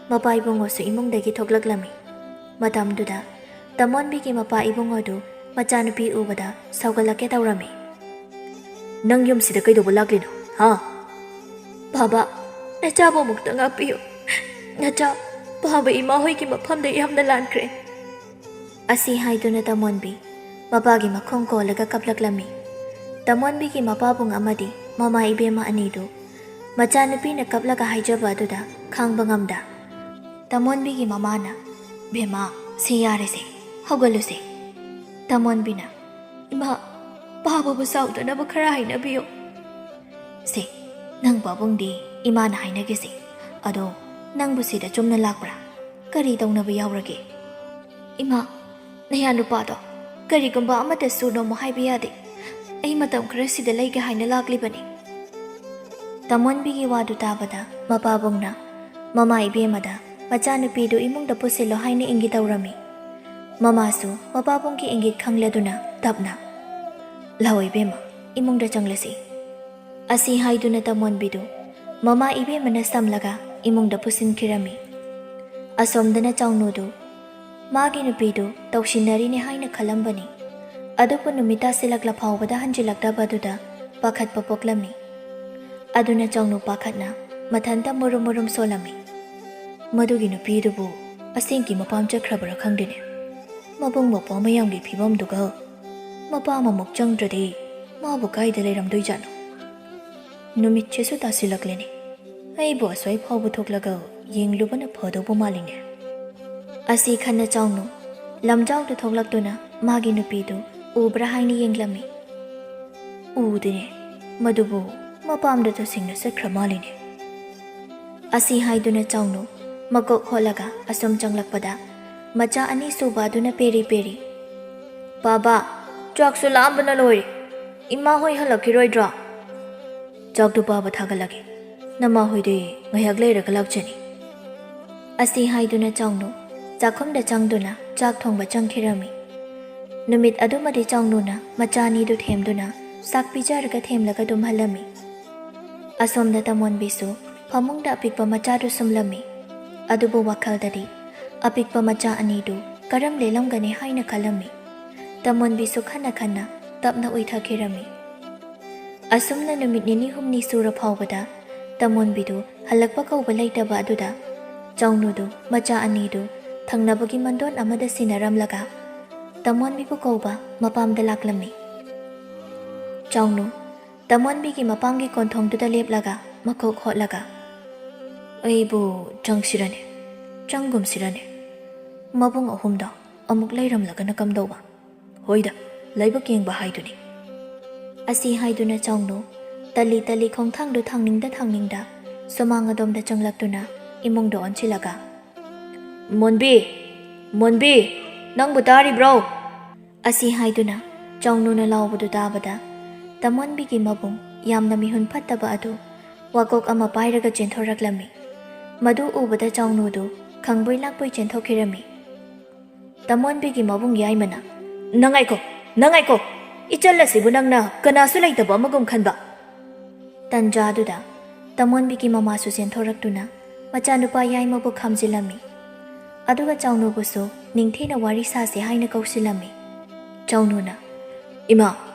ꯃꯄꯥ ꯏꯕꯨꯡꯉꯣꯁꯨ ꯏꯃꯨꯡꯗꯒꯤ ꯊꯣꯛꯂꯛꯂꯝꯃꯤ꯫ ꯃꯇꯝꯗꯨꯗ ꯇꯃꯣꯟꯕꯤꯒꯤ ꯃꯄꯥ ꯏꯕꯨꯡꯉꯣꯗꯨ ꯃꯆꯥꯅꯨꯄꯤ ꯎꯕꯗ ꯁꯧꯒꯠꯂꯛꯀꯦ ꯇꯧꯔꯝꯃꯤ꯫ "ꯅꯪ ꯌꯨꯝꯁꯤꯗ ꯀꯩꯗꯧꯕ ꯂꯥꯛꯂꯤꯅꯣ, ꯍꯥ?" "ꯕꯥꯕꯥ, ꯅꯆꯥꯕꯨ ꯑꯃꯨꯛꯇ ꯉꯥꯛꯄꯤꯌꯨ꯫ ꯅꯆꯥ ꯄꯥꯕ ꯏꯃꯥ ꯍꯣꯏꯒꯤ ꯃꯐꯝꯗ ꯌꯥꯝꯅ ꯂꯥꯟꯈ꯭ꯔꯦ꯫" ꯑꯁꯤ ꯍꯥꯏꯗꯨꯅ ꯇꯃꯣꯟꯕꯤ ꯃꯄꯥꯒꯤ ꯃꯈꯣꯡ ꯀꯣꯜꯂꯒ ꯀꯞꯂꯛꯂꯝꯃꯤ꯫ ꯇꯃꯣꯟꯕꯤꯒꯤ ꯃꯄꯥꯕꯨꯡ ꯑꯃꯗꯤ ꯃꯃꯥ ꯏꯕꯦꯝꯃ ꯑꯅꯤꯗꯨ ꯃꯆꯥꯅꯨꯄꯤꯅ ꯀꯞꯂꯒ ꯍꯥꯏꯖꯕ ꯑꯗꯨꯗ ꯈꯥꯡꯕ ꯉꯝꯗ ꯇꯃꯣꯟꯕꯤꯒꯤ ꯃꯃꯥꯅ, "ꯕꯦꯝꯃ, ꯁꯤ ꯌꯥꯔꯦꯁꯦ, ꯍꯧꯒꯠꯂꯨꯁꯦ꯫" ꯇꯃꯣꯟꯕꯤꯅ, "ꯏꯃꯥ, ꯄꯥꯕꯕꯨ ꯁꯥꯎꯗꯅꯕ ꯈꯔ ꯍꯥꯏꯅꯕꯤꯌꯨ꯫" "ꯁꯦ, ꯅꯪ ꯄꯥꯕꯨꯡꯗꯤ ꯏꯃꯥꯅ ꯍꯥꯏꯅꯒꯦꯁꯦ꯫ ꯑꯗꯣ ꯅꯪꯕꯨ ꯁꯤꯗ ꯆꯨꯝꯅ ꯂꯥꯛꯄ꯭ꯔꯥ? ꯀꯔꯤ ꯇꯧꯅꯕ ꯌꯥꯎꯔꯒꯦ?" "ꯏꯃꯥ, ꯅꯌꯥ ꯅꯨꯄꯥꯗꯣ ꯀꯔꯤꯒꯨꯝꯕ ꯑꯃꯠꯇꯁꯨ ꯅꯣꯡꯃ ꯍꯥꯏꯕ ꯌꯥꯗꯦ꯫ ꯑꯩ ꯃꯇꯝ ꯈꯔ ꯁꯤꯗ ꯂꯩꯒꯦ ꯍꯥꯏꯅ ꯂꯥꯛꯂꯤꯕꯅꯤ꯫" ꯇꯃꯣꯟꯕꯤꯒꯤ ꯋꯥꯗꯨ ꯇꯥꯕꯗ ꯃꯄꯥꯕꯨꯡꯅ ꯃꯃꯥ ꯏꯕꯦꯝꯃꯗ ꯃꯆꯥꯅꯨꯄꯤꯗꯨ ꯏꯃꯨꯡꯗ ꯄꯨꯁꯤꯜꯂꯣ ꯍꯥꯏꯅ ꯏꯪꯒꯦ ꯇꯧꯔꯝꯃꯤ꯫ ꯃꯃꯥꯁꯨ ꯃꯄꯥꯕꯨꯡꯒꯤ ꯏꯪꯒꯤꯠ ꯈꯪꯂꯗꯨꯅ ꯇꯞꯅ, "ꯂꯥꯛꯑꯣ ꯏꯕꯦꯝꯃ, ꯏꯃꯨꯡꯗ ꯆꯪꯂꯁꯤ꯫" ꯑꯁꯤ ꯍꯥꯏꯗꯨꯅ ꯇꯃꯣꯟꯕꯤꯗꯨ ꯃꯃꯥ ꯏꯕꯦꯝꯃꯅ ꯁꯝꯂꯒ ꯏꯃꯨꯡꯗ ꯄꯨꯁꯤꯟꯈꯤꯔꯝꯃꯤ꯫ ꯑꯁꯣꯝꯗꯅ ꯆꯥꯎꯅꯨꯗꯨ ꯃꯥꯒꯤ ꯅꯨꯄꯤꯗꯨ ꯇꯧꯁꯤꯟꯅꯔꯤꯅꯦ ꯍꯥꯏꯅ ꯈꯜꯂꯝꯕꯅꯤ꯫ ꯑꯗꯨꯕꯨ ꯅꯨꯃꯤꯠ ꯇꯥꯁꯤꯜꯂꯛꯂ ꯐꯥꯎꯕꯗ ꯍꯟꯖꯤꯜꯂꯛꯇꯕꯗꯨꯗ ꯄꯥꯈꯠꯄ ꯄꯣꯛꯂꯝꯃꯤ꯫ ꯑꯗꯨꯅ ꯆꯥꯎꯅꯨ ꯄꯥꯈꯠꯅ ꯃꯊꯟꯇ ꯃꯨꯔꯨꯝ ꯃꯨꯔꯨꯝ ꯁꯣꯜꯂꯝꯃꯤ꯫ "ꯃꯗꯨꯒꯤ ꯅꯨꯄꯤꯗꯨꯕꯨ ꯑꯁꯦꯡꯀꯤ ꯃꯄꯥꯝ ꯆꯠꯈ꯭ꯔꯕꯔꯥ ꯈꯪꯗꯦꯅꯦ꯫ ꯃꯕꯨꯡ ꯃꯧꯄ꯭ꯋꯥ ꯃꯌꯥꯝꯒꯤ ꯐꯤꯕꯝꯗꯨꯒ ꯃꯄꯥ ꯑꯃꯃꯨꯛ ꯆꯪꯗ꯭ꯔꯗꯤ ꯃꯥꯕꯨ ꯀꯥꯏꯗ ꯂꯩꯔꯝꯗꯣꯏꯖꯥꯠꯅꯣ? ꯅꯨꯃꯤꯠꯁꯤꯁꯨ ꯇꯥꯁꯤꯜꯂꯛꯂꯦꯅꯦ꯫ ꯑꯩꯕꯨ ꯑꯁ꯭ꯋꯥꯏ ꯐꯥꯎꯕ ꯊꯣꯛꯂꯒ ꯌꯦꯡꯂꯨꯕꯅ ꯐꯗꯧꯕ ꯃꯥꯜꯂꯤꯅꯦ꯫ ꯑꯁꯤ ꯈꯟꯅ ꯆꯥꯎꯅꯨ ꯂꯝꯖꯥꯎꯗ ꯊꯣꯛꯂꯛꯇꯨꯅ ꯃꯥꯒꯤ ꯅꯨꯄꯤꯗꯨ ꯎꯕ꯭ꯔꯥ ꯍꯥꯏꯅ ꯌꯦꯡꯂꯝꯃꯤ꯫ ꯎꯗꯦꯅꯦ, ꯃꯗꯨꯕꯨ ꯃꯄꯥꯝꯗ ꯇꯁꯦꯡꯅ ꯆꯠꯈ꯭ꯔ ꯃꯥꯜꯂꯤꯅꯦ꯫ ꯑꯁꯤ ꯍꯥꯏꯗꯨꯅ ꯆꯥꯎꯅꯨ ꯃꯀꯣꯛ ꯍꯣꯠꯂꯒ ꯑꯁꯨꯝ ꯆꯪꯂꯛꯄꯗ ꯃꯆꯥ ꯑꯅꯤꯁꯨꯕ ꯑꯗꯨꯅ ꯄꯦꯔꯤ ꯄꯦꯔꯤ, "ꯕꯥꯕꯥ, ꯆꯥꯛꯁꯨ ꯂꯥꯝꯕꯅ ꯂꯣꯏꯔꯦ꯫ ꯏꯃꯥ ꯍꯣꯏ ꯍꯜꯂꯛꯈꯤꯔꯣꯏꯗ꯭ꯔꯣ?" "ꯆꯥꯛꯇꯨ ꯄꯥꯕ ꯊꯥꯒꯠꯂꯒꯦ꯫ ꯅꯃꯥ ꯍꯣꯏꯗꯤ ꯉꯥꯏꯍꯥꯛ ꯂꯩꯔꯒ ꯂꯥꯛꯆꯅꯤ꯫" ꯑꯁꯤ ꯍꯥꯏꯗꯨꯅ ꯆꯥꯎꯅꯨ ꯆꯥꯛꯈꯨꯝꯗ ꯆꯪꯗꯨꯅ ꯆꯥꯛ ꯊꯣꯡꯕ ꯆꯪꯈꯤꯔꯝꯃꯤ꯫ ꯅꯨꯃꯤꯠ ꯑꯗꯨꯃꯗꯤ ꯆꯥꯎꯅꯨꯅ ꯃꯆꯥ ꯑꯅꯤꯗꯨ ꯊꯦꯝꯗꯨꯅ ꯆꯥꯛ ꯄꯤꯖꯔꯒ ꯊꯦꯝꯂꯒ ꯇꯨꯝꯍꯜꯂꯝꯃꯤ꯫ ꯑꯁꯣꯝꯗ ꯇꯃꯣꯟꯕꯤꯁꯨ ꯐꯃꯨꯡꯗ ꯑꯄꯤꯛꯄ ꯃꯆꯥꯗꯨ ꯁꯨꯝꯂꯝꯃꯤ꯫ ꯑꯗꯨꯕꯨ ꯋꯥꯈꯜꯗꯗꯤ ꯑꯄꯤꯛꯄ ꯃꯆꯥ ꯑꯅꯤꯗꯨ ꯀꯔꯝ ꯂꯦꯜꯂꯝꯒꯅꯤ ꯍꯥꯏꯅ ꯈꯜꯂꯝꯃꯤ꯫ ꯇꯃꯣꯟꯕꯤꯁꯨ ꯈꯟꯅ ꯈꯟꯅ ꯇꯞꯅ ꯎꯏꯊꯈꯤꯔꯝꯃꯤ꯫ ꯑꯁꯨꯝꯅ ꯅꯨꯃꯤꯠ ꯅꯤꯅꯤ ꯍꯨꯝꯅꯤ ꯁꯨꯔ ꯐꯥꯎꯕꯗ ꯇꯃꯣꯟꯕꯤꯗꯨ ꯍꯜꯂꯛꯄ ꯀꯧꯕ ꯂꯩꯇꯕ ꯑꯗꯨꯗ ꯆꯥꯎꯅꯨꯗꯨ ꯃꯆꯥ ꯑꯅꯤꯗꯨ ꯊꯪꯅꯕꯒꯤ ꯃꯟꯗꯣꯟ ꯑꯃꯗ ꯁꯤꯟꯅꯔꯝꯂꯒ ꯇꯃꯣꯟꯕꯤꯕꯨ ꯀꯧꯕ ꯃꯄꯥꯝꯗ ꯂꯥꯛꯂꯝꯃꯤ꯫ ꯆꯥꯎꯅꯨ ꯇꯃꯣꯟꯕꯤꯒꯤ ꯃꯄꯥꯝꯒꯤ ꯀꯣꯟꯊꯣꯡꯗꯨꯗ ꯂꯦꯞꯂꯒ ꯃꯀꯣꯛ ꯍꯣꯠꯂꯒ, "ꯑꯩꯕꯨ ꯆꯪꯁꯤꯔꯅꯦ, ꯆꯪꯒꯨꯝꯁꯤꯔꯅꯦ? ꯃꯕꯨꯡ ꯑꯍꯨꯝꯗꯣ ꯑꯃꯨꯛ ꯂꯩꯔꯝꯂꯒꯅ ꯀꯝꯗꯧꯕ? ꯍꯣꯏꯗ, ꯂꯥꯏꯕꯛ ꯌꯦꯡꯕ ꯍꯥꯏꯗꯨꯅꯤ꯫" ꯑꯁꯤ ꯍꯥꯏꯗꯨꯅ ꯆꯥꯎꯅꯨ ꯇꯂꯤ ꯇꯂꯤ ꯈꯣꯡꯊꯥꯡꯗꯨ ꯊꯥꯡꯅꯤꯡꯗ ꯊꯥꯡꯅꯤꯡꯗ ꯁꯨꯃꯥꯡ ꯑꯗꯣꯝꯗ ꯆꯪꯂꯛꯇꯨꯅ ꯏꯃꯨꯡꯗ ꯑꯣꯟꯁꯤꯜꯂꯒ, "ꯃꯣꯟꯕꯤ! ꯃꯣꯟꯕꯤ! ꯅꯪꯕꯨ ꯇꯥꯔꯤꯕ꯭ꯔꯣ?" ꯑꯁꯤ ꯍꯥꯏꯗꯨꯅ ꯆꯥꯎꯅꯨꯅ ꯂꯥꯎꯕꯗꯨ ꯇꯥꯕꯗ ꯇꯃꯣꯟꯕꯤꯒꯤ ꯃꯕꯨꯡ ꯌꯥꯝꯅ ꯃꯤꯍꯨꯟ ꯐꯠꯇꯕ ꯑꯗꯨ ꯋꯥꯀꯣꯛ ꯑꯃ ꯄꯥꯏꯔꯒ ꯆꯦꯟꯊꯣꯔꯛꯂꯝꯃꯤ꯫ ꯃꯗꯨ ꯎꯕꯗ ꯆꯥꯎꯅꯨꯗꯨ ꯈꯪꯕꯣꯏ ꯂꯥꯛꯄꯣꯏ ꯆꯦꯟꯊꯣꯛꯈꯤꯔꯝꯃꯤ꯫ ꯇꯃꯣꯟꯕꯤꯒꯤ ꯃꯕꯨꯡ ꯌꯥꯏꯃꯅ, "ꯅꯪ ꯉꯥꯏꯈꯣ, ꯅꯪ ꯉꯥꯏꯈꯣ! ꯏꯆꯜ ꯑꯁꯤꯕꯨ ꯅꯪꯅ ꯀꯅꯥꯁꯨ ꯂꯩꯇꯕ ꯑꯃꯒꯨꯝ ꯈꯟꯕ?" ꯇꯟꯖꯥꯗꯨꯗ ꯇꯃꯣꯟꯕꯤꯒꯤ ꯃꯃꯥꯁꯨ ꯆꯦꯟꯊꯣꯔꯛꯇꯨꯅ ꯃꯆꯥꯅꯨꯄꯥ ꯌꯥꯏꯃꯕꯨ ꯈꯥꯝꯖꯤꯜꯂꯝꯃꯤ꯫ ꯑꯗꯨꯒ ꯆꯥꯎꯅꯨꯕꯨꯁꯨ ꯅꯤꯡꯊꯤꯅ ꯋꯥꯔꯤ ꯁꯥꯁꯤ ꯍꯥꯏꯅ ꯀꯧꯁꯤꯜꯂꯝꯃꯤ꯫ ꯆꯥꯎꯅꯨꯅ, "ꯏꯃꯥ,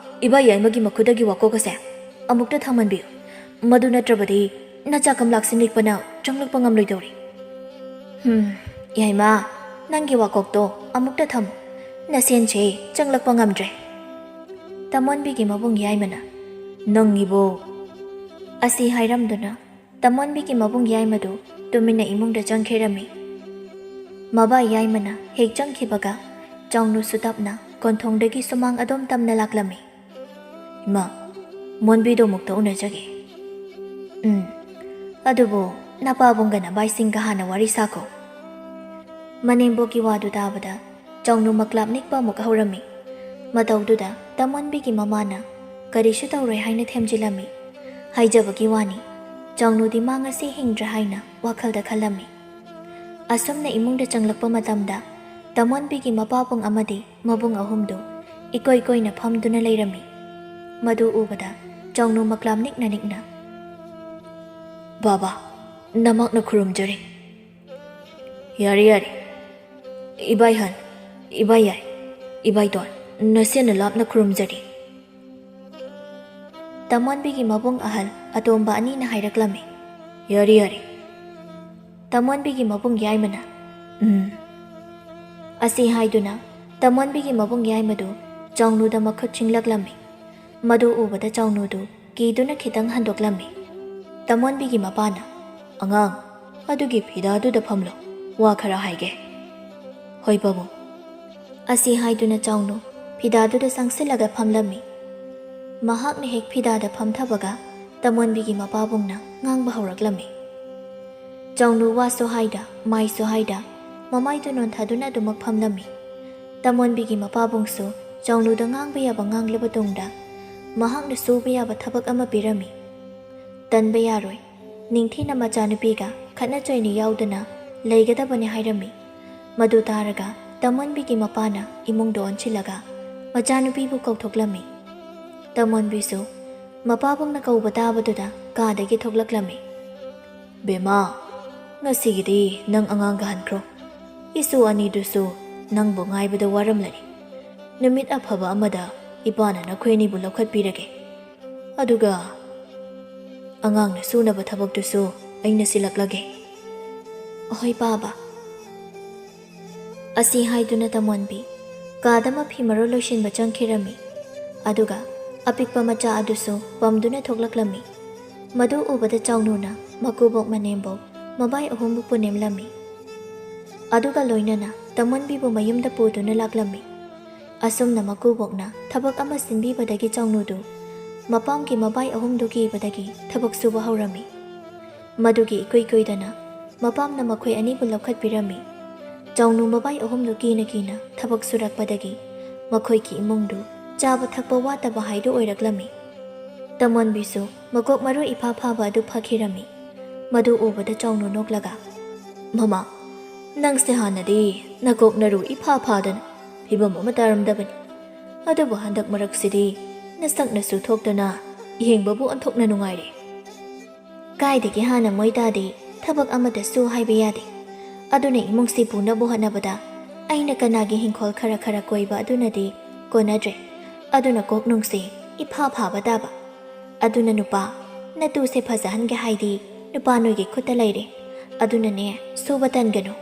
ꯏꯕꯥ ꯌꯥꯏꯃꯒꯤ ꯃꯈꯨꯗꯒꯤ ꯋꯥꯀꯣꯛ ꯑꯁꯦ ꯑꯃꯨꯛꯇ ꯊꯥꯡꯃꯟꯕꯤꯌꯨ꯫ ꯃꯗꯨ ꯅꯠꯇ꯭ꯔꯕꯗꯤ ꯅꯆꯥ ꯀꯝꯂꯥꯛꯁꯤ ꯅꯤꯛꯄꯅ ꯆꯪꯂꯛꯄ ꯉꯝꯂꯣꯏꯗꯧꯔꯤ꯫" "ꯍꯨꯝ, ꯌꯥꯏꯃ, ꯅꯪꯒꯤ ꯋꯥꯀꯣꯛꯇꯣ ꯑꯃꯨꯛꯇ ꯊꯝꯃꯨ꯫ ꯅꯁꯦꯟꯁꯦ ꯆꯪꯂꯛꯄ ꯉꯝꯗ꯭ꯔꯦ꯫" ꯇꯃꯣꯟꯕꯤꯒꯤ ꯃꯕꯨꯡ ꯌꯥꯏꯃꯅ, "ꯅꯪꯒꯤꯕꯨ?" ꯑꯁꯤ ꯍꯥꯏꯔꯝꯗꯨꯅ ꯇꯃꯣꯟꯕꯤꯒꯤ ꯃꯕꯨꯡ ꯌꯥꯏꯃꯗꯨ ꯇꯨꯃꯤꯟꯅ ꯏꯃꯨꯡꯗ ꯆꯪꯈꯤꯔꯝꯃꯤ꯫ ꯃꯕꯥ ꯌꯥꯏꯃꯅ ꯍꯦꯛ ꯆꯪꯈꯤꯕꯒ ꯆꯥꯎꯅꯨꯁꯨ ꯇꯞꯅ ꯀꯣꯟꯊꯣꯡꯗꯒꯤ ꯁꯨꯃꯥꯡ ꯑꯗꯣꯝ ꯇꯝꯅ ꯂꯥꯛꯂꯝꯃꯤ꯫ "ꯏꯃꯥ, ꯃꯣꯟꯕꯤꯗꯣ ꯑꯃꯨꯛꯇ ꯎꯅꯖꯒꯦ꯫" "ꯎꯝ, ꯑꯗꯨꯕꯨ ꯅꯄꯥꯕꯨꯡꯒ ꯅꯕꯥꯏꯁꯤꯡꯒ ꯍꯥꯟꯅ ꯋꯥꯔꯤ ꯁꯥꯈꯣ꯫" ꯃꯅꯦꯝꯕꯣꯛꯀꯤ ꯋꯥꯗꯨ ꯇꯥꯕꯗ ꯆꯥꯎꯅꯨ ꯃꯀ꯭ꯂꯥꯞ ꯅꯤꯛꯄ ꯑꯃꯨꯛ ꯍꯧꯔꯝꯃꯤ꯫ ꯃꯇꯧꯗꯨꯗ ꯇꯃꯣꯟꯕꯤꯒꯤ ꯃꯃꯥꯅ ꯀꯔꯤꯁꯨ ꯇꯧꯔꯣꯏ ꯍꯥꯏꯅ ꯊꯦꯝꯖꯤꯜꯂꯝꯃꯤ꯫ ꯍꯥꯏꯖꯕꯒꯤ ꯋꯥꯅꯤ, ꯆꯥꯎꯅꯨꯗꯤ ꯃꯥ ꯉꯁꯤ ꯍꯤꯡꯗ꯭ꯔꯦ ꯍꯥꯏꯅ ꯋꯥꯈꯜꯗ ꯈꯜꯂꯝꯃꯤ꯫ ꯑꯁꯨꯝꯅ ꯏꯃꯨꯡꯗ ꯆꯪꯂꯛꯄ ꯃꯇꯝꯗ ꯇꯃꯣꯟꯕꯤꯒꯤ ꯃꯄꯥꯕꯨꯡ ꯑꯃꯗꯤ ꯃꯕꯨꯡ ꯑꯍꯨꯝꯗꯨ ꯏꯀꯣꯏ ꯀꯣꯏꯅ ꯐꯝꯗꯨꯅ ꯂꯩꯔꯝꯃꯤ꯫ ꯃꯗꯨ ꯎꯕꯗ ꯆꯥꯎꯅꯨ ꯃꯀ꯭ꯂꯥꯝ ꯅꯤꯛꯅ ꯅꯤꯛꯅ, "ꯕꯥꯕꯥ, ꯅꯃꯛꯅ ꯈꯨꯔꯨꯝꯖꯔꯤ꯫" "ꯌꯥꯔꯦ, ꯌꯥꯔꯦ꯫ ꯏꯕꯥꯏꯍꯟ, ꯏꯕꯥꯏꯌꯥꯏ, ꯏꯕꯥꯏꯇꯣꯟ, ꯅꯁꯦꯟꯅ ꯂꯥꯞꯅ ꯈꯨꯔꯨꯝꯖꯔꯤ꯫" ꯇꯃꯣꯟꯕꯤꯒꯤ ꯃꯕꯨꯡ ꯑꯍꯜ ꯑꯇꯣꯝꯕ ꯑꯅꯤꯅ ꯍꯥꯏꯔꯛꯂꯝꯃꯤ꯫ "ꯌꯥꯔꯦ, ꯌꯥꯔꯦ꯫" ꯇꯃꯣꯟꯕꯤꯒꯤ ꯃꯕꯨꯡ ꯌꯥꯏꯃꯅ, "ꯎꯝ꯫" ꯑꯁꯤ ꯍꯥꯏꯗꯨꯅ ꯇꯃꯣꯟꯕꯤꯒꯤ ꯃꯕꯨꯡ ꯌꯥꯏꯃꯗꯨ ꯆꯥꯎꯅꯨꯗ ꯃꯈꯨꯠ ꯁꯤꯡꯂꯛꯂꯝꯃꯤ꯫ ꯃꯗꯨ ꯎꯕꯗ ꯆꯥꯎꯅꯨꯗꯨ ꯀꯤꯗꯨꯅ ꯈꯤꯇꯪ ꯍꯟꯗꯣꯛꯂꯝꯃꯤ꯫ ꯇꯃꯣꯟꯕꯤꯒꯤ ꯃꯄꯥꯅ, "ꯑꯉꯥꯡ, ꯑꯗꯨꯒꯤ ꯐꯤꯗꯥꯗꯨꯗ ꯐꯝꯂꯣ, ꯋꯥ ꯈꯔ ꯍꯥꯏꯒꯦ꯫" "ꯍꯣꯏ ꯄꯥꯕꯨꯡ꯫" ꯑꯁꯤ ꯍꯥꯏꯗꯨꯅ ꯆꯥꯎꯅꯨ ꯐꯤꯗꯥꯗꯨꯗ ꯆꯪꯁꯤꯜꯂꯒ ꯐꯝꯂꯝꯃꯤ꯫ ꯃꯍꯥꯛꯅ ꯍꯦꯛ ꯐꯤꯗꯥꯗ ꯐꯝꯊꯕꯒ ꯇꯃꯣꯟꯕꯤꯒꯤ ꯃꯄꯥꯕꯨꯡꯅ ꯉꯥꯡꯕ ꯍꯧꯔꯛꯂꯝꯃꯤ꯫ ꯆꯥꯎꯅꯨ ꯋꯥꯁꯨ ꯍꯥꯏꯗ, ꯃꯥꯏꯁꯨ ꯍꯥꯏꯗ, ꯃꯃꯥꯏꯗꯨ ꯅꯣꯟꯊꯗꯨꯅ ꯑꯗꯨꯃꯛ ꯐꯝꯂꯝꯃꯤ꯫ ꯇꯃꯣꯟꯕꯤꯒꯤ ꯃꯄꯥꯕꯨꯡꯁꯨ ꯆꯥꯎꯅꯨꯗ ꯉꯥꯡꯕ ꯌꯥꯕ ꯉꯥꯡꯂꯕ ꯇꯨꯡꯗ ꯃꯍꯥꯛꯅ ꯁꯨꯕ ꯌꯥꯕ ꯊꯕꯛ ꯑꯃ ꯄꯤꯔꯝꯃꯤ꯫ "ꯇꯟꯕ ꯌꯥꯔꯣꯏ, ꯅꯤꯡꯊꯤꯅ ꯃꯆꯥꯅꯨꯄꯤꯒ ꯈꯠꯅ ꯆꯩꯅ ꯌꯥꯎꯗꯅ ꯂꯩꯒꯗꯕꯅꯤ" ꯍꯥꯏꯔꯝꯃꯤ꯫ ꯃꯗꯨ ꯇꯥꯔꯒ ꯇꯃꯣꯟꯕꯤꯒꯤ ꯃꯄꯥꯅ ꯏꯃꯨꯡꯗ ꯑꯣꯟꯁꯤꯜꯂꯒ ꯃꯆꯥꯅꯨꯄꯤꯕꯨ ꯀꯧꯊꯣꯛꯂꯝꯃꯤ꯫ ꯇꯃꯣꯟꯕꯤꯁꯨ ꯃꯄꯥꯕꯨꯡꯅ ꯀꯧꯕ ꯇꯥꯕꯗꯨꯗ ꯀꯥꯗꯒꯤ ꯊꯣꯛꯂꯛꯂꯝꯃꯤ꯫ "ꯕꯦꯝꯃ, ꯉꯁꯤꯒꯤꯗꯤ ꯅꯪ ꯑꯉꯥꯡꯒ ꯍꯟꯈ꯭ꯔꯣ꯫ ꯏꯁꯨ ꯑꯅꯤꯗꯨꯁꯨ ꯅꯪꯕꯨ ꯉꯥꯏꯕꯗ ꯋꯥꯔꯝꯂꯅꯤ꯫ ꯅꯨꯃꯤꯠ ꯑꯐꯕ ꯑꯃꯗ ꯏꯄꯥꯅ ꯅꯈꯣꯏ ꯑꯅꯤꯕꯨ ꯂꯧꯈꯠꯄꯤꯔꯒꯦ꯫ ꯑꯗꯨꯒ ꯑꯉꯥꯡꯅ ꯁꯨꯅꯕ ꯊꯕꯛꯇꯨꯁꯨ ꯑꯩꯅ ꯁꯤꯜꯂꯛꯂꯒꯦ꯫" "ꯍꯣꯏ, ꯄꯥꯕ꯫" ꯑꯁꯤ ꯍꯥꯏꯗꯨꯅ ꯇꯃꯣꯟꯕꯤ ꯀꯥꯗ ꯃꯐꯤ ꯃꯔꯣꯜ ꯂꯣꯏꯁꯤꯟꯕ ꯆꯪꯈꯤꯔꯝꯃꯤ꯫ ꯑꯗꯨꯒ ꯑꯄꯤꯛꯄ ꯃꯆꯥ ꯑꯗꯨꯁꯨ ꯄꯝꯗꯨꯅ ꯊꯣꯛꯂꯛꯂꯝꯃꯤ꯫ ꯃꯗꯨ ꯎꯕꯗ ꯆꯥꯎꯅꯨꯅ ꯃꯀꯨꯕꯣꯛ ꯃꯅꯦꯝꯕꯣꯛ ꯃꯕꯥꯏ ꯑꯍꯨꯝꯕꯨ ꯄꯨꯅꯦꯝꯂꯝꯃꯤ꯫ ꯑꯗꯨꯒ ꯂꯣꯏꯅꯅ ꯇꯃꯣꯟꯕꯤꯕꯨ ꯃꯌꯨꯝꯗ ꯄꯨꯗꯨꯅ ꯂꯥꯛꯂꯝꯃꯤ꯫ ꯑꯁꯨꯝꯅ ꯃꯀꯨꯕꯣꯛꯅ ꯊꯕꯛ ꯑꯃ ꯁꯤꯟꯕꯤꯕꯗꯒꯤ ꯆꯥꯎꯅꯨꯗꯨ ꯃꯄꯥꯝꯒꯤ ꯃꯕꯥꯏ ꯑꯍꯨꯝꯗꯨ ꯀꯤꯕꯗꯒꯤ ꯊꯕꯛ ꯁꯨꯕ ꯍꯧꯔꯝꯃꯤ꯫ ꯃꯗꯨꯒꯤ ꯏꯀꯨꯏ ꯀꯨꯏꯗꯅ ꯃꯄꯥꯝꯅ ꯃꯈꯣꯏ ꯑꯅꯤꯕꯨ ꯂꯧꯈꯠꯄꯤꯔꯝꯃꯤ꯫ ꯆꯥꯎꯅꯨ ꯃꯕꯥꯏ ꯑꯍꯨꯝꯗꯨ ꯀꯤꯅ ꯀꯤꯅ ꯊꯕꯛ ꯁꯨꯔꯛꯄꯗꯒꯤ ꯃꯈꯣꯏꯒꯤ ꯏꯃꯨꯡꯗꯨ ꯆꯥꯕ ꯊꯛꯄ ꯋꯥꯠꯇꯕ ꯍꯥꯏꯗꯨ ꯑꯣꯏꯔꯛꯂꯝꯃꯤ꯫ ꯇꯃꯣꯟꯕꯤꯁꯨ ꯃꯀꯣꯛ ꯃꯔꯨ ꯏꯐꯥ ꯐꯥꯕ ꯑꯗꯨ ꯐꯈꯤꯔꯝꯃꯤ꯫ ꯃꯗꯨ ꯎꯕꯗ ꯆꯥꯎꯅꯨ ꯅꯣꯛꯂꯒ, "ꯃꯃꯥ, ꯅꯪꯁꯦ ꯍꯥꯟꯅꯗꯤ ꯅꯀꯣꯛ ꯅꯔꯨ ꯏꯐꯥ ꯐꯥꯗꯅ ꯐꯤꯕꯝ ꯑꯃ ꯇꯥꯔꯝꯗꯕꯅꯤ꯫ ꯑꯗꯨꯕꯨ ꯍꯟꯗꯛ ꯃꯔꯛꯁꯤꯗꯤ ꯅꯁꯛ ꯅꯁꯨ ꯊꯣꯛꯇꯅ ꯌꯦꯡꯕꯕꯨ ꯑꯣꯟꯊꯣꯛꯅ ꯅꯨꯡꯉꯥꯏꯔꯦ꯫" ꯀꯥꯏꯗꯒꯤ ꯍꯥꯟꯅ ꯃꯣꯏ ꯇꯥꯗꯤ ꯊꯕꯛ ꯑꯃꯠꯇꯁꯨ ꯍꯥꯏꯕ ꯌꯥꯗꯦ꯫ ꯑꯗꯨꯅ ꯏꯃꯨꯡꯁꯤ ꯄꯨꯅꯕ ꯍꯣꯠꯅꯕꯗ ꯑꯩꯅ ꯀꯅꯥꯒꯤ ꯍꯤꯡꯈꯣꯜ ꯈꯔ ꯈꯔ ꯀꯣꯏꯕ ꯑꯗꯨꯅꯗꯤ ꯀꯣꯟꯅꯗ꯭ꯔꯦ꯫ ꯑꯗꯨꯅ ꯀꯣꯛꯅꯨꯡꯁꯦ ꯏꯐꯥ ꯐꯥꯕ ꯇꯥꯕ꯫ ꯑꯗꯨꯅ ꯅꯨꯄꯥ, ꯅꯇꯨꯁꯦ ꯐꯖꯍꯟꯒꯦ ꯍꯥꯏꯗꯤ ꯅꯨꯄꯥ ꯅꯣꯏꯒꯤ ꯈꯨꯠꯇ ꯂꯩꯔꯦ꯫ ꯑꯗꯨꯅꯅꯦ, ꯁꯨꯕ ꯇꯟꯒꯅꯨ꯫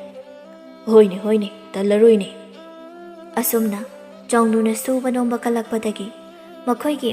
"ꯍꯣꯏꯅꯦ, ꯍꯣꯏꯅꯦ, ꯇꯜꯂꯔꯣꯏꯅꯦ꯫" ꯑꯁꯨꯝꯅ ꯆꯥꯎꯅꯨꯅ ꯁꯨꯕ ꯅꯣꯝꯕ ꯀꯜꯂꯛꯄꯗꯒꯤ ꯃꯈꯣꯏꯒꯤ